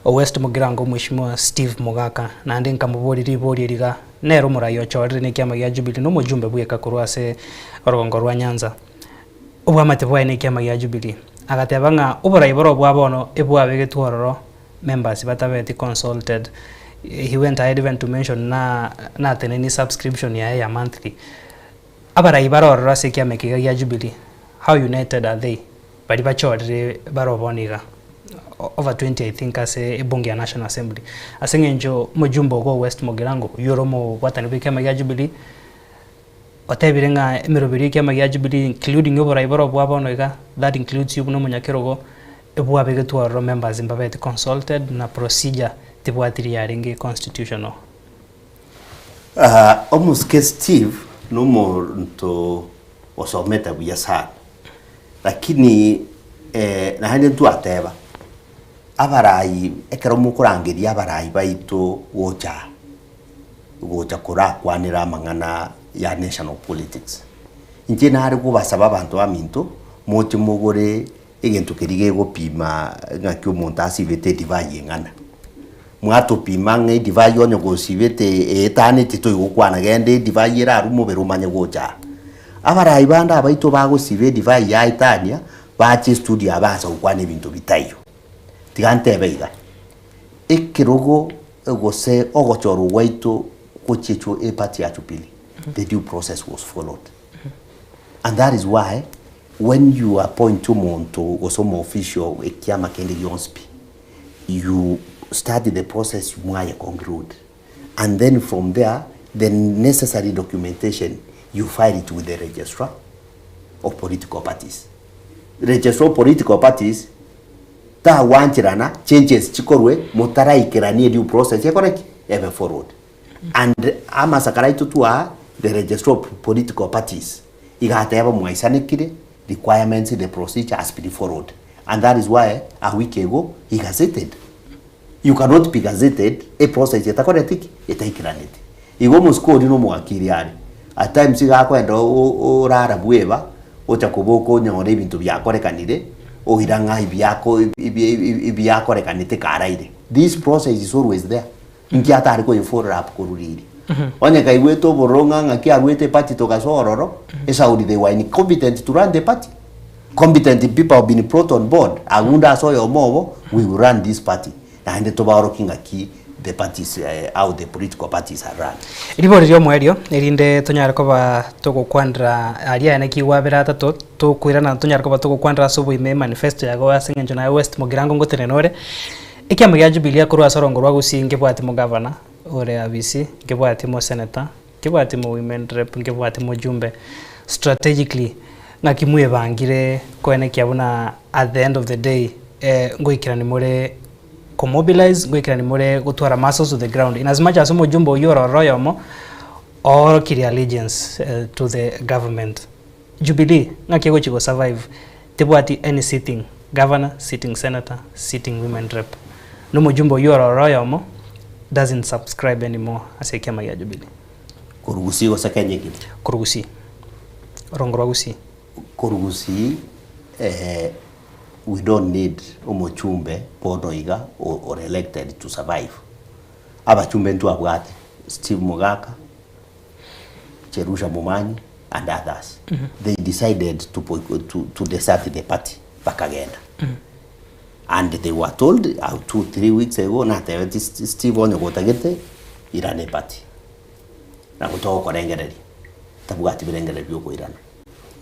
o West Mugirango Omweshimiwa Steve Mogaka naende nkamoboria riborio eri iga nere omorai ochorire na ekiama gia Jubilee na omojumbe bweka korwa ase orogongo rwa Nyanza obwamate bwaye na ekiama gia Jubilee agateba ng'a oborai boro bwa bono ebwabegetwe ororo members batabeti consulted he went ahead even to mention na nateneni subscription yaye ya monthly. Abarai bare ororo ase ekiama eke iga gia Jubilee, how united are they? Baria bachorire bare bono iga, over 20 I think ase ebunge ya National Assembly. Ase eng'encho omojumbe ogo o West Mugirango, oyio ore omobwatani bw'ekiama gia Jubilee, otebire ng'a emeroberio y'ekiama gia Jubilee including oborai bore obwa bono iga, that includes you buna omonyakerogo, ebwabegetwe ororo members mbabete consulted na procedure tebwatiri yarenge constitutional. Omosike Steve nomonto osomete buya sana, lakini naende ntwateba, abarai ekero mokorangeria abarai baito gocha aa, gocha korakwanera amang'ana ya national politics, inche nare kobasaba abanto baminto, moche mogore egento keria gegopima ng'aki omonto asibete edivai eng'ana. Mwatopima ng'a edivai onye gosibete eetaneti toigokwana genda edivai erarwe mobere omanye gocha aa. Abarai bande abaito bagosiba edivai yaetania, bache estudio aa baansa gokwana ebinto bitaiyo. Tiga ntebe iga, ekerogo gose ogochorwa gwaito gochia echu eparty ya Jubilee, the due process was followed. And that is why when you appoint omonto gose omo official ekiama kende gionsi pi, you start the process mwaye conclude and then from there the necessary documentation you file it with the registrar of political parties. Registrar of political parties tagwancherana changes chikorwe motaraikerania due process ekore ki? Ebe followed. And amasakara aito twaa the registrar of political parties iga ateba mwaisanekire requirements the procedure has been followed and that is why a week ago he gazetted. You cannot be gazetted a process etakoreti ki? Etaikiraneti. Igo omosike oria na omowakili are at times iga akoenda orara bweba ocha koboka onyore ebinto biakorekanire oira ng'a ebiako ebiakorekanete karaire. This process is always there. Inki atare koye follow up korwa riria? Onye kaigwete obororo ng'a ng'aki arwete eparty togasoa ororo, esauri they were incompetent to run the party. Competent people have been brought on board, agunde ase oyomo obo, we will run this party. Naende tobaorokie ng'aki the parties how the political parties are run. Ribori riomoerio, erinde tonyare koba togokwanera aria aye naki gwabera atato, tokoirana tonyare koba togokwanera ase oboime emanifesto yago ase eng'encho naye West Mugirango ngotenena ore. Ekiama gia Jubilee korwa ase orongo rwa Gusii nkebwati mogavana ore abisi, nkebwati moseneta, nkebwati mo women rep, nkebwati mojumbe. Strategically ng'aki mwebangire koenekia buna at the end of the day ngoikerani more ko mobilize, ngoikerani more gotwara muscles to the ground in as much as omojumbe oyio ore ororo oyomo oorokirie allegiance to the government. Jubilee ng'aki egochi go survive tebwati any sitting governor, sitting senator, sitting women rep. Na omojumbe oyio ore ororo oyomo doesn't subscribe anymore ase ekiama gia Jubilee. Korwa Gusii gose Kenya ekio? Korwa Gusii. Orongo rwa Gusii. Korwa Gusii eh, we don't need omochumbe bono iga ore elected to survive. Abachumbe ntwabwate, Steve Mogaka, Jerusha Momanyi and others. They decided to, to, to desert the party bakagenda. And they were told 2, 3 weeks ago natebeti Steve onye gotagete irana eparty. Nabo togokorengereria tabwati birengererio bia okoirana.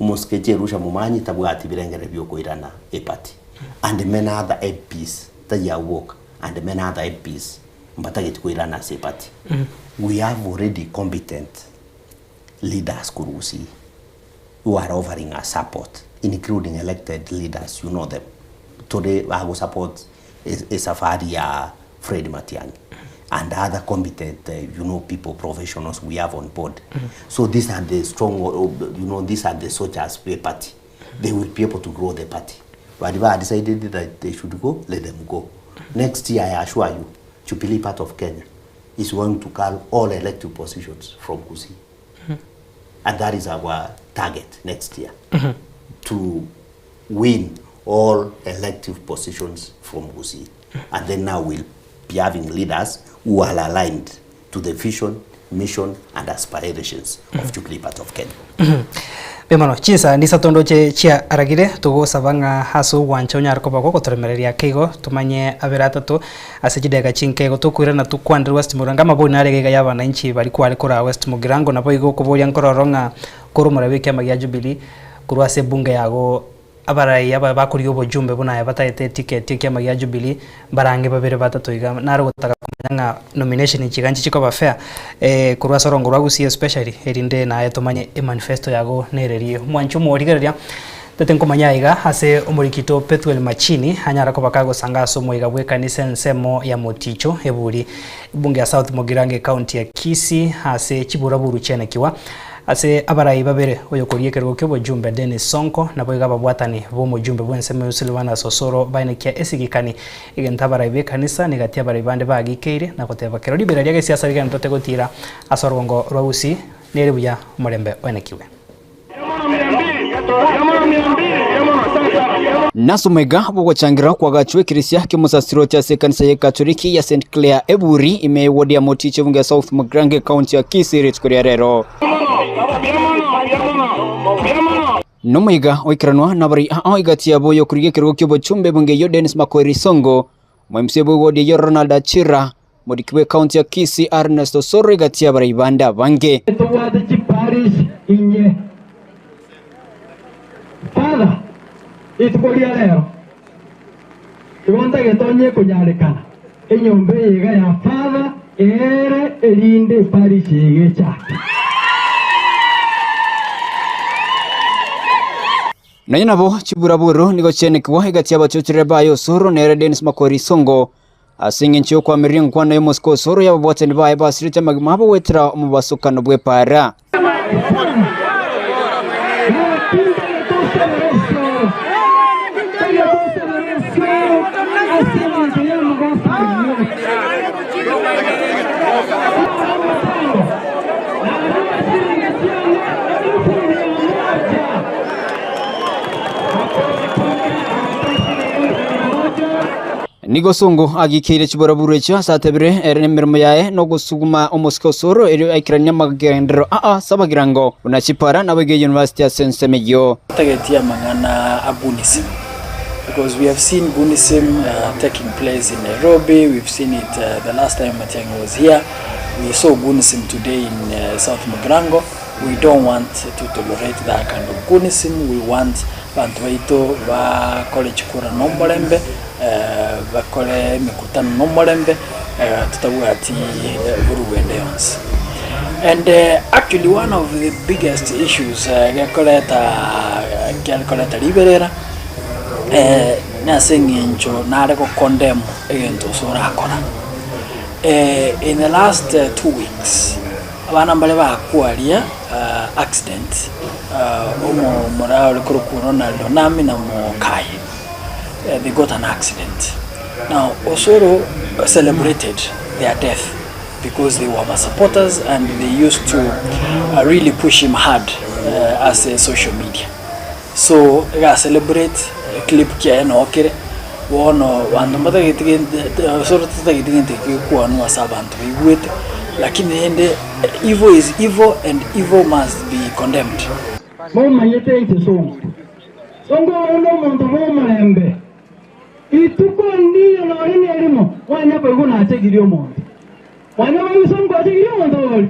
Omosike Jerusha Momanyi tabwati birengererio bia okoirana eparty. And many other MPs tari abwo boka and many other MPs mbatageti koirana ase eparty. We have already competent leaders korwa Gusii who are offering us support including elected leaders you know them tore bago support esafari ya Fred Matiang'i. and other competent you know people professionals we have on board. So these are the strong you know these are the soldiers be party. They will be able to grow the party. Baria ba decided that they should go, let them go. Next year I assure you Jubilee Party of Kenya is going to call all elective positions from Gusii. And that is our target next year to win all elective positions from Gusii. And then now we'll be having leaders who are aligned to the vision, mission and aspirations of Jubilee Party of Kenya. Mbuya mono. Chinsa nisato ndoche chiaragire, togosaba ng'a ase ogwancha onyare koba gogotoremereria ake igo, tomanye abere atato ase chidakika chinke igo tokoirana tokwanere West Mugirango. Amabori nare iga iga ya abananchi baria kware koraa West Mugirango, naboigo okoboria nkororo ng'a kore omorabi ekiama gia Jubilee korwa ase ebunge yago Abarai aba bakorigia obojumbe buna aya bataete etiketi ekiama gia Jubilee mbarang'e babere batato iga nare gotaka komanya ng'a nomination echi iga nchichi koba fair korwa ase orongo rwa Gusii especially erinde naye tomanye emanifesto yago nererie. Omwanchi omorigereria ntete nkomanya aiga ase omorikito Pethuel Machini anyare koba kagosanga ase omoiga bw'ekanisa ensemo ya Moticho eburi ebunge ya South Mugirango ecounty ya Kisii ase chiburaburu chianekiwa Ase abarai babere, oyokoria ekerogo ki'obojumbe Dennis Sonko, naboigo ababwatani b'omojumbe bw'ensemo ya Silvanus Osoro baenekia esigikani egento abarai b'ekanisa negati abarai bande bagikeire na goteba kero ribera ria gesiasa rigendererete gotiira ase orogongo rwa Gusii nere buya omorembe oenekiwe. Nase omwega bw'ogochangerera kwagachwa ekeresia ki'omosasiroti ase ekanisa y'Ekatoliki ya St Clare Eburi ime y'ewodi ya Moticho ebunge ya South Mugirango ekaunti ya Kisii rituko ria rero. Nomoiga oikeranwa nabarai ao egati yabo y'okorigia ekerogo ki'obochumba ebunge eyio Dennis Makoeri Songo, Omoimisia bw'ewodi eyio Ronald Achira, Omoriki bw'ekaunti ya Kisii Ernest Osoro egati y'abarai bande abange. Tobwate chiparish inye. Father, rituko ria rero igo ntagete onye ekonyarekana enyomba eye iga ya Father eere erinde eparish eye iga echake. Nonya nabo chiburaburo nigo chianekigwa egati y'abachochorere baye Osoro nere Dennis Makori Songo Ase engencho y'okoamereria enkwana y'omosike osoro y'ababwatani baye basirete amagima abo goetera omobasokano bw'epaara. Nigo Songo agikeire chiburaburu echio ase atebire ere nemeremo yaye nogosuguma omosike osoro erio aikeranie amagenderero aa ase abagirango buna chipara naboigo eyunivasiti ase ensemo eyio. Totageti amang'ana a Gunism because we have seen Gunism taking place in Nairobi, we've seen it the last time Matiang'i was here, we saw Gunism today in South Mugirango, we don't want to tolerate that kind of Gunism, we want Abanto baito bakore chikura nomorembe, bakore emekutano nomorembe, totabwati vurugu ende yonsi. And actually one of the biggest issues gekoreta gekoreta riberera nase eng'encho nare gocondemn egento ase orakora. In the last 2 weeks, abana mbare bakwaria accident omomura ore korokwa Ronald Onami na mokaye they got an accident. Now Osoro celebrated their death because they were my supporters and they used to really push him hard ase social media. So iga celebrate clip kiaye noo kere bono banto mbatageti gento osoro totageti gento ekio gekwanwa ase abanto baigwete lakini rende evil is evil and evil must be condemned. Momanyete inche Songo. Songo oyo nomonto bw'omorembe. Rituko ndiyo nonye nerimo mwanya koigwa nachegirie omonto. Mwanya koigwa Songo achegirie omonto bori?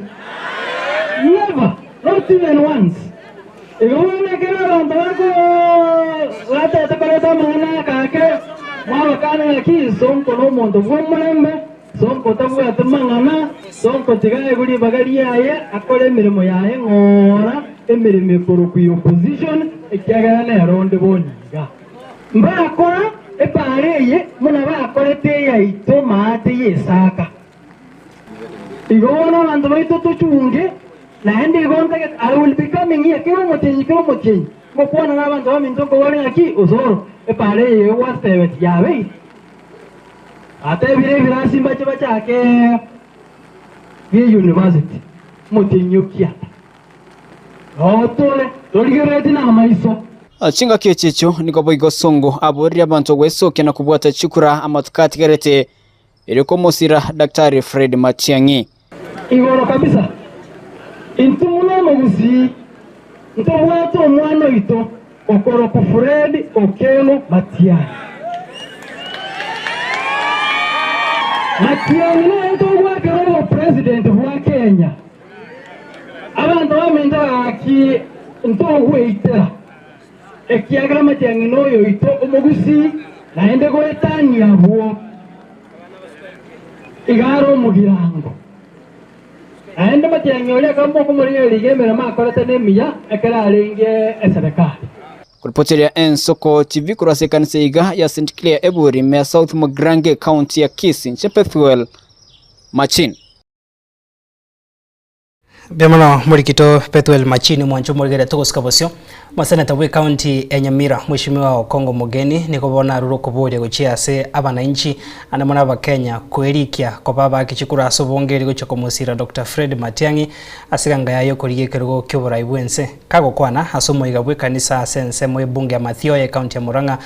Never, not even once. Igo bono ekero abanto bako batete koreta amang'ana aka ake, mwabakana ng'aki Sonko nomonto bw'omorembe, Sonko tabwati mang'ana, Sonko tiga aegwe ribaga riaye akore emeremo yaye ng'ora, emeremo ekorokwa ya opposition, ekiagera nere onde boniga. Mbakora epaara eye buna bakorete eyaito maate y'Isaka. Igo bono abanto baito tochunge, naende igo ntagete, I will be coming here kera omotienyi kera omotienyi, ngokwana nabanto baminto nkobore ng'aki, Osoro, epaara eye gwatebeti yabeire. Atebire ebirasi mbache bachake bie university, omotienyi o kianda. Noo tore, torigereretie namaiso. Chingaki echi echio nigo boigo Songo aboririe abanto gwesokia na kobwata chikura amatuko atigarete erio komosira Daktari Fred Matiang'i. Igoro kabisa, intwe buna omogusii ntobwate omwana oito okorokwa Fred Okello Matiang'i. Matiang'i nere togwakera obopresident bwa Kenya. Abanto baminto gaki ntogweitera, ekiagera Matiang'i noyoito omogusii naende goetania abwo. Iga are omogirango. Naende Matiang'i oria akaba okomorigereria iga emeremo akorete nemiya ekero arenge eserekari. Koripoteria Ensoko TV korwa ase ekanisa iga ya St Clair Eburi ime ya South Mugirango ekaunti ya Kisii, inche Pethuel Machin. Mbuya mono morikito Bethuel Machini omwancho omorigere togosika bosio. Omoseneta bwe county ya Nyamira Mheshimiwa Okong'o Omogeni nigo bono arure okoboria gochia ase abananchi ande mono abakenya koerikia koba abaaki chikura ase obonge eri gochia komosira Doctor Fred Matiang'i ase eganga yaye okorigia ekerogo kioborai bwense. Kagokwana ase omoiga bw'ekanisa ase ensemo y'ebunge ya Mathioya ecounty ya Murang'a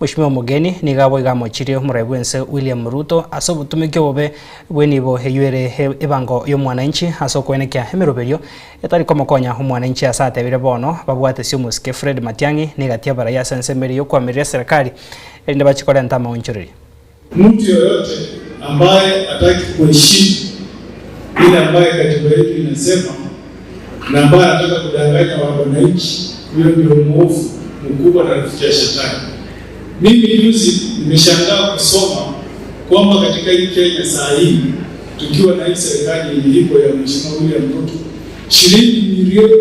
Mheshimiwa Omogeni nigo aboigo amochirie omorai bwense William Ruto ase obotumeki obobe Bw'enibo eyio ere ebango y'omwananchi ase okoenekia emeroberio etari komokonya omwananchi ase atebire bono babwate omosike Fred Matiang'i negati abarai ase ensemo eria y'okoamerera eserekari erinde bachie korenta amaonchoreria. Mtu yoyote ambaye hataki kuheshimu ile ambaye katiba yetu inasema na ambaye anataka kudanganya wananchi, huyo ndio mwovu mkubwa na rafiki ya shetani. Mimi juzi nimeshangaa kusoma kwamba katika hii Kenya saa hii tukiwa na hii serikali yenye iko ya Mheshimiwa William Ruto, shilingi milioni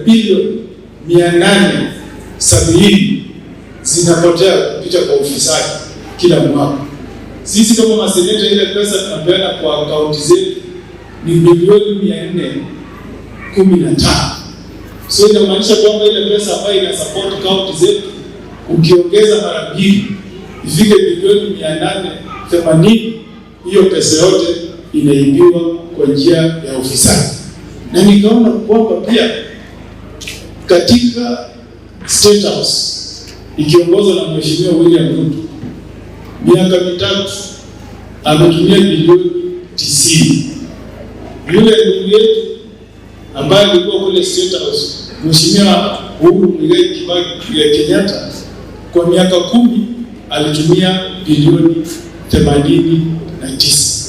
bilioni 870 zinapotea kupita kwa ufisadi kila mwaka. Sisi kama maseneta, ile pesa tunapeana kwa kaunti zetu ni bilioni 415. So inamaanisha kwamba ile pesa ambayo ina support kaunti zetu ukiongeza mara mbili ifike bilioni 880, hiyo pesa yote inaibiwa kwa njia ya ufisadi. Na nikaona kwamba pia katika State House ikiongozwa na Mheshimiwa William Ruto miaka mitatu ametumia bilioni 90. Yule ndugu yetu ambaye alikuwa kule State House Mheshimiwa Uhuru Muigai Kibaki Kenyatta kwa miaka 10 alitumia bilioni 89.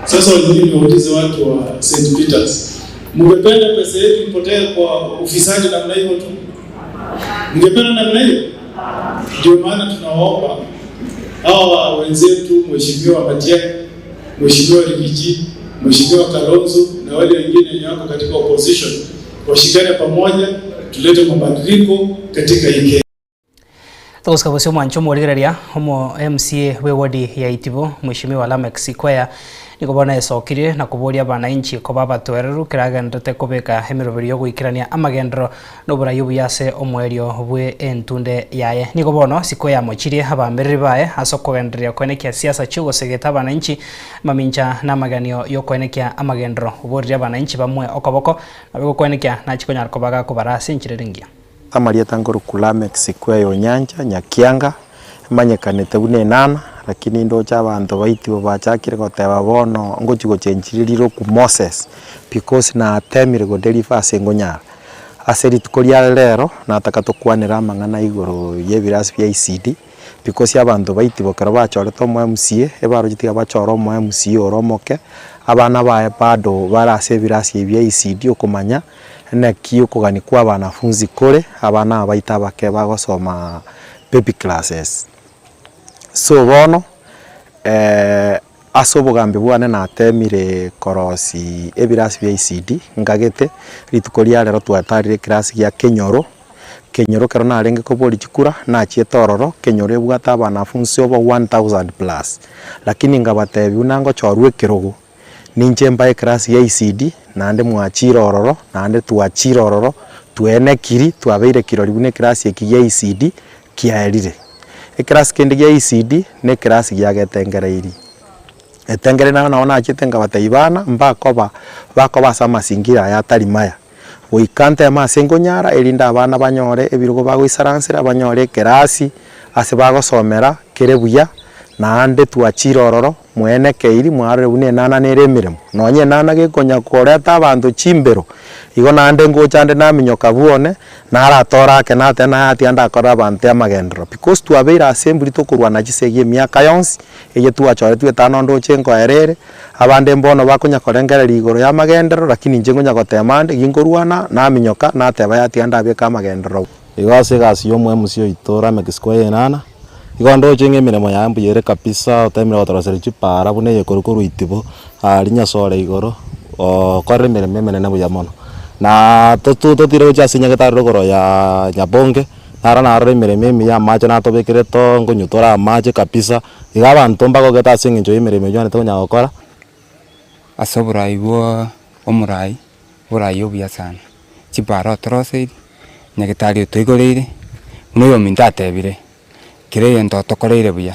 Sasa wengine niwaulize watu wa St Peters, mngependa pesa yetu ipotee kwa ufisadi namna hiyo tu? Mngependa namna hiyo? Ndio maana tunawaomba hawa wenzetu, Mheshimiwa Matiang'i, Mheshimiwa Rigiji, Mheshimiwa Kalonzo na wale wengine wenye wako katika opposition washikane pamoja, tulete mabadiliko katika hii Kenya. Togosika bosio omwancho omorigereria omo MCA bwe ward ya Itibo Mheshimiwa Lameck Sikwea nigo bono aesokirie na koboria abananchi koba abatoereru keragenderete kobeka emeroberio yogoikerania amagenderero na oborai obuya ase omoerio bwe entunde yaye. Nigo bono Sikwea amochirie abaamereri baye ase okogendereria koenekia siasa chiogosegeta abananchi mamincha na amaganio yokoenekia amagenderero. Oborire abananchi bamwe okoboko nabe gokoenekia nachi konyara koba gakobara ase enchera ere engiya. Amarieta nkorokwa Lameck Sikweya Onyancha, Nyakianga, emanyekanete buna Enana, lakini ndoche abanto baitibo bachakire goteba bono ngochi gochenchia riroku Moses, because natemire go deliver ase ngonyara. Ase rituko ria rero, nataka tokwanere amang'ana igoro ya ebirasi bia ECD, because abanto baitibo ekero bachorete omo MCA, ebaroche tiga bachore omo MCA ore omoke, abana baye bado bare ase ebirasi ebi bia ECD okomanya. Naki okogania kwa abanafunzi kore, abana aba baito abake bagosoma baby classes. So bono ase obogambi bwane natemire korosia ebirasi bia ECD nkagete, rituko ria rero twatarire ekerasi gia Kenyoro, Kenyoro ekero narenge koboria chikura, nachiete ororo, Kenyoro ebwate abanafunsi over 1000 plus, lakini nkabatebia buna ngochorwa ekerogo. Ninche mbae eclass ya ECD, naende mwachire ororo, naende twachire ororo, twenekiri, twabeire kirori buna eclass eki gia ECD kiaerire. Eclass kende gia ECD, na eclass gia getengereiri. Etengere naro nabo nachete nkabatebia bana, mbakoba bakoba ase amasingira aya atari maya. Goika nteme ase nkonyara erinde abana banyore ebirogo bagoisaransera, banyore ekerasi ase bagosomera kere buya, naende twachire ororo, mwenekeiri mwarore buna enana nere emeremo. Nonye enana gekonya koreta abanto chimbero, igo naende ngocha nde naminyoka bwone, naratore ake natebe naye atiga ndakorere abanto amagenderero because twabeire ase emburi tokorwana chisegi emiaka yonsi, eye twachoretwe etano ndoche nkoera ere, Abande mbono bakonya korengereria igoro y'amagenderero, lakini inche ngonya gotema ande, ginkorwana, naminyoka, nateba yatiga ndabeke amagenderero. Igo ase egasi y'omwemusi oito Lameck Square Enana, igo ndoche ng'a emeremo yaye mbuya ere kabisa, otemire gotoroseria chipaara buna eye korwa korwa Itibo, aria Nyasore igoro, okorire emeremo emenene buya mono. Na totu totire gochia ase nyagetari rogoro ya Nyabonge, naro narora emeremo emiya amache natobekerete oo nkonywa tore amache kabisa. Iga abanto mbagogete ase engencho y'emeremo eyio anete konya gokora. Ase oborai bwa omorai, oborai obuya sana, chibara otoroseiri, nyagetari otoigoreire, buna oyominto atebire, kera egento otokoreire buya,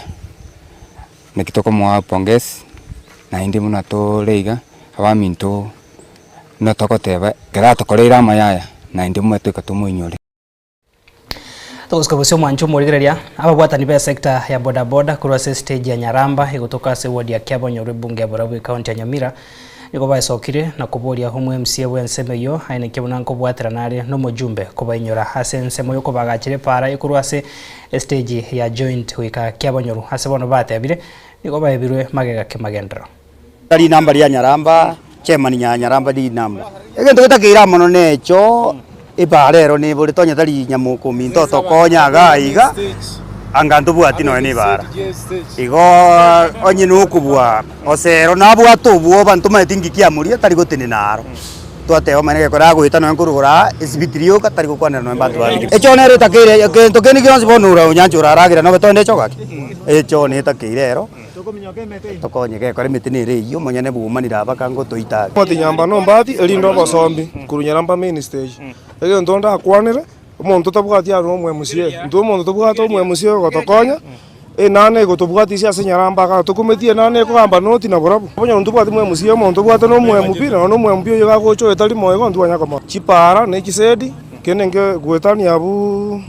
naki tokomoa pongezi, naende buna tore iga, abaminto buna togoteba ekero atokoreire amaya aya, naende buna toika tomoinyore. Togosuka bosio omwancho omorigereria, ababwatani b'esector ya boda boda korwa ase estage ya Nyaramba egotoka ase eward ya Kiabonyoru ebunge ya Borabu ecounty ya Nyamira nigo baesokire na koboria omo MCA bw'ensemo eyio aenekie buna nkobwaterana are nomojumbe kobainyora ase ensemo yokobagachera epaara ekorwa ase estage ya Joint goika Kiabonyoru ase bono batebire nigo baebirwe magega kemagenderero. Rinamba ria Nyaramba, chairman nya Nyaramba rinamba. Egento getakeire amo mono necho, epaara ero nebore tonya tari nyamoko ominto otokonya igaa iga, anga ntobwati nonya na ebaara. Igo onye na okobua osero nabwate obwoba ntomaeti nki kiamoria tari gotenena aro. Twateba omanyene gekora agoeta nonya nkorwa igoro aa, esibiti rioka tari gokwanera nonya mbanto ba bikibiki. Echo nero etakeire egento kende gionsi bono ora onyancha oraragera nobe toende echo gaki, echo netakeire ero. Tokonye gekora emete nere eyio, omonyene bwomanire abaka ngotoita ake. Otinyamba nombati, erinde obosombi korwa Nyaramba main stage. Egento ndakwanere, omonto tabwati are nomo MCA. Intwe omonto tobwate omo MCA ogotokonya, enana egotobwatisia ase Nyaramba igaa tokometie enana ekogamba noti na barabwo. Onye ntobwati mo MCA omonto obwate na omo MP nonya na omo MP oyio iga agocha oyo tari moyo igo ntwanya komorora. Chipaara na echisedi, kende nke goetania abwoo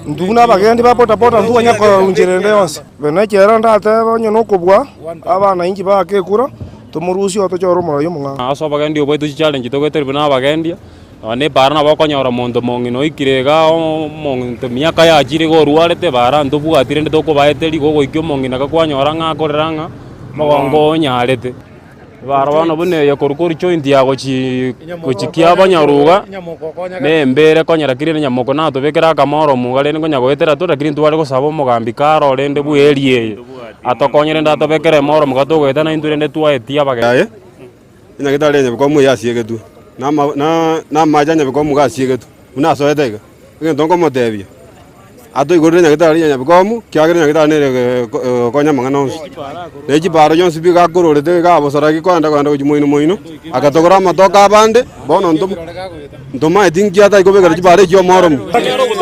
intwe buna abagendi ba bodaboda ntwanya korora nchera ende yonsi. Buna ekiagera ndatebe onye nokobua abana inki baake ekura, tomorusie oo tochore omorai omong'ao. Ase obogendi obo chichallenge togoeterwa buna abagendia, nonya na ebaara nabo okonyora omonto omong'ina oikire igaa omonto emiaka yachire iga orwarete ebaara ntobwati rende tokobaeteria igo ogoikia omong'ina iga kwanyora ng'a akorera ng'a omogongo onyarete. Ebaara bono buna eye korwa korwa joint ya gochi gochi kiabanyaruga, na embere konyora kere nyamoko natobekere akamoro iga rende nkonya goetera tore lakini ntware gosaba omogambi kare orende bwa area eye, atokonye rende atobekere emoro iga togoeta naintwe rende twaetie abageni. Aye, enyagitari ya Nyabikomu eye asiegetwe, na ama na na amache a Nyabikomu iga asiegetwe, buna asoete iga, egento nkomotebia, atoigorere nyagetari ya Nyabikomu, kiagera nyagetari nere egokonya amang'ana onsi. Ne chiparo chionsi pi iga akororete iga abosara gikoenda koenda gochia moino moino, agatogora amatoke abande, bono nto ntomaeti nki atari kobekera chiparo echio omoromo,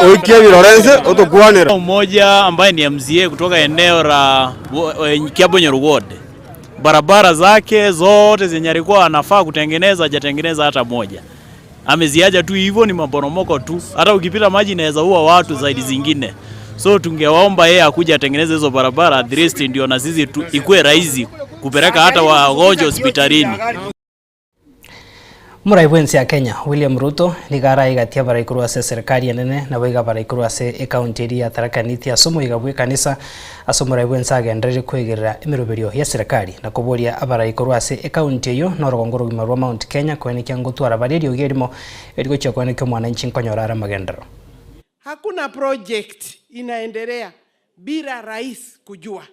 oikie ebirore inse otokwanere. Mmoja ambaye ni MCA kutoka eneo la Kiabonyoru ward, barabara zake zote zenye alikuwa anafaa kutengeneza hajatengeneza hata moja. Ameziacha tu hivyo, ni maporomoko tu, hata ukipita maji inaweza ua watu zaidi zingine. So tungewaomba yeye akuja atengeneze hizo barabara at least ndio na sisi tu ikuwe rahisi kupeleka hata wagonjwa hospitalini. Omorai bw'ense ya Kenya, William Ruto, nigo araigatie abarai korwa ase eserekari enene naboigo abarai korwa ase ekaunti eria ya Tharaka Nithi ase omoiga bw'ekanisa ase omorai bw'ense agendereire koigerera emeroberio y'eserekari na koboria abarai korwa ase ekaunti eyio na orogongo orogima rwa Mount Kenya koenekia ngotwara bare eriogi erimo erigochia koenekia omwananchi nkonyora are amagenderero. Hakuna project inaendelea bila rais kujua,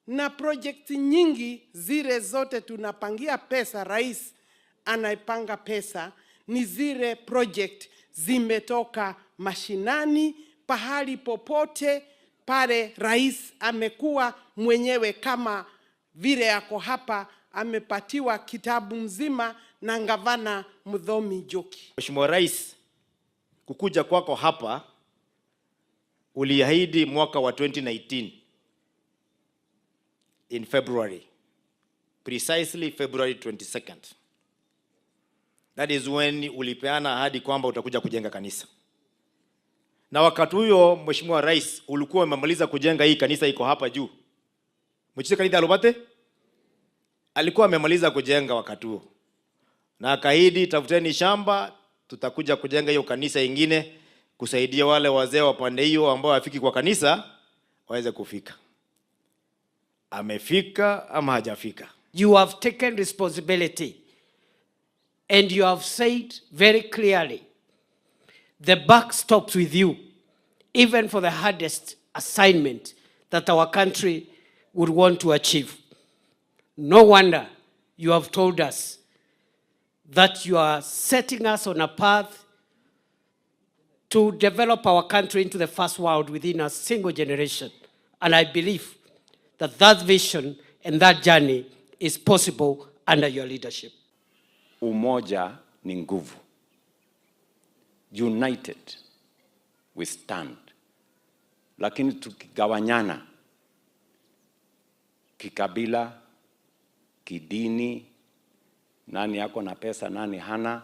na project nyingi zile zote tunapangia pesa, rais anaipanga pesa, ni zile project zimetoka mashinani, pahali popote pale rais amekuwa mwenyewe kama vile ako hapa amepatiwa kitabu mzima na Ngavana Muthomi Njoki. Mheshimiwa Rais, kukuja kwako hapa uliahidi mwaka wa 2019 in February, precisely February 22nd. That is when ulipeana ahadi kwamba utakuja kujenga kanisa. Na wakati huyo Mheshimiwa Rais ulikuwa umemaliza kujenga hii kanisa iko hapa juu. Mchise kanisa alobate? Alikuwa amemaliza kujenga wakati huo. Na akaahidi tafuteni shamba tutakuja kujenga hiyo kanisa ingine kusaidia wale wazee wa pande hiyo ambao hawafiki kwa kanisa waweze kufika. Amefika ama hajafika? You have taken responsibility and you have said very clearly the buck stops with you, even for the hardest assignment that our country would want to achieve. No wonder you have told us that you are setting us on a path to develop our country into the first world within a single generation. And I believe that that vision and that journey is possible under your leadership. Umoja ni nguvu. United we stand. Lakini tukigawanyana kikabila, kidini, nani ako na pesa, nani hana,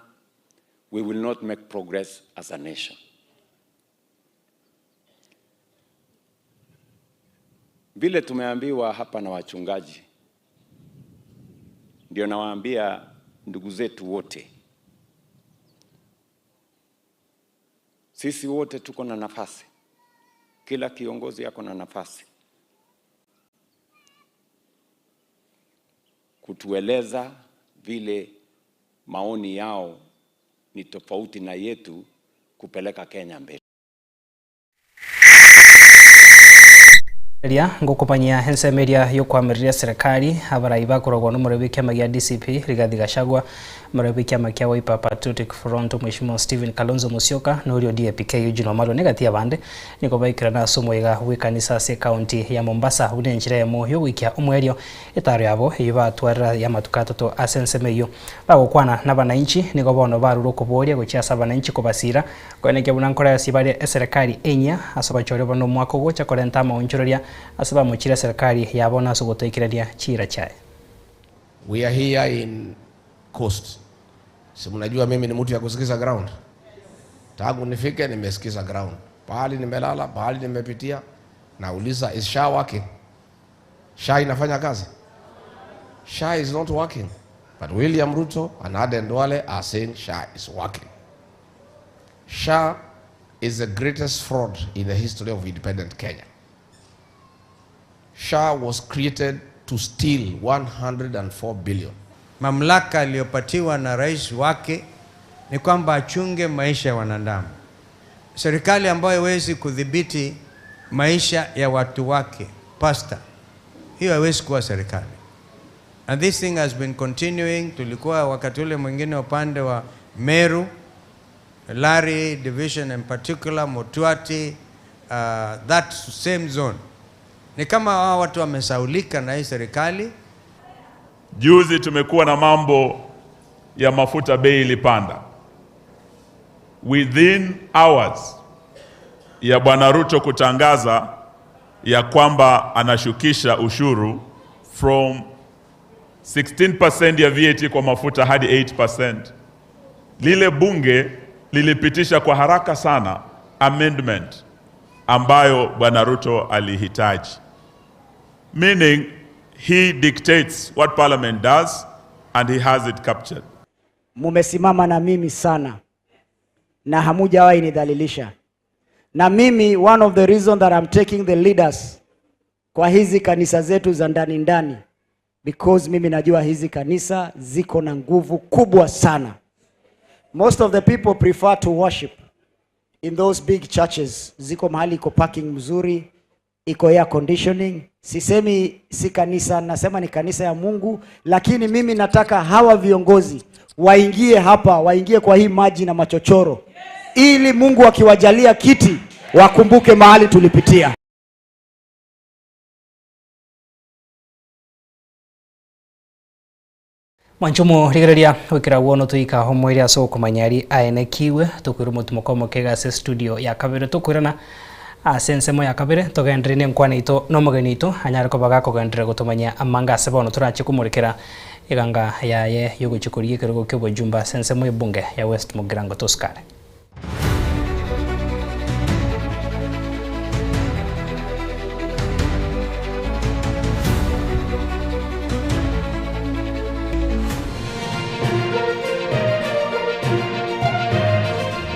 we will not make progress as a nation. Vile tumeambiwa hapa na wachungaji, ndio nawaambia ndugu zetu wote, sisi wote tuko na nafasi, kila kiongozi ako na nafasi kutueleza vile maoni yao ni tofauti na yetu kupeleka Kenya mbele. Eria ngokobanyia ensemo eria yokoamereria serikali abarai bakoragwo na omorweri bwa ekiama gia DCP Rigathi Gachagua, omorweri bwa ekiama kia Wiper Patriotic Front Mheshimiwa Stephen Kalonzo Musyoka na oria o DAP-K Eugene Wamalwa na egati y'abande nigo baikerana ase omoyega bw'ekanisa ase ecounty ya Mombasa buna enchera eyemo yogoikia omoerio etaro yabo eyio batwarera y'amatuko atato ase ensemo eyio. Bagokwana nabananchi nigo bono barure okoboria gochia ase abananchi kobasira Koenekia buna nkore ase bare eserekari enyia, ase obochori bono omwaka ogocha korenta amaonchoreria ase bamochire eserekari ya bono ase ogotoikerania chiira chiaye. We are here in Coast. Si mnajua mimi ni mtu ya kusikiza ground. Tangu nifike nimesikiza ground. Pahali nimelala, pahali nimepitia, nauliza is SHA working? SHA inafanya kazi? SHA is not working. But William Ruto and Aden Duale are saying SHA is working. SHA is the greatest fraud in the history of independent Kenya. SHA was created to steal 104 billion. Mamlaka aliyopatiwa na rais wake ni kwamba achunge maisha ya wanadamu. Serikali ambayo haiwezi kudhibiti maisha ya watu wake, pasta, hiyo haiwezi kuwa serikali. And this thing has been continuing. Tulikuwa wakati ule mwingine upande wa Meru, Lari division in particular, Mutuati, that same zone. Ni kama hawa watu wamesaulika na hii serikali. Juzi tumekuwa na mambo ya mafuta, bei ilipanda. Within hours ya Bwana Ruto kutangaza ya kwamba anashukisha ushuru from 16% ya VAT kwa mafuta hadi 8%, lile bunge lilipitisha kwa haraka sana amendment ambayo Bwana Ruto alihitaji. Meaning he dictates what parliament does and he has it captured. Mumesimama na mimi sana na hamujawahi nidhalilisha. Na mimi one of the reason that I'm taking the leaders kwa hizi kanisa zetu za ndani ndani, because mimi najua hizi kanisa ziko na nguvu kubwa sana. Most of the people prefer to worship in those big churches. Ziko mahali iko parking mzuri, iko air conditioning. Sisemi si kanisa, nasema ni kanisa ya Mungu, lakini mimi nataka hawa viongozi waingie hapa, waingie kwa hii maji na machochoro, ili Mungu akiwajalia kiti wakumbuke mahali tulipitia. Mwanchumu rigereria goikera bono toika omoerio ase okomanya aria aenekigwe, tokoira omotimoko omokega ase estudio ya kabere tokoirana ase ensemo ya kabere togenderere ne enkwana yaito na omogeni oito anyare koba gakogenderera gotomanyia amanga ase bono torache komorekera eganga yaye yogochia korigia ekerogo kia obojumbe ase ensemo y'ebunge ya West Mugirango Tosikare.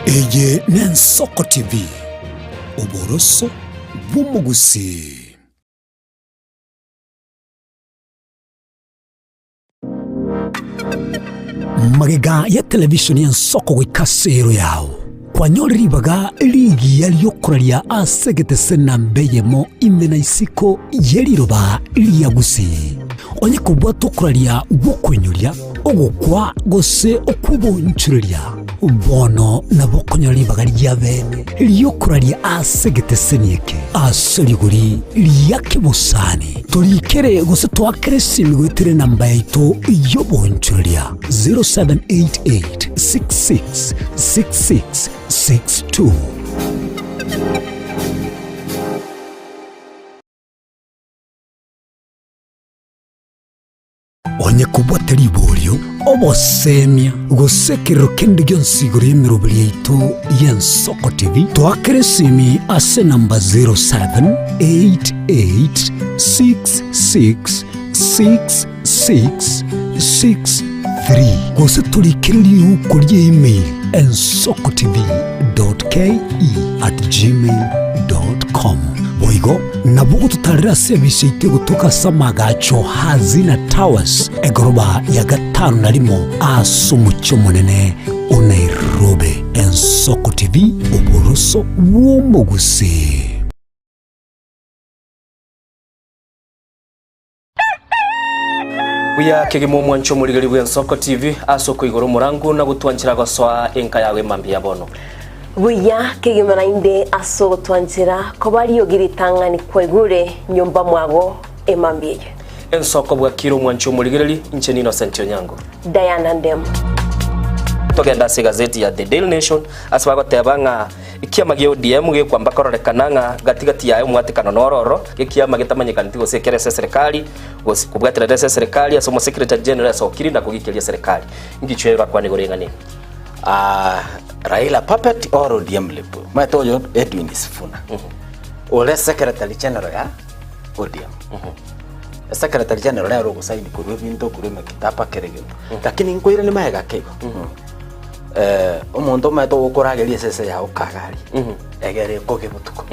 Eye n'Ensoko TV, oboroso bw'omogusii. Magega ya televisheni y'ensoko goika ase ero yao, kwanyorire ribaga rigiya ri'okoraria ase egetese namba eyemo ime na isiko ye riroba ria Gusii. Onye kobwate okoraria gw'okoinyoria, ogokwa gose okw'obonchoreria, bono nabo okonyora ribaga ria bene ri'okoraria ase egeteseni eke ase rigori ria kebosani. Torikere gose toakere esimi goetera enamba yaito y'obonchoreria 0788 66 66 62. Onye kobwate riborio, obosemia, gose ekerero kende gionsi igoro y'emeroberi yaito y'Ensoko TV, toakere esimi ase enamba 0788666663 gose torikere riuko ria email ensokotv.ke@gmail.com. Boigo nabo ogototarera ase ebise yaito egotoka ase amagacho Hazina Towers, egoroba ya gatano na rimo ase omochie omonene o Nairobi. Ensoko TV, oboroso bw'omogusii. Buya kegima omwancho omorigeri bw'Ensoko TV ase okoigora omorango na gotwanchera gosoa enka yago emambia ya bono. Buya kegima naende ase ogotwanchera koba riogi ritang'ani kwaigure nyomba mwago emambia eye. Ensoko bwakire omwancho omorigereri, inche ni Innocent Onyango. Diana Ndemo. Togende ase egazeti ya The Daily Nation ase bagoteba ng'a Ekiama gia ODM gekwamba kororekana ng'a gati gati yaye omwatekano noro oro, gekiama getamanyekaneti gose ekere ase eserekari, gose kobwaterera ase eserekari ase omosekretary general asokire na kogikeria eserekari. Ngichwe orakwane igoro y'eng'ana eye. Ah, Raila puppet or ODM lip. Maete oyo Edwin Sifuna. Ore secretary general ya ODM. Secretary general nere ogosaini korwa ebinto korwa emekitaba kere egento. Lakini nkoirani magega ake igo. Eh, omonto omanyete ogokorageria esese yao kagari egere ekoge botuko.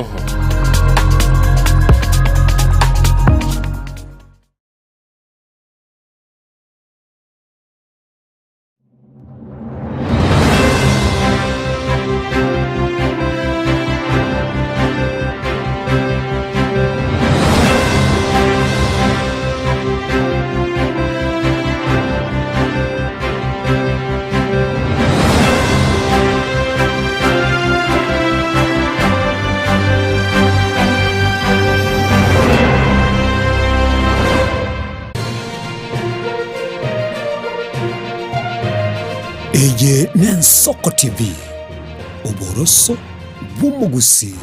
Eye n'Ensoko TV, oboroso bw'omogusii.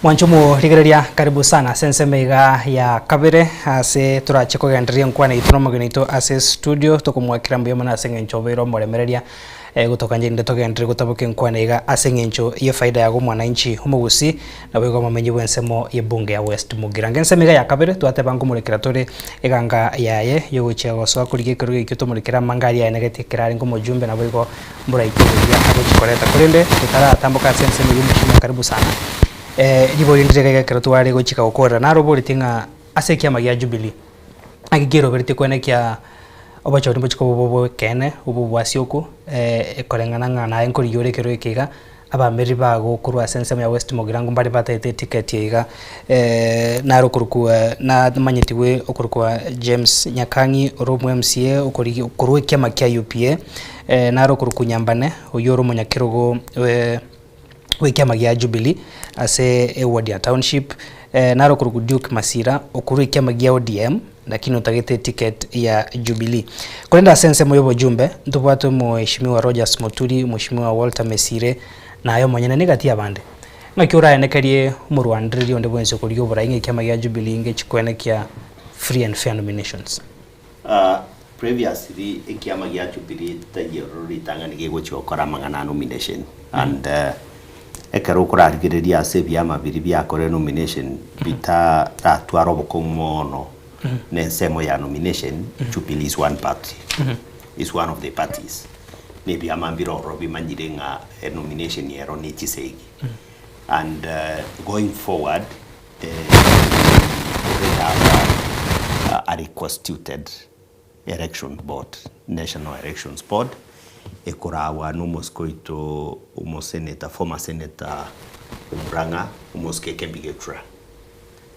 Mwanche omorigereria karibu sana ase ensemo iga ya kabere ase torache kogendereria enkwana yaito na omogeni oito ase studio tokomwakera mbuya mono ase eng'encho obeire omoremereria eh, gotoka inche rinde togenderere gotaboka enkwana iga ase eng'encho y'efaida yago omwananchi omogusii Naboigo omomenyi bw'ensemo y'ebunge ya West Mugirango. Ensemo iga ya kabere twateba nkomorekera tore eganga yaye yogochia gosoa korigia ekerogo ekio tomorekere amanga aria aenegetie ekero arenge omojumbe naboigo mbura ikoboria agochia koreta. Korende totaratamboka ase ensemo eyio mheshimiwa karibu sana. Riborio ndire iga ekero tware gochika gokorera naro oboretie ng'a ase ekiama gia Jubilee naki keroberetie kwene kia obochori mbochie koba obo bw'ekeene obo obwasi okwo ekoreng'ana ng'a naye nkorigia ore ekerogo eke iga. Abameri bago korwa ase ensemo ya West Mugirango mbare bataete etiketi eye iga, naro okorokwa namanyetigwe okorokwa James Nyakang'i ore omo MCA okorigi korwa ekiama kia UPA, naro okorokwa Nyambane oyio ore omonyakerogo. Bw'ekiama gia Jubilee ase eward ya Township, naro okorokwa Duke Masira okorwa ekiama gia ODM lakini otagete eticket ya Jubilee. Korende ase ensemo y'obojumbe ntobwate Omweshimiwa Rogers Muturi, Omweshimiwa Walter Mesire naye omonyene negati y'abande. Ng'aki oraenekerie omorwandereria onde bwensi okorigia oborai ng'a ekiama gia Jubilee ngechikwenekia free and fair nominations? Previously ekiama gia Jubilee taiyo ororo ritang'ani gegochia gokora amang'ana a nomination and ekero okorarigereria ase ebiama biria biakorire nomination bitaratwara obokong'u mono na ensemo ya nomination, Jubilee is one party, is one of the parties. Na ebiama mbire ororo bimanyire ng'a enomination ero ne chisegi and going forward we already have a reconstituted election board, National Elections Board, ekoragwa na omosike oito omosenator, former senator o Murang'a, omosike Kembi Gĩchura.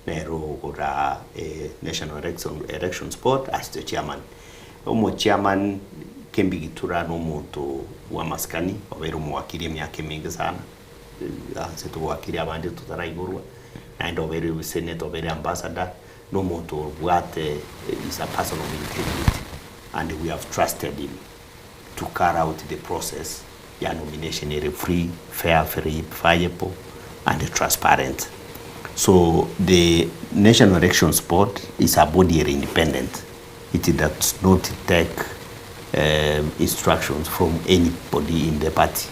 Nere ogoraa National Elections Board as the chairman. Omochairman Kembi Gitura nomonto bw'amasikani, obeire omowakiri emiaka emenge sana. Ase togwakire abande totaraiborwa, naende obeire senator, obeire ambassador, na omonto obwate is a person of integrity and we have trusted him to carry out the process ya nomination ere free, fair, verifiable and transparent. So the National Elections Board is a body ere independent, it does not take instructions from anybody in the party.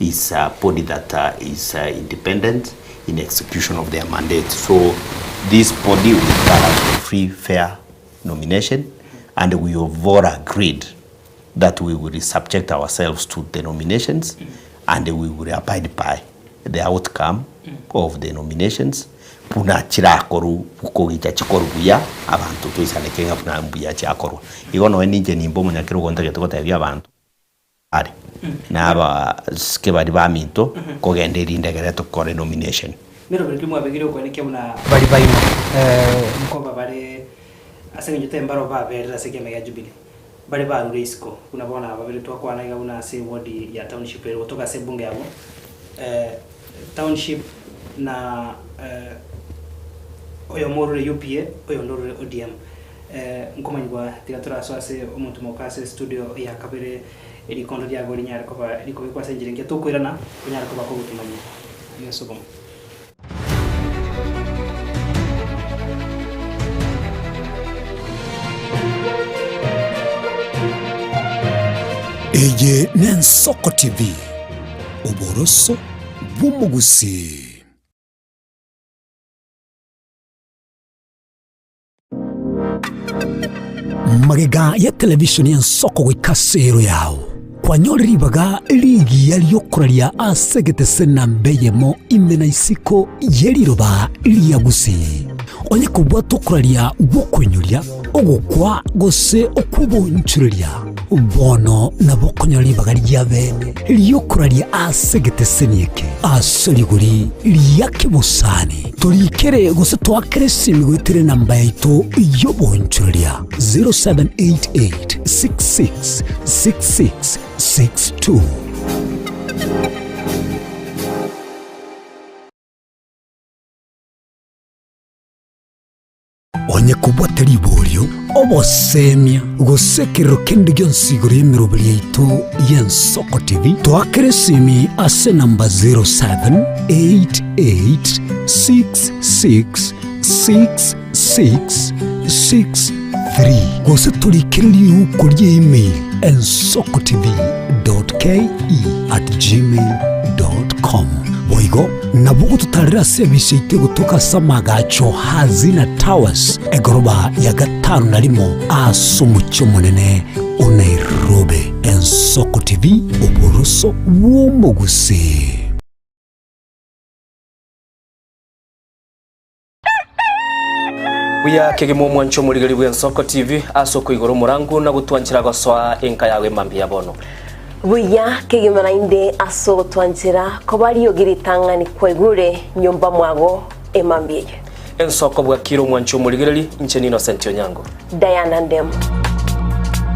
Is a body that is independent in execution of their mandate. So this body will carry out a free, fair nomination and we have all agreed that we will subject ourselves to the nominations and we will abide by the outcome of the nominations buna chirakorwu kogicha chikorwu buya abanto toisaneke ng'a buna mbuya chiakorwa. Igo nonye ninche nimbe omonyakerogo ntagete gotebia abanto. Are na abasike baria baminto kogenda erinde ekere tokore nomination. Neroberi ki mwabegire okwenekia buna bari baino nkoba bare ase eng'encho tari mbaro baberire ase ekiama gia Jubilee, bare barure isiko buna bono aba babere twakwana iga buna ase eward ya township ere gotoka ase ebunge yabo township na oyomo orure UPA oyonde orure ODM. Nkomanyigwa tiga torasoe ase omotumoka ase estudio ya kabere, erikondo riago rinyare koba rikobekwa ase enchera engiya tokoirana onyare koba kogotumanyia. Yeso bono. Eye n'Ensoko TV, oboroso bw'omogusii. Magega ya televisheni y'ensoko goika ase ero yao, kwanyorire ribaga rigiya ri'okoraria ase egetese namba eyemo ime na isiko ye riroba ria Gusii. Onye kobwate okoraria gw'okoinyoria, ogokwa gose okw'obonchoreria, bono nabo okonyora ribaga ria bene ri'okoraria ase egeteseni eke ase rigori ria kebosani. Torikere gose toakere esimi goetera enamba yaito y'obonchoreria 0788 66 66 62. Onye kobwate riborio, obosemia, gose ekerero kende gionsi igoro y'emeroberi yaito y'Ensoko TV, toakere esimi ase enamba 0788666663 gose torikere riuko ria email ensokotv.ke@gmail.com. Boigo Nabo gototarera ase ebise yaito egotoka ase amaagacho Hazina Towers, egoroba ya gatano na rimo ase omochie omonene o Nairobi. Ensoko TV, oboroso bw'omogusii. Buya kegima omwancho omorigeri bw'Ensoko TV ase okoigora omorangu na gotwanchera gosoa enka yago emambia ya bono. Buya kegima naende ase ogotwanchera koba riogi ritang'ani kwaigure nyomba mwago emambia eye. Ensoko bwakire omwancho omorigereri, inche n'Innocent Onyango. Diana Ndemo.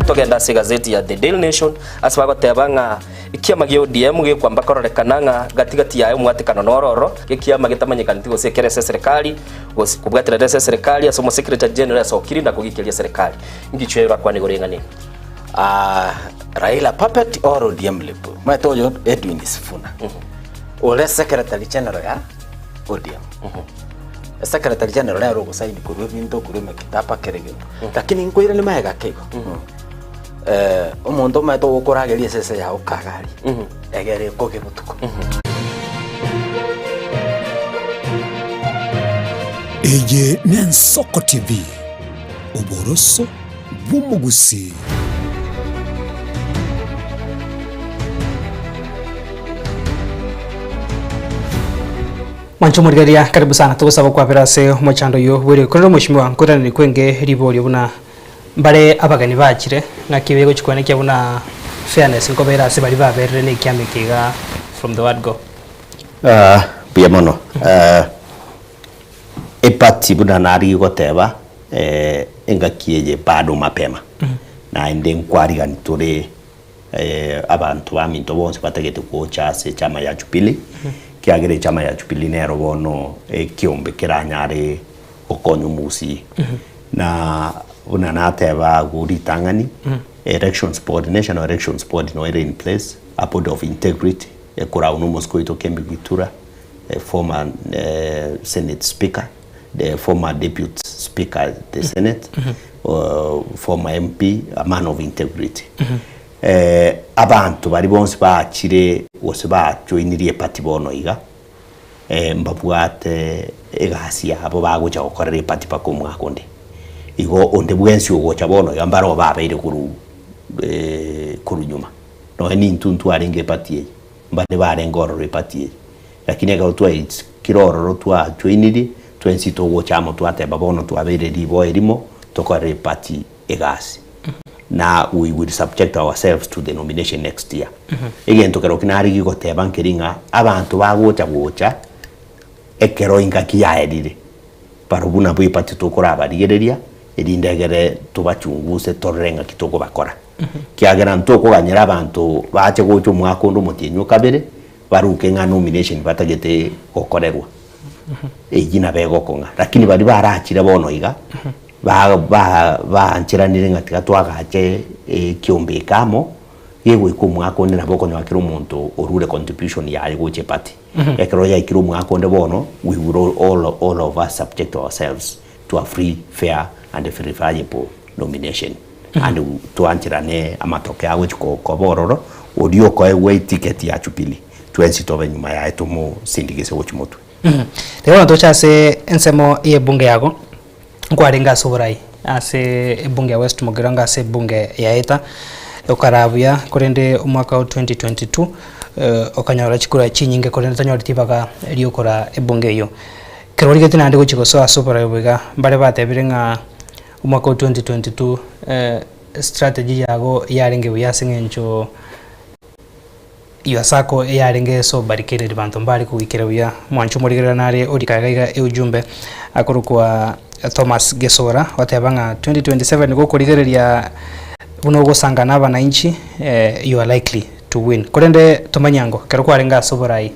Togende ase egazeti ya The Daily Nation ase bagoteba ng'a. Ekiama gia ODM gekwamba kororekana ng'a gati gati yaye omwatekano noro ororo, gekiama getamanyekaneti gose ekere ase eserekari, gose kobwaterana ase eserekari ase omosekretary general asokire na kogikeria eserekari. Ngichwa eye orakwane igoro eng'ana eye? Ah, Raila puppet or ODM lip? Omanyete oyo Edwin Sifuna ore secretary general ya ODM. Secretary general nere ogosaini korwa ebinto korwa emekitaba kera egento. Lakini nkoiranie magega ake igo. Eh, omonto omanyete ogokorageria esese yago kagari egere ekoge botuko. Eye n'Ensoko TV, oboroso bw'omogusii. Mwanche omorigereria karibu sana togosaba okwabera ase omochando oyio bwere korende omweshimiwa nkoiraneria kwenge riborio buna Mbare abageni bachire, ng'aki begochia koenekia buna fairness nkobeera ase baria baberire ne ekiama eke iga from the word go? Ah, mbuya mono. Ah, eparty buna narigia goteba eh, engaki eye bado mapema naende nkwarigani tore eh, abanto baminto bonsi batagete gocha ase echama ya Jubilee, ekiagera echama ya Jubilee nero bono ekiombe keranyare gokonya omogusii. Na buna nateba agwo ritang'ani, elections board, national elections board no ere in place, a board of integrity ekoragwa na omosike oito Kembi Gitura, a former senate speaker, the former deputy speaker the senate, former MP, a man of integrity. Abanto baria bonsi bachire gose bajoinirie eparty bono iga, mbabwate egasi yabo bagocha gokorera eparty mpaka omwaka onde. Igo onde bwensi ogocha bono iga mbare obabeire korwa korwa nyuma. Nonya nintwe ntwarenge eparty eye, mbare barenge ororo eparty eye. Lakini ekero twaikire ororo twajoinirie, twensi togocha amo twateba bono twabeire riboa erimo, tokorere eparty egasi. Na we will subject ourselves to the nomination next year. Egento kerokio narigia goteba nkeri ng'a abanto bagocha gocha ekero engaki yaerire, barobwo nabwo eparty tokorabarigereria erinde egere tobachunguse torore ng'aki tokobakora. Kiagera ntokoganyera abanto bache gocha omwaka onde omotienyi okabere, baruke ng'a nomination batagete gokorerwa. Eyio nabo egokong'a. Lakini baria barachire bono iga, ba ba baancheranire ng'a tiga twagache ekiombe eke amo, gegoika omwaka onde nabo okonyora kera omonto orure contribution yaye gocha eparty. Ekero yaikire omwaka onde bono, we will all all all of us subject ourselves to a free, fair and verifiable nomination. And twancherane amatoke agochi koba ororo, oria okoegwa eticket ya Jubilee, twensi tobe nyuma yaye tomosindigise gochia motwe. Rero bono toche ase ensemo y'ebunge yago, nkwarenge ase oborai ase ebunge ya West Mugirango ase ebunge ya Eta, okaraa buya korende omwaka o 2022 okanyora chikura chinyinge korende tonyoreti ribaga riokoraa ebunge eyio. Ekero origetie naende gochia gosoa ase oborai obo iga, mbare batebire ng'a omwaka o 2022 strategy yago yarenge buya ase eng'encho Your circle eyarenge so barricaded banto mbare kogoikera buya. Mwanche omorigerera nare orika iga iga eujumbe akorokwa Thomas Gesora oteba ng'a 2027 gokorigereria buna ogosanga na abananchi you are likely to win. Korende tomanye ango ekero kwarenge ase oborai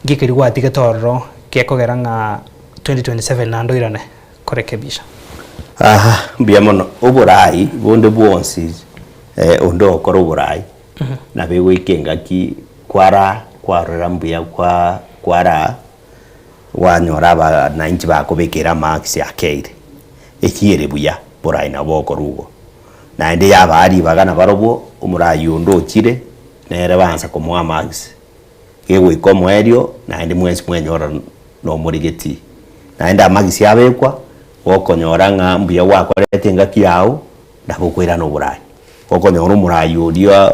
nki keria gwatigete ororo gekogera ng'a 2027 naende oirane korekebisha? Aha, mbuya mono. Oborai bonde bwonsi onde ogokora oborai Nabo egoika engaki kwaraa kwarora mbuya kwa kwaraa kwanyora abananchi bakobekera amarks akeire, eki ere buya borayi nabo bokorwa igo. Naende yabaa ribaga nabarobwo omorayi onde ochire nere baansa komoa amarks, gegoika omoerio naende mwensi mwenyora nomorigeti. Naende amarks abekwa gokonyora ng'a mbuya gwakorete engaki yago nabo okoirana oborayi. Okonyora omoraai oria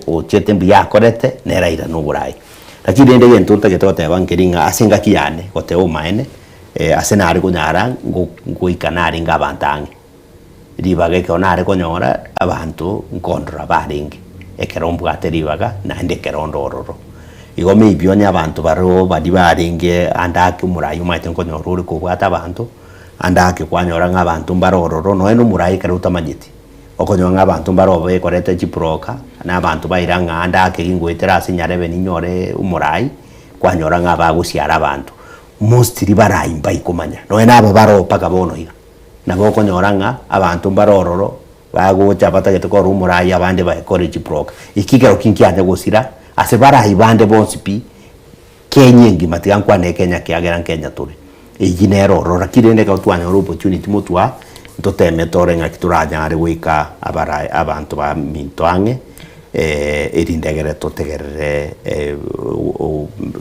ochete mbuya akorete, nere airane oboraai. Lakini rende egento ntagete goteba nkeri ng'a ase engaki yane, goteba obomaene, ase nare konyara ngoika narenge abanto ang'e. Ribaga ekero nare konyora, abanto nkondora barenge, ekero mbwate ribaga, naende ekero onde ororo. Igo maybe onye abanto baroo baria barenge ande ake omoraai omanyete nkonyora ore kobwata abanto, ande ake kwanyora ng'a abanto mbare ororo, nonye na omoraai ekero otamanyeti. Okonyora ng'a abanto mbare obo bekoreta chibroka, na abanto baira ng'a ande ake gingoetera ase nyarebe ninyore omorai, kwanyora ng'a bagosiara abanto. Mostly barai mbaikomanya, nonye na aba baroo mpaka bono iga. Nabo okonyora ng'a abanto mbare ororo, bagocha batagete korora omorai abande baekore chibroka. Eki ekero ki nkianya gosira, ase barai bande bonsi pi, Kenya engima tiga nkwane Kenya kiagera nkenya tore. Eyio nere ororo lakini rende ekero twanyora opportunity motwe aa, ntoteme tore ng'aki toranyare goika abarae abanto baminto ang'e erinde egere totegerere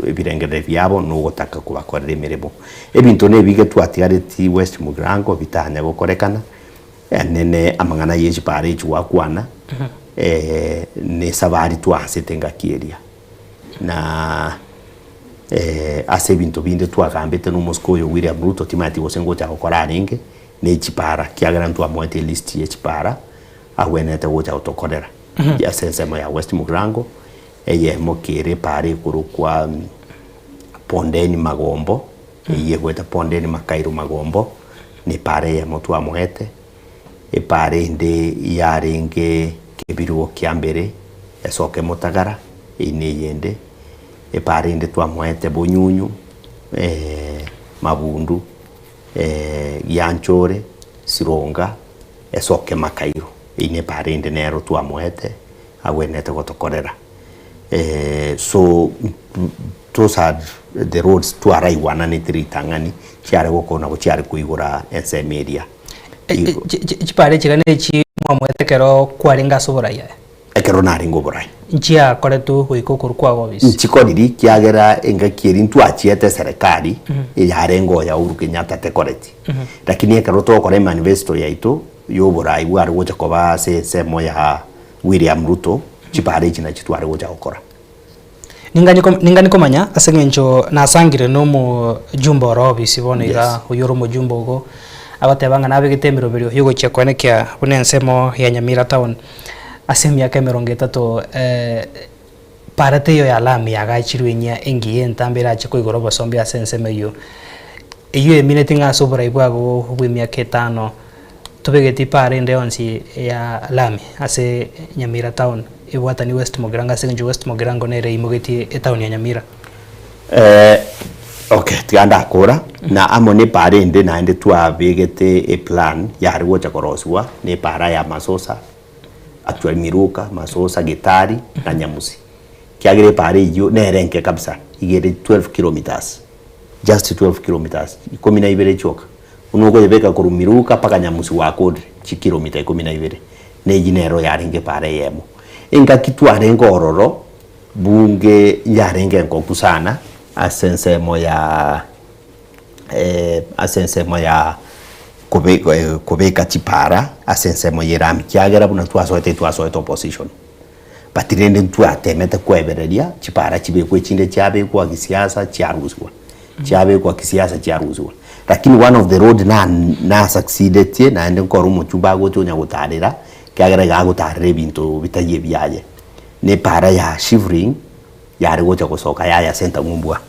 ebirengereri biabo na ogotaka kobakorera emeremo. Ebinto na ebinge twatigareti West Mugirango bitanya gokorekana, nene amang'ana ye chipara echi gwakwana, na esabari twaansete engaki eria. Na ase ebinto binde twagambete na omosike oyo William Ruto timanyeti gose ngocha gokora arenge ne chipara ekiagera ntwamoete elist ye chipara agwenerete gocha gotokorera ase ensemo ya West Mugirango eyemo kere epara ekorokwa Bondeni Magombo eywo egoeta Bondeni Makairo Magombo na epara eyemo twamoete. Epaara ende yarenge kebirugo kia mbere, esoke motagara, eyio neyende. Epaara ende twamoete bonyunyu, mabundu, gianchore, sironga, esoke makairo. Eyio ne epaara ende nero twamoete, agwenerete gotokorera. So those are the roads twaraigwananete ritang'ani, chiare gokora nabo chiare koigora ensemo eria. Chipara echi iga nechi mwamoete ekero kwarenge ase oborai aye? Ekero narenge oborai. Nchiakoretwe goika okorwa kwago obisi? Nchikoriri ekiagera engaki eria ntwachiete eserekari eyarenge oya Uhuru Kenyatta tekoreti. Lakini ekero togokora emanifesto yaito ya oborai bware gocha koba ase ensemo ya William Ruto, chipara echi nachio tware gocha gokora. Ningani komanya ase eng'encho nasangire na omojumbe ore obisi bono iga Yes. oyio ore omojumbe ogo, agoteba ng'a nabegete emeroberio yogochia koenekia buna ensemo ya Nyamira town ase emiaka emerongo etato para teiyo ya lami yagachirwe enyia engiya entambe erache koigora obosombi ase ensemo eyio. Eyio emineti ng'a ase oborai bwago bwa emiaka etano tobegeti para ende yonsi ya lami ase Nyamira town ebwatani West Mugirango ase eng'encho West Mugirango nere eimogetie etown ya Nyamira. Okay, tiga ndakora, na amo na epara ende naende twabegete eplan yare gocha korosiwa na epara ya Masosa, actually Miruka, Masosa, Gitari na Nyamusi. Ekiagera epara eyio nere enke kabisa, iga ere 12 kilometres. Just 12 kilometres, ikomi na ibere chioka. Buna okoyebeka korwa Miruka mpaka Nyamusi gwakorire, chikilomita ikomi na ibere. Na eyio nero yarenge epara eyemo. Engaki twarenge ororo, bunge yarenge enkoku sana, ase ensemo ya ase ensemo ya kobe kobeka chipara ase ensemo ya erami, kiagera buna twasoete twasoete opposition. But rende ntwatemete koebereria chipara chibekwe echinde chiabekwa gisiasa chiarusiwa, chiabekwa kisiasa chiarusiwa. Lakini one of the road na na succeedetie naende nkore omochumba agocha onya gotarera, ekiagera iga agotarera ebinto bitari ebiaye, na epara ya shivering yare gocha gosoka yaya center ng'umbwa,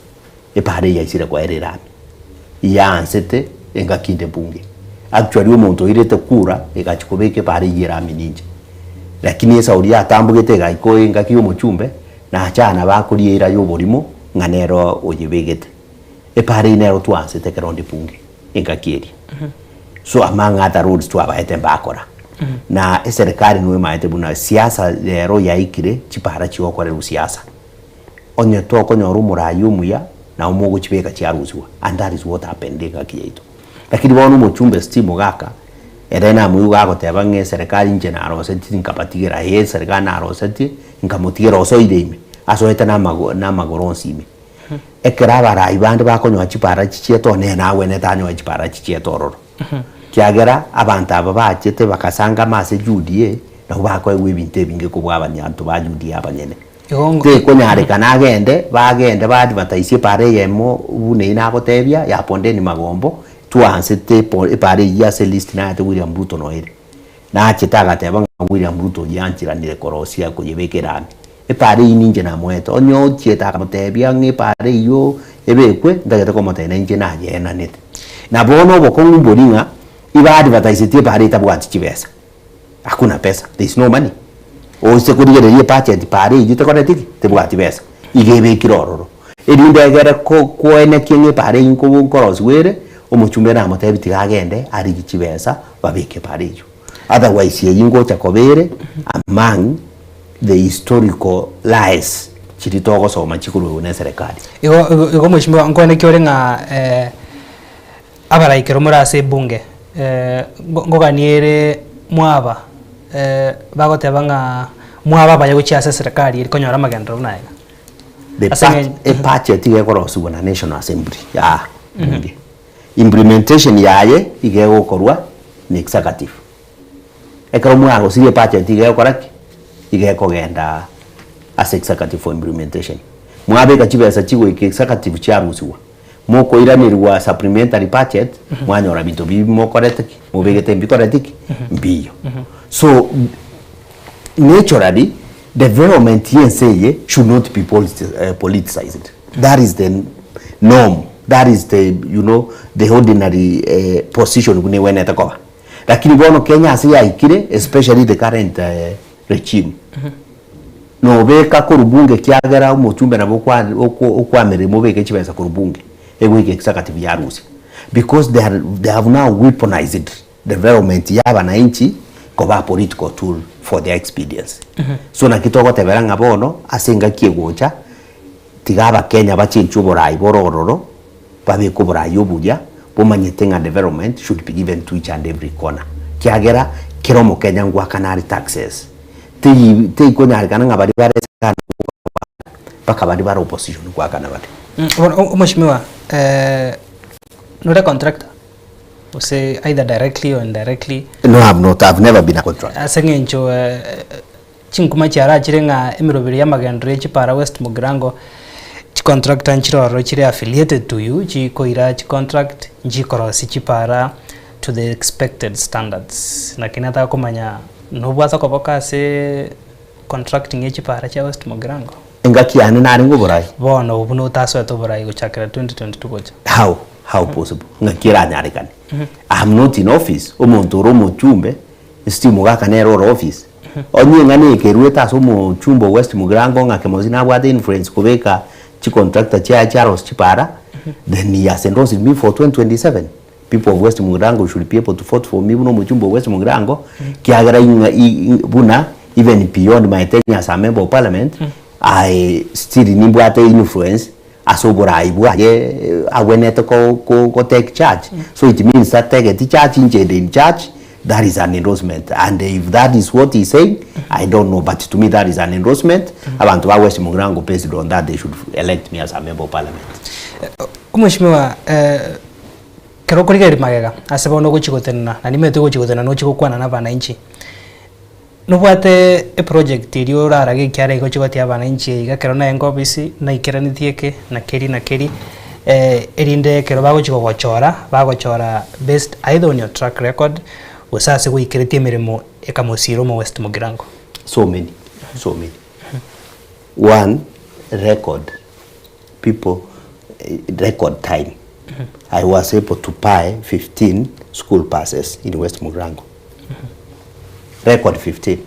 epara eyio yaisire koera erami, yaansete engaki inde bunge. Actually omonto oirete kura egachia kobeka epara eyio erami ninche. Lakini esauri yatambogete egaika engaki ya omochumbe, nacha nabo akoria eira ya oborimo ng'a nere oyebegete. Epara eyio nero twaansete ekero onde bunge engaki eria. So among other roads twabaete mbakora. Na eserekari noemaete buna siasa rero yaikire chipara chigokorerwa siasa. Onye tokonyora omoraia omuya, nabo mogochibeka chiarusigwa and that is what happened engaki yaito. Lakini bono omochumbe Steve Mogaka, ere namoigwe gagoteba ng'a eserekari inche narosetie nkabatigera, ee eserekari narosetie, nkamotigera osoire ime, asoete namago namagoro onsi ime. Ekero abarai bande bakonyoa chipara chichiete one nere nagwenerete anyoe chipara chichiete ororo. Kiagera abanto aba bachete bagasangama ase UDA, nabwo bakoegwa ebinto ebinge kobua abanyanto ba UDA abanyene. Tekonyarekana agende, bagende ba advertise epara eyemo buna eyio nagotebia ya Bondeni Magombo, twaansete epo epara eyio ase list naete William Ruto noere. Nachete agateba ng'a William Ruto oyiancheranire korosia koyebeka erami. Epara eyio ninche namoete, onye ochiete akamotebia ng'a epara eyio ebekwe, ntagete komotebia nainche nayenanete. Na bono obokong'u mbori ng'a iba advertiseti epara etabwati chibesa. Hakuna pesa, there is no money. Oise korigereria ebudget pare eyio tekoreti ki? Tebwati besa. Iga ebekire ororo. Erinde egere ko koenekia ng'a epara eyio nko nkorosiwa ere, omochumbe namotebi tiga agende arigie chibesa babeke epara eyio. Otherwise eyio ngocha koba ere among the historical lies chiria togosoma chikorwegwa na eserekari. Igo igo igo mheshimiwa nkoenekia ore ng'a abarai ekero more ase ebunge nkogania ere mwaba bagoteba ng'a mwaba abaya gochia ase eserekari eri konyora amagenderero buna aya iga. The Ase part, eng'encho ebudget iga ekorosiwa na National Assembly yaa bunge. Implementation yaye iga egokorwa na executive. Ekero mwarosirie ebudget iga egokora ki? Iga ekogenda ase executive for implementation. Mwabeka chibesa chigoika executive chiarusiwa, mokoiranerwa supplementary budget, mwanyora binto biria mokorete ki? Mobegete mbikoreti ki? Mbiyo. So naturally development ya ense eye should not be politicized. That is the norm, that is the you know the ordinary position buna egwenerete koba. Lakini bono Kenya ase yaikire especially the current regime, nobeka korwa bunge ekiagera omochumbe nabo okwa okwamerire mobeke chibesa korwa bunge, egoika executive yarusia because they are they have now weaponized development ya abananchi koba a political tool for their expedience. So naki togotebera ng'a bono ase engaki egocha, tiga abakenya bachenchie oborai bore ororo, babeke oborai obuya bomanyete ng'a development should be given to each and every corner kiagera kera omokenya ngoakana are taxes tei teikonyarekana ng'a baria bare serikali mpaka baria bare opposition ngoakana bare. Bono omweshimiwa nore contractor gose either directly or indirectly? No I'm not, I've never been a contractor. Ase eng'encho Chinkuma chiarachire ng'a emeroberi y'amagenderero ye chipara West Mugirango, chicontractor nchire ororo chire affiliated to you, chikoira chicontract nchikorosia chipara to the expected standards. Naki nataka komanya nobwate okoboka ase contracting ye chipara chia West Mugirango? Engaki yane narenge oborai. Bono obwo notasoete oborai gochakera 2022 gocha. How? How possible? Ng'aki eranyarekane? I'm not in office, omonto ore omochumbe Steve Mogaka nere ore office, onye eng'ana eye ekeruete ase omochumba o West Mugirango ng'a Kemosi nabwate influence kobeka chicontractor chiaye chiarosia chipara, then he has endorsed me for 2027. People of West Mugirango should be able to vote for me buna omochumba o West Mugirango, kiagera ing'a i- i buna even beyond my tenure as a member of parliament, I still nimbwate influence ase oborai bwaye agwenerete ko take charge so it means tategeti charge inche inde in charge that is an endorsement and if that is what he is saying I don't know but to me that is an endorsement abanto ba West Mugirango based on that they should elect me as a member of parliament. Omweshimiwa ekero okorigereria magega ase bono ogochia gotenena na nimanyete ogochia gotenena nochie gokwana na abananchi. Nobwate eproject eria orarage ekiara igo chigotia abananchi iga ekero naye nkobisi naikeranetie eke na keri na keri erinde ekero bagochia gogochora bagochora based either on your track record gose ase goikeretie emeremo ekamosira omo West Mugirango. So many, so many. One, record people, record time. I was able to buy 15 school buses in West Mugirango. Record 15.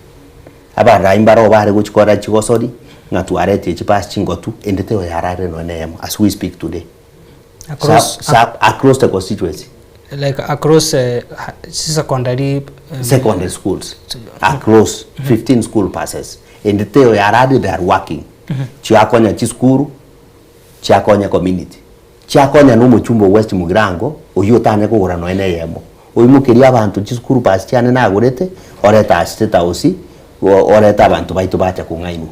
Abarai mbaro bare gochi kora chigosori ng'a twaretire chibasi chingotu ende teiyo yararire nonya na eyemo as we speak today. Across, Sa, sa, across the constituency. Like across uh, secondary um, secondary schools across 15 school buses ende teiyo yararire they are working chiakonya chisukuru chiakonya community Chiakonya nomochumba o West Mugirango, oyio otanye kogora nonya neyemo. Oimokerie abanto chisukuru basi chiane nagorete, orete ase State House, orete abanto baito bacha kong'ainwa.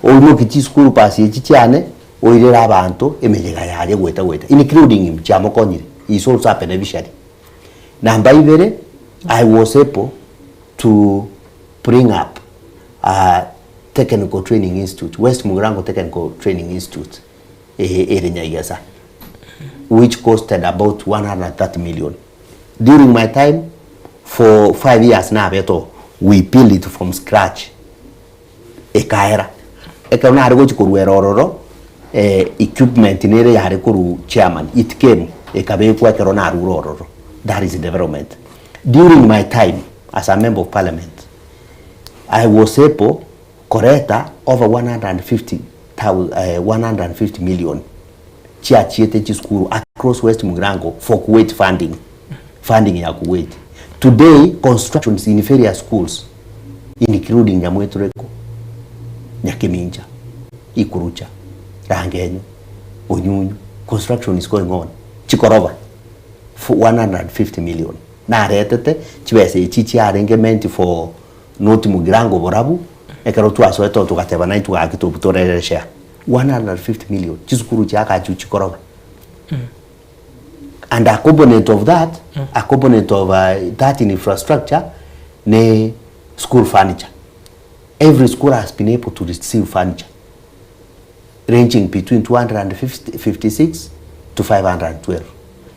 Oimokie chisukuru basi echi chiane, oirere abanto emeyega yaye goeta goeta, including him, chiamokonyire, he is also a beneficiary. Namba ibere, I was able to bring up a technical training institute, West Mugirango Technical Training Institute. ere Nyaigesa which costed about 130 million. During my time for 5 years nabete oo, we built it from scratch ekaera. Ekero nare gochi korwera ororo equipment nere yare korwa chairman, it came ekabekwa ekero narure ororo. That is development. During my time as a member of parliament. I was able koreta over 150 thou 150 million chiachiete chisukuru across West Mugirango for Kuwait funding, funding ya Kuwait. Today constructions in various schools including Nyamwetureko, Nyakemincha, Ikurucha, Rangenyo, Onyunyu, construction is going on, chikoroba for 150 million. Naretete chibesa echi chiarenge meant for not Mugirango borabu, ekero twasoete oo togateba naintwe gaki tobu torere share. 150 million chisukuru chiagachiwu chikoroba. And a component of that, a component of that infrastructure ne school furniture. Every school has been able to receive furniture ranging between 256 to 512.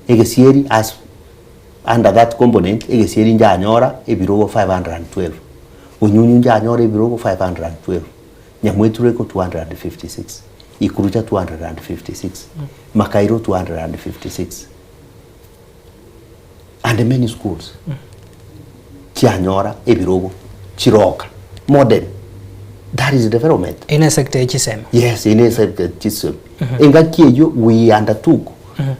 Egesieri as under that component, egesieri njanyora ebirogo 512. Onyunyu njanyora ebirogo 512. Nyamwetureko 256, Ikurucha 256, Makairo 256 and many schools chianyora ebirogo chiroka modern that is development. Eye ne sector ye chisemi. Yes, eye ne sector ye chisemi. Engaki eyio we undertook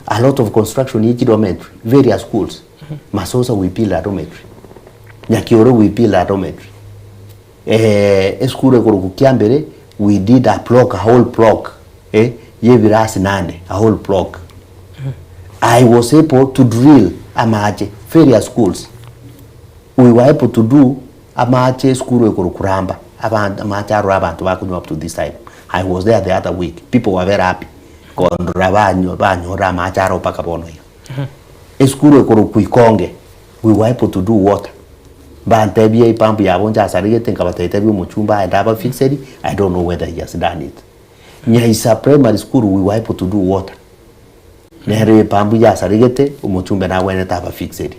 a lot of construction ye chidormitory, various schools. Masosa we built a dormitory, Nyakiore we built a dormitory. Esukuru ekorokwa Kiambere we did a block, a whole block eh, y'ebirasi nane, a whole block. I was able to drill amache various schools. We were able to do amache esukuru ekorokwa Ramba, abanto amache aroro abanto bakonywa up to this time. I was there the other week, people were very happy kondora banywa banyorire amache aro mpaka bono iga. Esukuru ekorokwa Ikonge, we were able to do water. Mbantebie epump yabo nchasarigete nkabatebia tebia omochumba aye ndabafixeri I don't know whether he has done it. Nyaisa primary school we were able to do water nere epump yasarigete omochumbe nagwenerete abafixeri.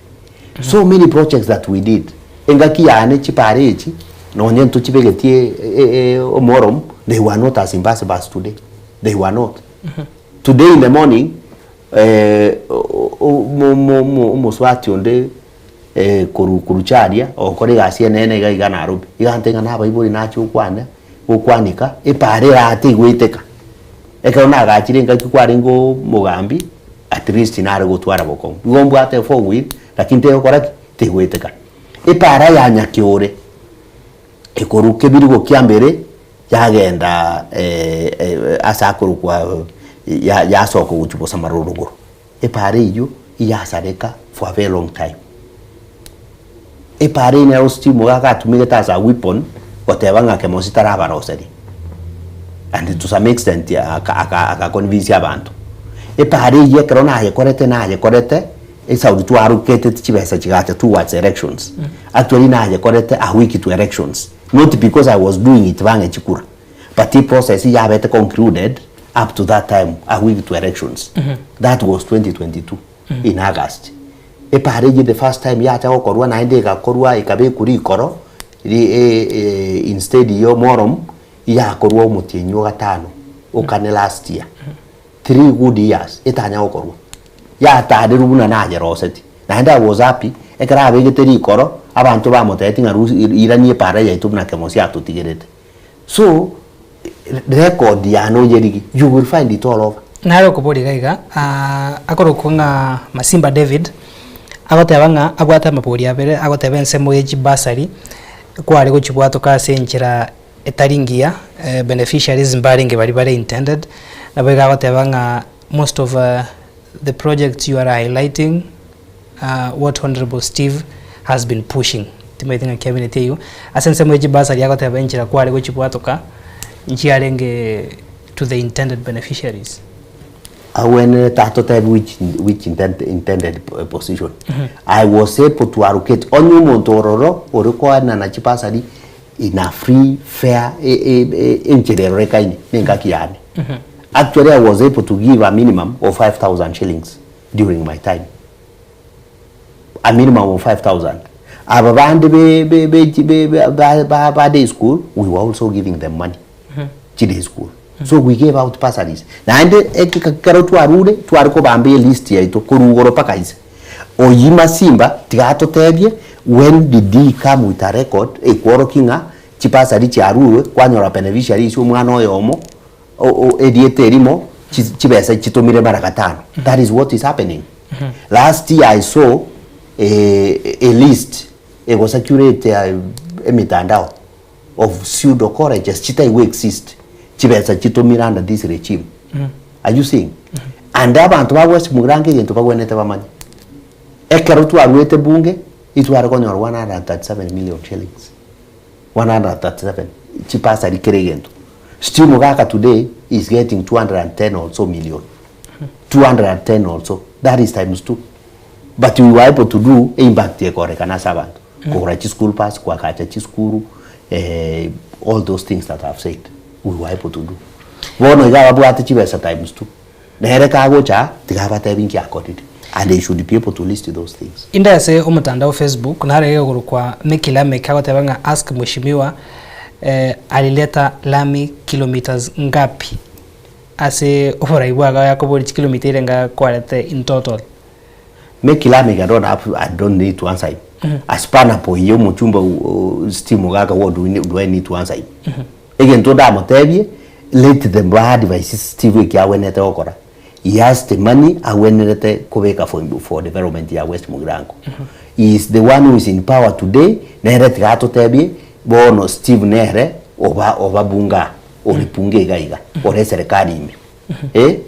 So many projects that we did. Engaki yane chipara echi nonye ntochibegetie omoromu they were not as impossible as today. They were not. Today in the morning omosubati onde korwa korwa chiaria ogokora egasi enene iga iga Nairobi, iga ante ng'a nabaibori nachia gokwana gokwanika epara erate igoeteka. Ekero nagachire engaki kwarenge omogambi at least nare gotwara bokong'u. Igo mbwate four wheel lakini tegokora ki? Tegoeteka. Epara ya Nyakeore ekorwa kebirigo kia mbere yagenda ase akorokwa ya yasoka gochia bosamara rogoro. Epara eyio iyasareka for a very long time. Epara eyio nero Steve Mogaka atumegete as a weapon goteba ng'a Kemosi tarabaroseria and to some extent aka aka aka convince abanto. Epara eyio ekero nayekorete nayekorete esauri twaroketeti chibesa chigacha towards elections. Actually nayekorete a week to elections not because I was doing it bang'e chikura but eprocess yabete concluded up to that time a week to elections that was 2022 in August epara eye the first time yacha gokorwa naende egakorwa ekabekwa rikoro ri instead ya omoromu yakorwa omotienyi o gatano okane last year three good years etanya gokorwa yatarirwe buna nayeroseti naende I was happy ekero abegete rikoro abanto bamotebetie ng'a rusia irania epara yaito buna kemosi atotigerete. So record yane oyerigi you will find it all over. Nare okoboria iga iga, akorokwa ng'a Masimba David, agoteba ng'a abwate amabori abere, agoteba ensemo ye chibasari, kware gochibwatoka ase enchera etari ngiya, beneficiaries mbarenge baria bare intended, nabo iga agoteba ng'a most of the projects you are highlighting what Honourable Steve has been pushing. Timanyeti ng'a cabinet eyio, ase ensemo ye chibasari agoteba enchera kware gochibwatoka, nchiarenge to the intended beneficiaries. Agwenerete atotebi which which intended position. I was able to allocate onye omonto ororo ore koenana chibasari in a free fair enchera erorekaine na engaki yane. Actually I was able to give a minimum of 5000 shillings during my time. A minimum of 5000. Aba bande be be be be ba ba ba day school we were also giving them money. Chi day school. So we gave out bursaries. Naende ekero twarure tware kobamba elist yaito korwa igoro mpaka inse. Oyio Masimba tiga atotebie when did he come with a record ekworokia ng'a Chibursary chiarurwe, kwanyora beneficiaries omwana oyomo, o- o erieta erimo, chi- chibesa chitomire mara gatano. That is what is happening. Last year I saw a, a list egocirculate emitandao of pseudo colleges chitaigo exist, chibesa chitomire under this regime. Are you seeing? And abanto ba West Mugirango egento bagwenerete bamanye, ekero twaruete bunge, itware konyora 137 million shillings. 137 chibursary kera egento. Steve Mogaka today is getting 210 or so million. 210 or so. That is times two. But we were able to do impact ekorekana ase abanto. Kogora chischool bus, koagacha chisukuru, eh, all those things that I have said, we were able to do. Bono iga ababwate chibesa times two. Nere kagocha aa, tiga abatebi nki akorire. And they should be able to list those things. Inde ase omotandao Facebook nare egorokwa Micky Lameck agoteba ng'a ask mheshimiwa eh, alileta lami kilometres ngapi ase oborai bwago akoboria chikilomita irenga kwarete in total. Micky Lameck I don't have, I don't need to answer him. Asipana poiyo omochumba Steve Mogaka what do, we, do I need to answer him? Egento ndamotebie let them ba advise Steve eki agwenerete gokora. He has the money agwenerete kobeka for, for development ya West Mugirango. He is the one who is in power today nere tiga atotebie bono Steve nere oba obabunga ore bunge iga iga ore eserekari ime. Eh,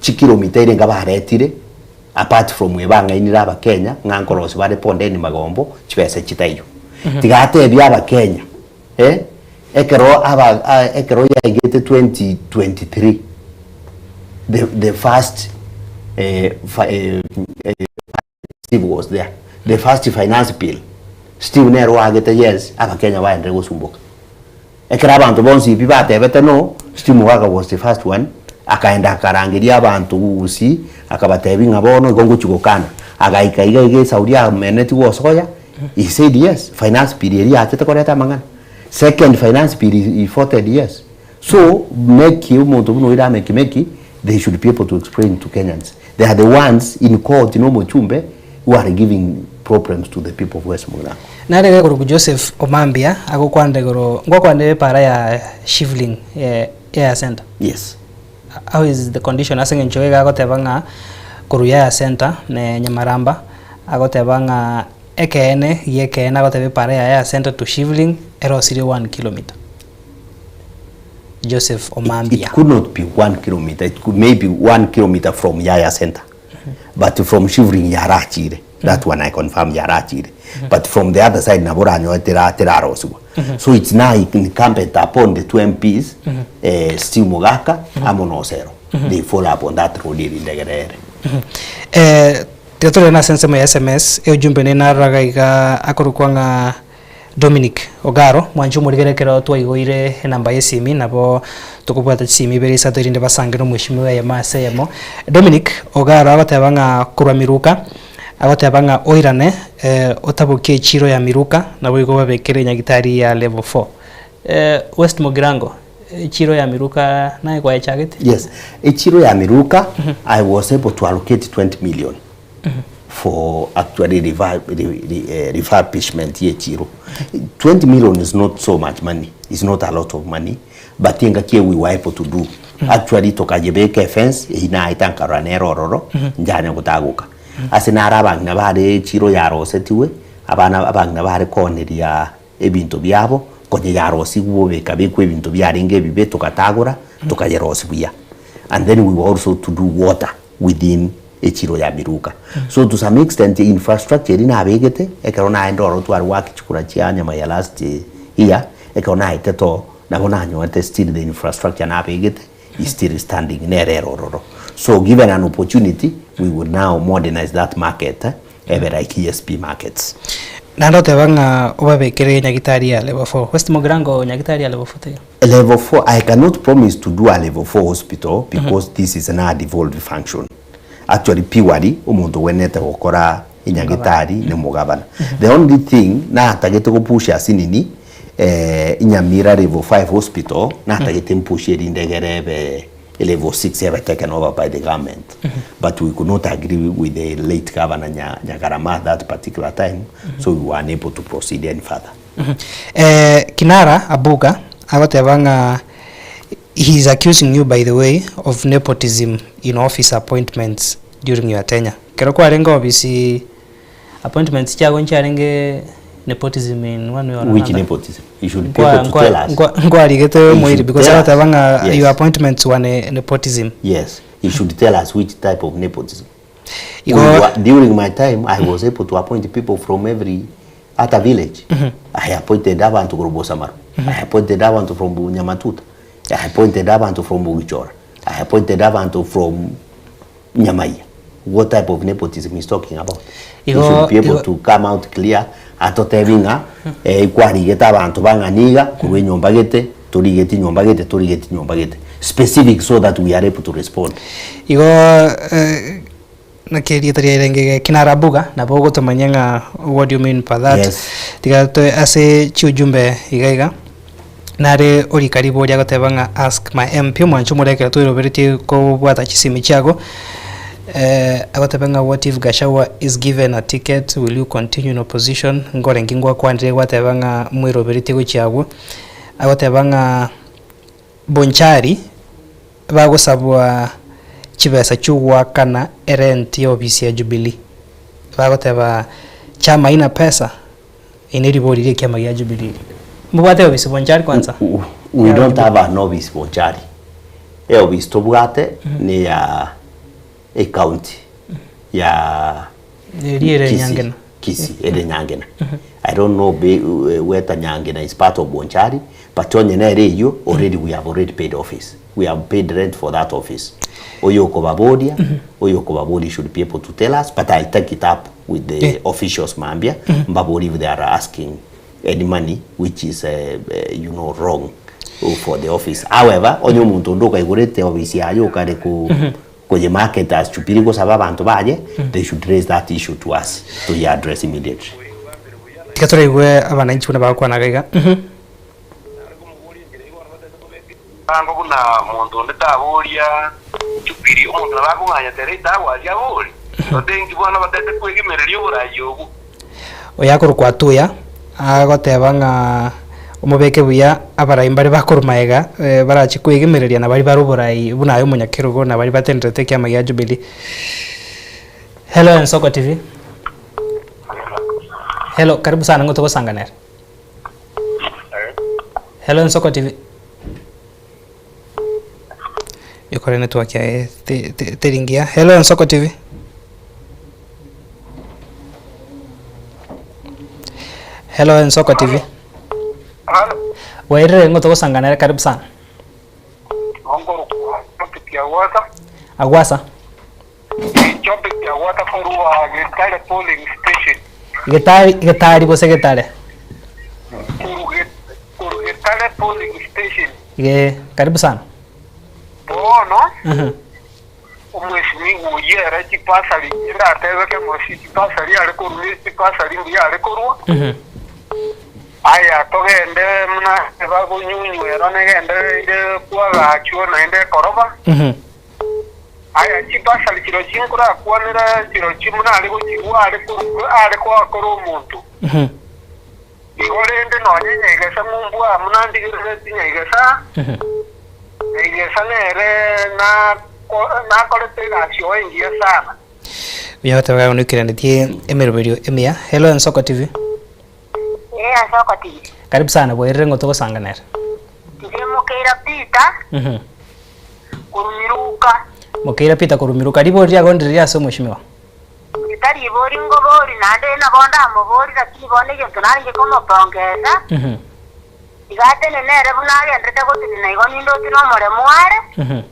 chikilomita ere enga baretire apart from ebang'ainire abakenya ng'a nkorosia bare bondeni magombo chibesa chitaiyo. Tiga atebie abakenya eh, ekero aba ekero yaigete 2023 the, the first eh, fi, eh, eh, Steve was there the first finance bill Steve nere oagete yes abakenya baendire gosumboka ekero abanto bonsi pi batebete no Steve Mogaka was the first one akaenda akarangeria abanto gusii akabatebia ng'a bono igo ngochia gokana agaika iga iga esauri ameneti gosoya he said yes finance bill eria yachete koreta amang'ana second finance bill he voted yes So meki omonto buna oire ameki meki they should be able to explain to Kenyans they are the ones in court na omochumbe who are giving problems to the people of West Mugirango. Nare gekorokwa Joseph Omambia agokwanera igoro ngwakwanire epara ya Shivling Yaya Centre. Yes. How is the condition ase eng'encho iga agoteba ng'a korwa Yaya Centre ne Nyamaramba agoteba ng'a ekeene giekeene agoteba epara ya Yaya Centre to Shivling erosirie one kilometer. Joseph Omambia. It could not be one kilometer, it could maybe one kilometer from Yaya Center. But from Shivering yarachire. That one I confirm yarachire. But from the other side nabo oranyore tera terarosigwa. So it's now incumbent upon the two MPs, eh, Steve Mogaka amo na Osero. They follow up on that road erinde egere ere. Eh, tiga tore ase ensemo ya SMS, ejumbe ne narora iga akorokwa ng'a Dominic Ogaro, mwanche omorigere ekero twaigoire enamba y'esimi nabo tokobwata chisimi ibere isato erinde basange nomweshimiwa eyemo ase eyemo. Dominic Ogaro agoteba ng'a korwa Miruka, agoteba ng'a oirane otabokie echiro ya Miruka naboigo obabekere nyagitari ya level four. West Mugirango, echiro ya Miruka naye kwayechagete? Yes, echiro ya Miruka I was able to allocate 20 million. for actually refurbishment ye echiro. 20 million is not so much money, is not a lot of money, but engaki eye we were able to do. Actually tokayebeka efence eyio naete nkarora nere ororo, njanya gotagoka. Ase naro abang'ina bare echiro yarosetigwe, abana abang'ina bare kooneria ebinto biabo, konya yarosigwe bobe ekabekwa ebinto biarenge ebibe togatagora, tokayerosia buya. And then we were also to do water within echiro ya Miruka. So to some extent infrastructure eria nabegete, ekero naenda ororo tware goaka chikura chia nyama ya last year, ekero naetete oo, nabo nanyorete still the infrastructure nabegete is still standing nere ere ororo. So given an opportunity, we would now modernize that market ebe like ESP markets. Naende oteba ng'a obabekere nyagitari ya level four. West Mugirango nyagitari ya level four teiyo? Level 4, I cannot promise to do a level 4 hospital because this is an devolved function. Actually purely omonto ogwenerete gokora enyagitari ne omogabana. The only thing natagete gopusha ase nini eh, Nyamira level 5 hospital natagete mpushe erinde egere ebe level 6 ebe taken over by the government. But we could not agree with the late governor Nya, Nyagarama at that particular time, so we were unable to proceed any further. Kinara Abuga agoteba ng'a he is accusing you by the way of nepotism in office appointments during your tenure. Ekero kwarenge ofisi appointments chiago nchiarenge nepotism in one way or Which another? nepotism? He should be Nkwa- able to nkwa- tell us. nkwa- Nkwarigete He omoiri should because tell us. agoteba ng'a Yes. your appointments were nepotism. Yes, he should tell us which type of nepotism. Igo- We were, during my time, I was able to appoint people from every other village. I appointed abantu from Bosamaro. I appointed abantu from Nyamatuta. I appointed abantu from Bugichora. I appointed abantu from Nyamaiya. What type of nepotism he's talking about? He Igo- should be able igo- to come out clear atotebi ng'a eh, kwarigete abanto bang'aniga korwa enyomba gete torigeti nyomba gete torigeti nyomba gete specific so that we are able to respond. Igo eh, naki erieta riaye renge Kinara Abuga nabo ogotomanyia ng'a what do you mean by that? Yes. Tiga toe ase chiujumbe iga iga nare orika riboria agoteba ng'a ask my MP omwancho omore ekero toiroberetie kobwata chisimi chiago eh, agoteba ng'a what if Gachagua is given a ticket will you continue in opposition nkore nki ngwakwanire gwateba ng'a moiroberetie gochia abwo agoteba ng'a Bonchari bagosabwa chibesa chi'ogoakana erent y'ofisi ya Jubilee. Bagoteba chama haina pesa, eri neribori ri'ekiama gia Jubilee. Mbobwate ofisi Bonchari kwanza? We don't have an office Bonchari. Eofisi tobwate neya ecounty ya Eria ere Kisii. Nyangena. Kisii, ere Nyangena. I don't know be, whether Nyangena is part of Bonchari, but onye nere eyio, already we have already paid office. We have paid rent for that office. Oyo okobaboria, oyo okobaboria should be able to tell us, but I take it up with the Yeah. officials mambia, mbabori if they are asking any money which is uh, uh, you know wrong for the office. However, onye omonto onde okaigorete office yaye okare ko koye market as Jubilee gosaba abanto baye, they should raise that issue to us to address immediately. Tiga toraigwe abananchi buna bagokwana iga iga. Mhm. Ebango buna monto onde taboria Jubilee, omonto nabo akong'anya tere etagwaria abori, gose inki bono batete kwegemereria oboraai obwo. Oyo akorokwa Atuya, agoteba ng'a omobeke buya abarai mbare bakorwa magega barache kwegemereria na baria bare oborai buna aye omonyakerogo na baria batenderete ekiama gia Jubilee. Hello Ensoko TV. Hello, karibu sana ng'o togosanga nere. Hello Ensoko TV. Ekore network yaye te- te- teri ngiya. Hello Ensoko TV. Hello Ensoko TV. Wairire ng'o togosanga nere karibu sana. Agwasa. Getari getari gose getare. Ge karibu sana. Bono Mhm. omweshimiwa oyio ere chipasari ndatebe kemosi chipasari are korwa chipasari mbuya are korwa Mhm. aya togende muna bagonyunywera negende ire kwagachwo naende ekoroba Mhm. aya chipasari chiro chinkorakwanera chiro chimuna are gochirwa are korwa are kwakora omonto Mhm. igo rende nonye nyaigesa ng'umbwa muna ndigerereti nyaigesa Mhm. nyaigesa nere nako- nakorete egasi oyo engiya sana Buya goteba noikerenetie emeroberio emiya. Hello Ensoko TV. Ee, Ensoko TV. Karibu sana bwairire ng'o togosanga nere. Inche Mokeira Peter, Mhm. korwa Miruka. Mokeira Peter korwa Miruka. Ribori riago ndire ase omweshimiwa. Ritari ibori ngobori, naende nabo ndamobori, lakini bono egento narenge komopongesa, Mhm. iga atenene ere buna agenderete gotenena igo ninde otine omoremo are, Mhm.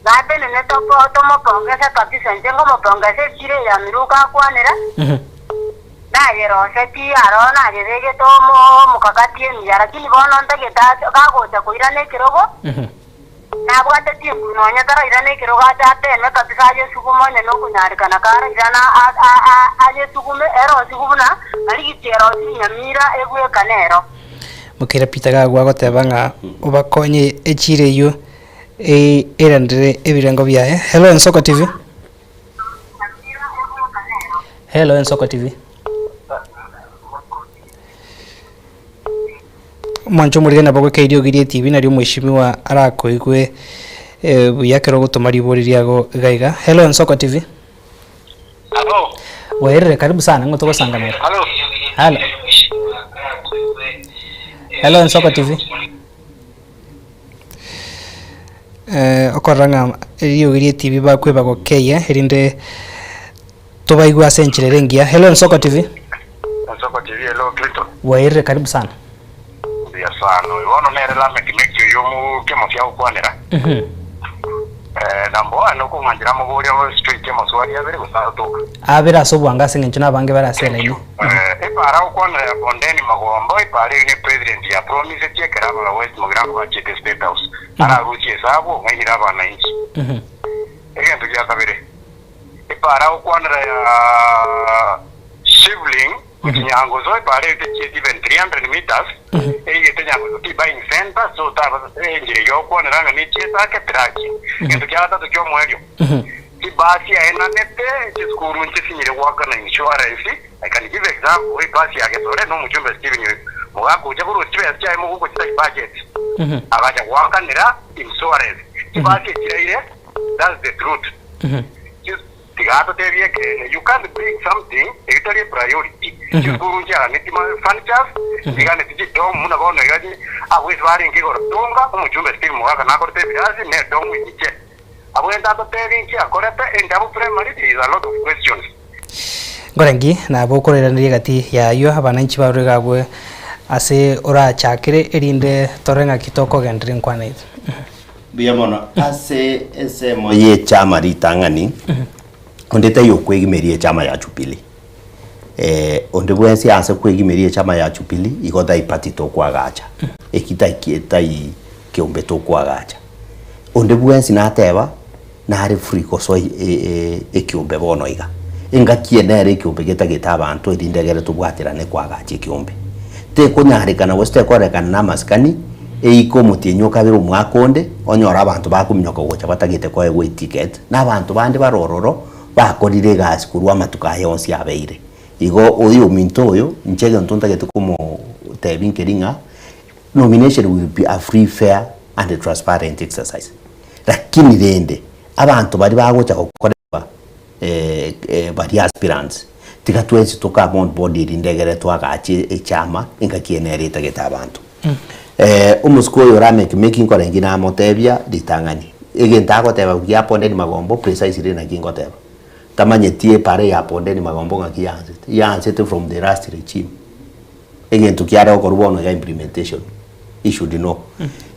iga atenene topo tomopongese kabisa, inche ngomopongesa echiro eye ya Miruka akwanera, Mhm. nayerosetie aro nayebegete omo omokakati emiya, lakini bono ntagete ase kagocha koirana ekerogo, Mhm. nabwate chinguru nonya tarairana ekerogo ache ateme kabisa ayesugume onye na okonyarekana karairana a- a- a- ayesugume erosigu buna arigitie erosie nyamira egwekane ero. Mokeira Peter gagwa agoteba ng'a obakonye echiro eyio e- erandere ebirengo biaye. Hello Ensoko TV. Hello Ensoko TV. Omwancho omorige nabo goika eriogi rie TV nario omweshimiwa arakoigwe eh, buya ekero ogotoma ribori riago iga iga. Hello Ensoko TV. Hello. Bwairire, karibu sana, ng'o togosanganera? Hello. Hello. Hello Ensoko TV. Eh, okorora ng'a eriogi rie TV bakweba gokeyia erinde tobaigwe ase enchera ere engiya. Hello Ensoko TV. Ensoko TV, hello Clinton. Bwairire, karibu sana. Mbuya sana. Oyo bono nere Lameck Meki oyio omokemo kiagokwanera. Eh, number one okong'anchera amoboria straight amaswali abere gose atoka. Abere ase obwango ase eng'encho na abange bare ase elaini. Eh, epara agokwanera ya Bondeni Magombo, epara eyio ne president ya promisetie ekero abara West Mugirango bachiete State House. Ararusie esabu ong'ainire abananchi. Egento gia kabere, epara agokwanera ya Shivling gochia Nyangoso, epara eyio techieti even 300 meters, eigete Nyangoso tea buying center, so taba enchera eyio agokwanera ng'a nechiete ake terachia. Egento kia gatato kia omoerio, chibasi aenanete chisukuru nchisinyire goakana insurance, I can give example, ebasi ya Gesore na omochumbe Stephen oyo, mogaka ocha korwa chibesa chiaye mogogo chitari budget, agacha goakanera insurance. Chibasi echiraire, that's the truth. Tiga atotebie ekeene, you can't bring something eritari epriority. Chisukuru nchiaganeti ma furnitures, nchiganeti chidom buna bono iga abwo ase barenge igoro tonga, omochumbe Stephen Mogaka nakorete ebirasi ne edom inche. Abwenerete atotebie inki akorete, endabu primary there is a lot of questions. Nkorengi nabo okorairaneria egati y'ayio abananchi barure iga abwo ase orachakere erinde torore ng'aki tokogendereria enkwana eye. Mbuya mono. Ase ensemo y'echama ritang'ani, onde taiyo okwegimeria echama ya Jubilee. Onde bwensi ase kwegimeria echama ya Jubilee, igo tai party tokoagacha. Eki tai tai keombe tokoagacha. Onde bwensi nateba, nare free gosoa ekeombe bono iga. Engaki eye nere ekeombe getagete abanto erinde egere tobwaterane koagacha ekeombe. Tekonyarekana gose tekorekana na amasikani, eike omotienyi okabere omwaka onde, onyore abanto bakominyoka gocha batagete koegwa eticket, na abanto bande bare ororo, bakorire egasi korwa amatuko aya onsi abeire. Igo oyo ominto oyo, inche egento ntagete komotebia nkeri ng'a, nomination will be a free, fair and transparent exercise. Lakini rende, abanto baria bagocha gokorerwa baria aspirants, tiga twensi to come on board erinde egere twagache echama engaki eye nere etagete abanto. Omosike oyo Lameck Meki nkorenge namotebia ritang'ani, egento agoteba buya Pondeni Magombo precisely naki ngoteba. Tamanyeti epara ya Pondeni Magombo ng'aki yaansete, yaansete from the last regime. Egento kiare gokorwa bono iga implementation, he should know.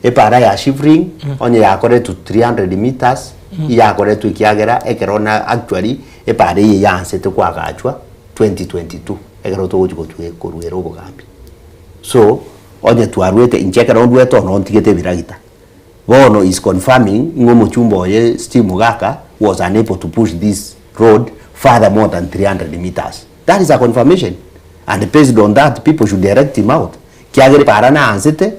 Epara ya shivering, onye yakoretwe 300 meters, iyakoretwe ekiagera ekero na actually epara eye yaansete koagachwa 2022, ekero togochi gotwe koruera obogambi. So, onye twaruete, inche ekero nduete ono ntigete ebiragita. Bono is confirming ng'a omochumba oye Steve Mogaka was unable to push this road further more than 300 meters. That is a confirmation and based on that people should elect him out kiagera epara naansete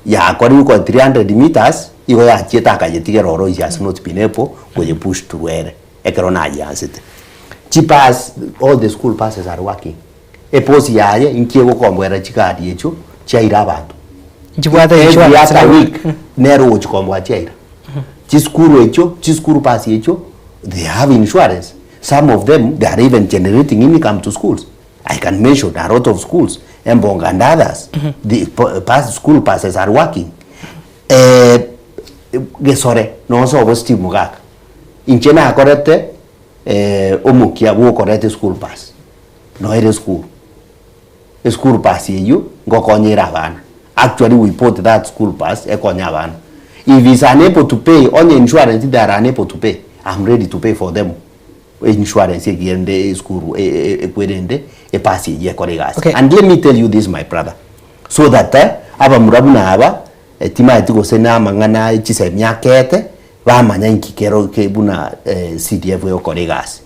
yakorirwe kwa 300 meters igo yachiete akayetigera oro he has not been able koye push through ere ekero nayeansete. Chibus all the school buses are working eposi yaye inki egokomboera chigari echio chiaira abanto Nchibwate every insurance other naende. week nere ogochikomboa chiaira. Chisukuru echio chisukuru bus echio they have insurance Some of them they are even generating income to schools. I can mention a lot of schools, Embonga and others. The pass, school buses are working. Eh, Gesore, nonso obo Steve Mugaka. Inche nakorete eh, omokia bwokorete school bus. Noere school. Eschool bus eyio ngokonya ere abana. Actually we bought that school bus ekonye abana. If he's unable to pay onye insurance they are unable to pay, I'm ready to pay for them insurance egende eschool ekwerende ebus eyio ekore egasi. Okay. And let me tell you this my brother, so that abamura buna aba timaeti gose na amang'ana chisemi akeete bamanya inki kero buna CDF egokora egasi.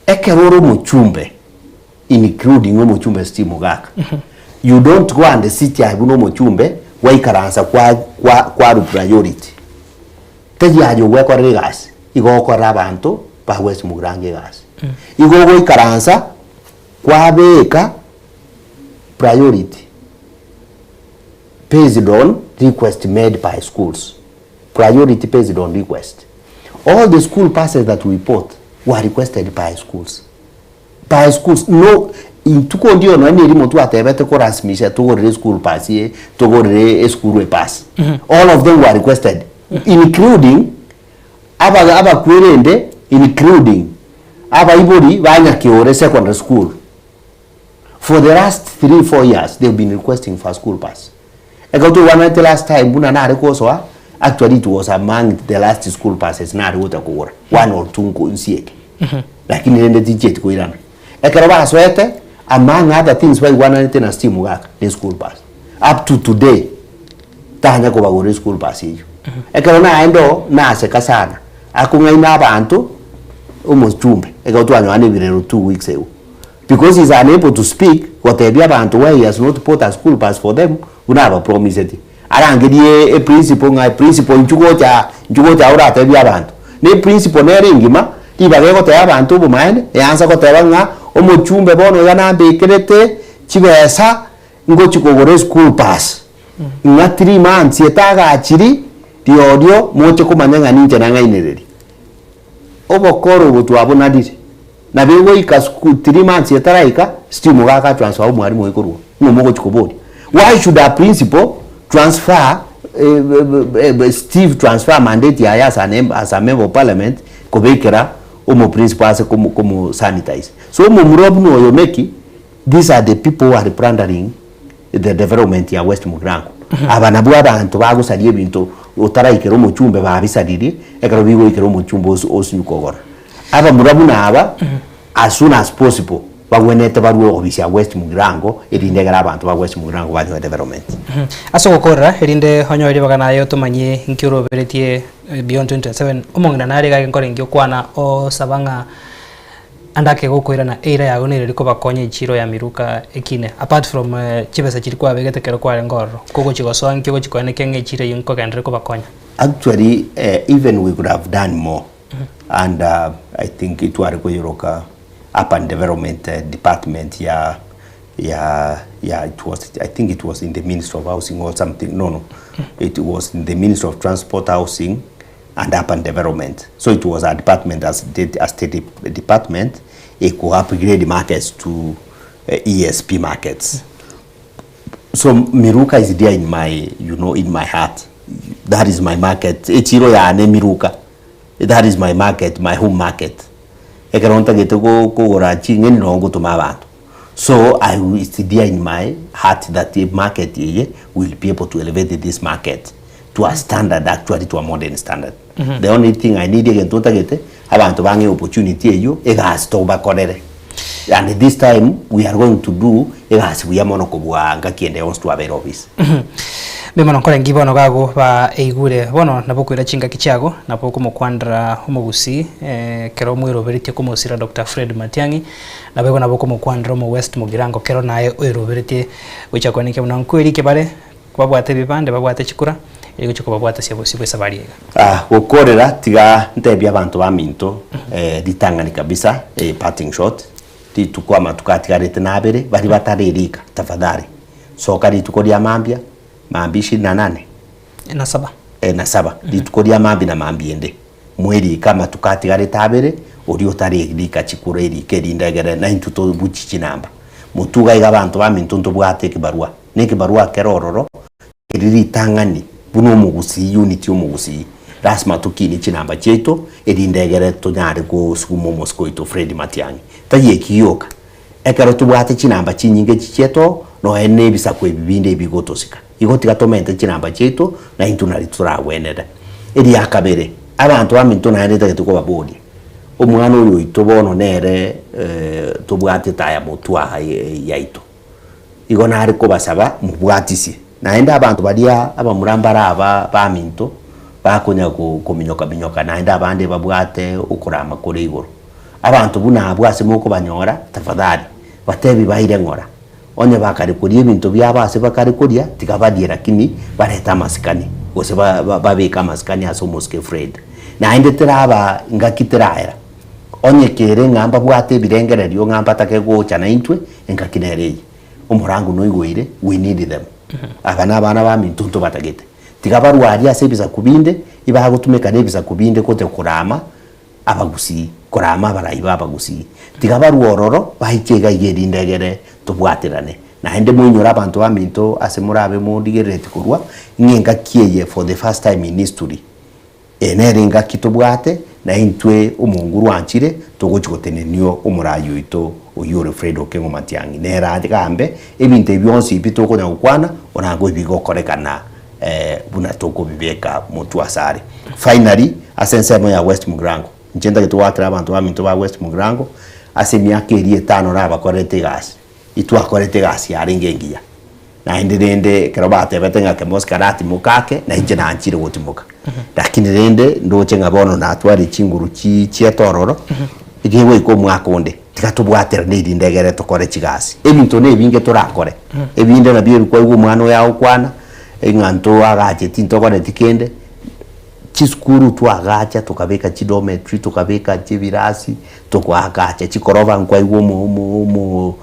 Ekero ore omochumbe including omochumbe Steve Mogaka you don't go and sit aye buna omochumbe gwaikaransa kwa kwa kwarwa priority tari aye ogwekorera egasi igo ogokorera abanto ba West Mugirango egasi igo ogoikaransa kwabeka priority. Based on request made by schools, priority based on request. All the school buses that we bought were requested by schools. By schools, no, intuko ndio nonya na erimo twatebete korasimisha togorere eschool bus ye, togorere esukuru ebus. All of them were requested, including aba abakwerende, including abaibori ba Nyakeore Secondary School. For the last 3, 4 years they've been requesting for a school bus. Ekero twaigwananete last time buna nare gosoa, actually it was among the last school buses nare gocha kogora, one or two nko nsieke. Lakini rende tinchieti koirana. Ekero basoete, among other things baigwananete na Steve Mogaka ne school bus. Up to today, tanya kobagorera eschool bus eyio. Ekero naenda oo, naseka sana, akong'aina abanto, omochumbe, ekero twanyorana ebirero 2 weeks ago. Because he is unable to speak, gotebia abanto why he has not bought a school bus for them, buna abapromiseti. Arangerie eprinciple ng'a eprinciple inchuo gocha inchuo gocha oratebie abanto. Na eprinciple nere engima, ribaga egotebia abanto obomaene, eansa goteba ng'a omochumbe bono iga nambekerete chibesa ngochi kogora eschool bus. Ng'a 3 months etagachiri, riorio moche komanya ng'a ninche nang'ainereria. Obokoro obo twabonarire, nabo egoika sku 3 months etaraika, Steve Mogaka atransfer omwalimu oye korwa oo, ng'a omogochi koboria. Why should a principal transfer Steve transfer mandate yaye as an as a member of parliament kobekera omo principal ase komo komo sanitize. So omomura buna oyo Meki, these are the people who are plundering the development ya West Mugirango. Aba nabwo abanto bagosaria ebinto otaraikera omochumbe babisaririe, ekero bigoikera omochumbe osi osinyu kogora. Abamura buna aba, as soon as possible, bagwenerete barue ofisi ya West Mugirango, erinde ekero abanto ba West Mugirango banyore development. Ase ogokorera, erinde onyore ribaga naye otomanyie inki oroberetie beyond 2027, omong'ina nare iga nkore inki okwana osaba ng'a Ande ake gokoirana eira yago nere rikobakonya echiiro ya miruka ekine apart from chibesa chiria kwabegete ekero kwarenge ororo. Kogochia gosoa nki ogochia koenekia ng'a echiiro eyio nkogenderere kobakonya? Actually even we could have done more and I think tware koyeroka urban development department ya ya ya it was I think it was in the ministry of housing or something no no it was in the ministry of transport housing and urban development so it was a department as a state department eko upgrade markets to ESP markets so Miruka is there in my you know in my heart that is my market echiro yane Miruka that is my market my home market ekero ntagete kogora ching'eni noo ngotoma abanto so I it's there in my heart that market eye will be able to elevate this market to a standard actually to a modern standard. The only thing I need egento ntagete, abanto bang'e opportunity eyio, egasi tobakorere. And this time we are going to do egasi buya mono kobua ngaki ende yonsi twabeire office. Mbuya mono nkorenge bono gago ba eigure bono nabo okoira chingaki chiago nabo okomokwanera omogusii ekero mweroberetie komosira Doctor Fred Matiang'i nabo igo nabo okomokwanera omo West Mugirango kero naye oeroberetie gochia koenekia buna nkwerikia bare Babwate ebibande, babwate chikura, erio gochia kobabwatasia bosio bw'esabari iga. Ah, gokorera tiga ntebie abanto baminto eh, ritang'ani kabisa eh, parting shot, rituko amatuko atigarete nabere, baria batarerika tafadhali soka rituko ria mambia, mambia ishirini na nane? Na saba. Eh, na saba, rituko ria mambia na mambia ende, mwerike amatuko atigarete abere, oria otarerika chikura erike erinde egere naintwe tobuchie chinamba. Motuga iga abanto baminto ntobwate ekebarua. Na ekebarua kere ororo, eri ritang'ani buna omogusii, unity omogusii, lasima tokinie chinamba chiaito erinde egere tonyare gosuguma omosike oito Fred Matiang'i. Tari eki gioka, ekero tobwate chinamba chinyinge echi chiaito, nonya na ebisaku ebi binde ebigotosika. Igo tiga tomente chinamba chiaito naintwe nari toragwenere. Eria kabere, abanto baminto naende ntagete kobaboria, omwana oyo oito bono nere tobwate etaya motwe aa yaito. Igo nare kobasaba mobwatisie. Naende abanto baria abamura mbare aba baminto bakonya kominyoka-minyoka, naende abande babwate okorama kore igoro. Abanto buna abwo ase mokobanyora, tafadhali batebi baire ng'ora. Onye bakare koria ebinto biabo ase bakare koria, tiga barie lakini barete amasikani, gose babeke amasikani ase omosike Fred. Naende teraba ngaki teraera. Onye kere ng'a mbabwate ebirengererio ng'a mbatake gocha naintwe, engaki nere eye. Omorango noigweire, we need them. Aba nabana baminto ntobatagete. Tiga barwe aria ase ebisaku binde, ibagotumeka na ebisaku binde gocha korama abagusii, korama abarai ba abagusii. Tiga barwe ororo, baiche iga iga erinde egere tobwaterane. Naende moinyore abanto baminto ase morabe mondigerereti korwa, ng'a engaki eye for the first time in history, Eye nere engaki tobwate, na intwe omonguru anchire, togochia gotenenio omoraai oito oyio ore Fred Okengo Matiang'i. Nere agambe ebinto ebi bionsi ebi tokonya gokwana, orange ebigokorekana buna tokobibeka motwe asare. Finally, ase ensemo ya West Mugirango, inche ntagete goakera abanto baminto ba West Mugirango ase emiaka eria etano nabakorerete egasi, itwakorete egasi yarenge engiya. Naende rende ekero batebete ng'a Kemosi karatimoke ake, na inche nanchire gotimoka. Lakini rende ndoche ng'a bono natware chinguru chi chiete ororo, ekegoika omwaka onde, tiga tobwaterane erinde egere tokore chigasi. Ebinto na ebinge torakore, ebinde nabio ebi kwaigwa omwana oyo agokwana, ng'a ntoagacheti ntokoreti kende, chisukuru twagacha tokabeka chidometry, tokabeka chibirasi, tokoagacha chikoroba nkwaigwa omo omo omo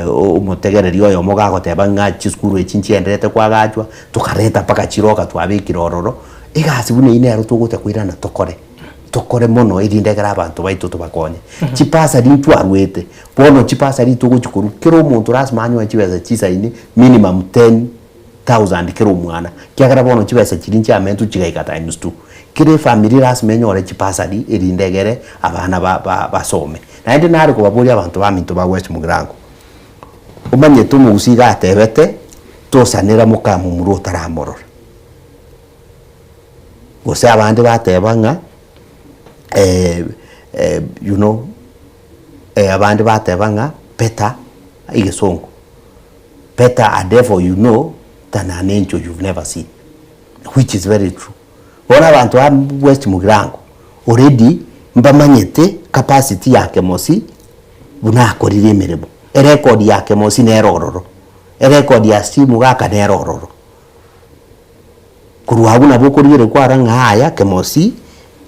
omotegereri oyomo gagoteba ng'a chisukuru echi nchienderete koagachwa, tokareta mpaka chiroka twabekire ororo, egasi buna eywo nero togocha koirana tokore, tokore mono erinde ekero abanto baito tobakonye. Chibasari ntwarwete, bono chibasari togochi korwa kera omonto lasima anyore chibesa chisaini minimum 10,000 kera omwana, ekiagera bono chibesa chiria nchiamentwe chigaika times two. Kera efamiri lasima enyore chibasari erinde egere abana ba ba basome. Naende nare kobaboria abanto baminto ba West Mugirango, omanyete omogusii iga atebete, tosanera mokamomura otaramorora. Gose abande bateba ng'a you know abande bateba ng'a better egesongo, better a devil you know than an angel you've never seen, which is very true. Bono abanto ba West Mugirango already mbamanyete capacity ya Kemosi buna akorire emeremo. Erecord ya Kemosi nere ororo, erecord ya Steve Mogaka nere ororo. Korwa abwo nabo okorigereria kwarora ng'a aya Kemosi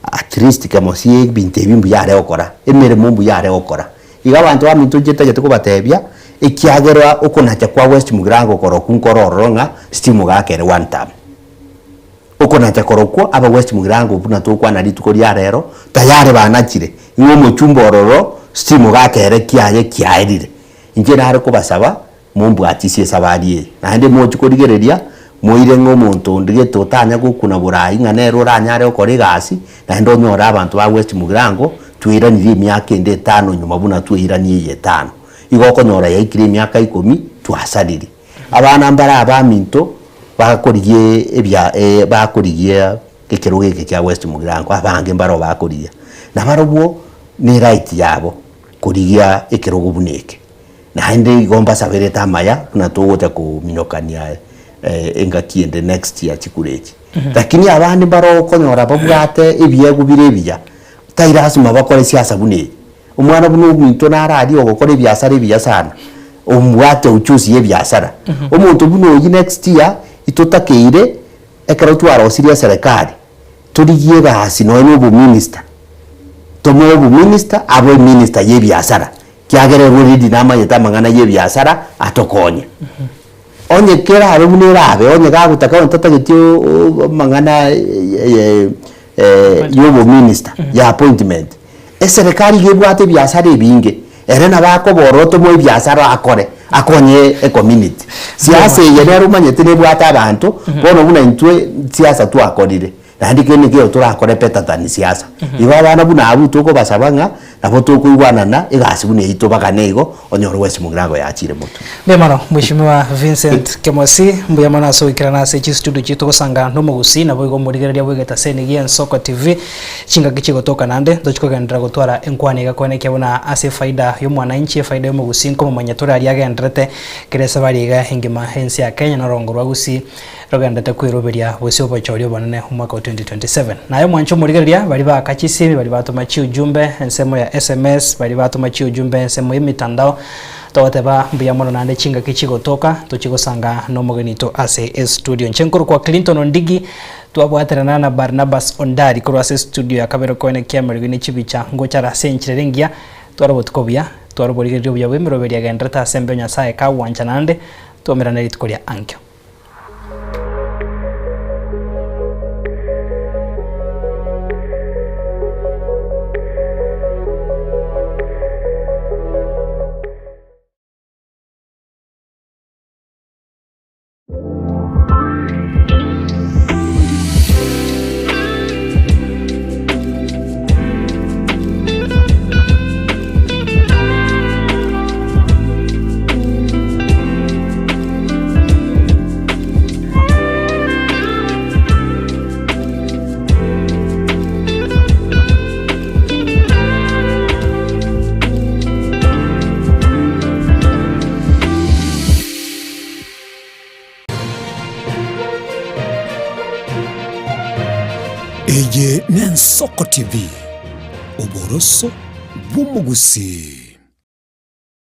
at least Kemosi ebinto ebi mbuya are gokora, emeremo mbuya are gokora. Iga abanto baminto inche ntagete kobatebia, ekiagera okonacha kwa West Mugirango korokwo nkore ororo ng'a Steve Mogaka ere one term. Okonacha korokwo aba West Mugirango buna tokwana rituko ria rero, tayari banachire, ng'a omochumba ororo Steve Mogaka ere kiaye kiaerire. Inche nare kobasaba mombwatisie esabari eye, naende mochie korigereria moire ng'a omonto onde gete otanya gokuna borai ng'a nere oranyare gokora egasi, naende onyore abanto ba West Mugirango tweiranirie emiaka ende etano nyuma buna tweiranie eye etano. Igo okonyora yaikire emiaka ikomi twasariri. Abana mbare abaminto bakorigia ebia bakorigia ekerogo eke kia West Mugirango abange mbaro bakorigia. Nabarobwo ne right yabo korigia ekerogo buna eke. Naende igo mbasaberete amaya buna togocha kominyokania engaki ende next year chikura echi. Lakini abande mbaro okonyora babwate ebiegwa bire ebiya, tai lasima bakore siasa buna eye. Omwana buna ominto nare aria ogokora ebiasara ebiya sana, ombwate uchusi ya ebiasara. Omonto buna oyio next year, itotakeire ekero twarosirie eserekari, torigie egasi nonya na obominister, tomoe obominister abe eminister ya ebiasara, kiagera ere already namanyete amang'ana ya ebiasara atokonye. Onye kerabe buna erabe, onye gagotaka onye tatageti amang'ana ya obominister, ya appointment, Eserekari iga ebwate ebiasara ebinge, ere nabo akobora otomoe ebiasara akore, akonye ecommunity. Siasa eye nere omanyete nebwate abanto, bono buna intwe siasa twakorire, naende kende nkeiyo torakore better than siasa. Igo abana buna abwo tokobasaba ng'a nabo tokoigwanana egasi buna eyio tobagane igo, onyore West Mugirango yachire motwe. Mbuya mono Mheshimiwa Vincent Kemosi, mbuya mono ase goikerana ase chistudio chiaito gosanga nomogusii naboigo omorigereria bw'egetaseni gi'Ensoko TV. Chingaki chigotoka naende ntochi kogenderera gotwara enkwana iga koenekia buna ase efaida y'omwananchi, efaida y'omogusii nkomomanya tore aria agendererete kera esabari iga engima ense ya Kenya na orongo rwa Gusii rogendererete kweroberia bosio obochori obonene omwaka o 2027. Naye omwanche omorigereria baria baaka chisimi, baria batoma chiujumbe ensemo ya sms, baria batoma chiujumbe ensemo y'emitandao, togoteba mbuya mono naende chingaki chigotoka tochi gosanga nomogeni oito ase estudio. Inche nkorokwa Clinton Ondigi. Twabwaterana na Barnabas Ondari korwa ase estudio ya kabere koene kiamerigwe ne chibicha ngochara ase enchera ere engiya. Twara obotuko obuya, twara oborigereria obuya bw'emeroberio egendererete ase embeo Nyasae kagwancha naende, twaumerane rituko ria ankio. Eye n'Ensoko TV, oboroso bw'omogusii.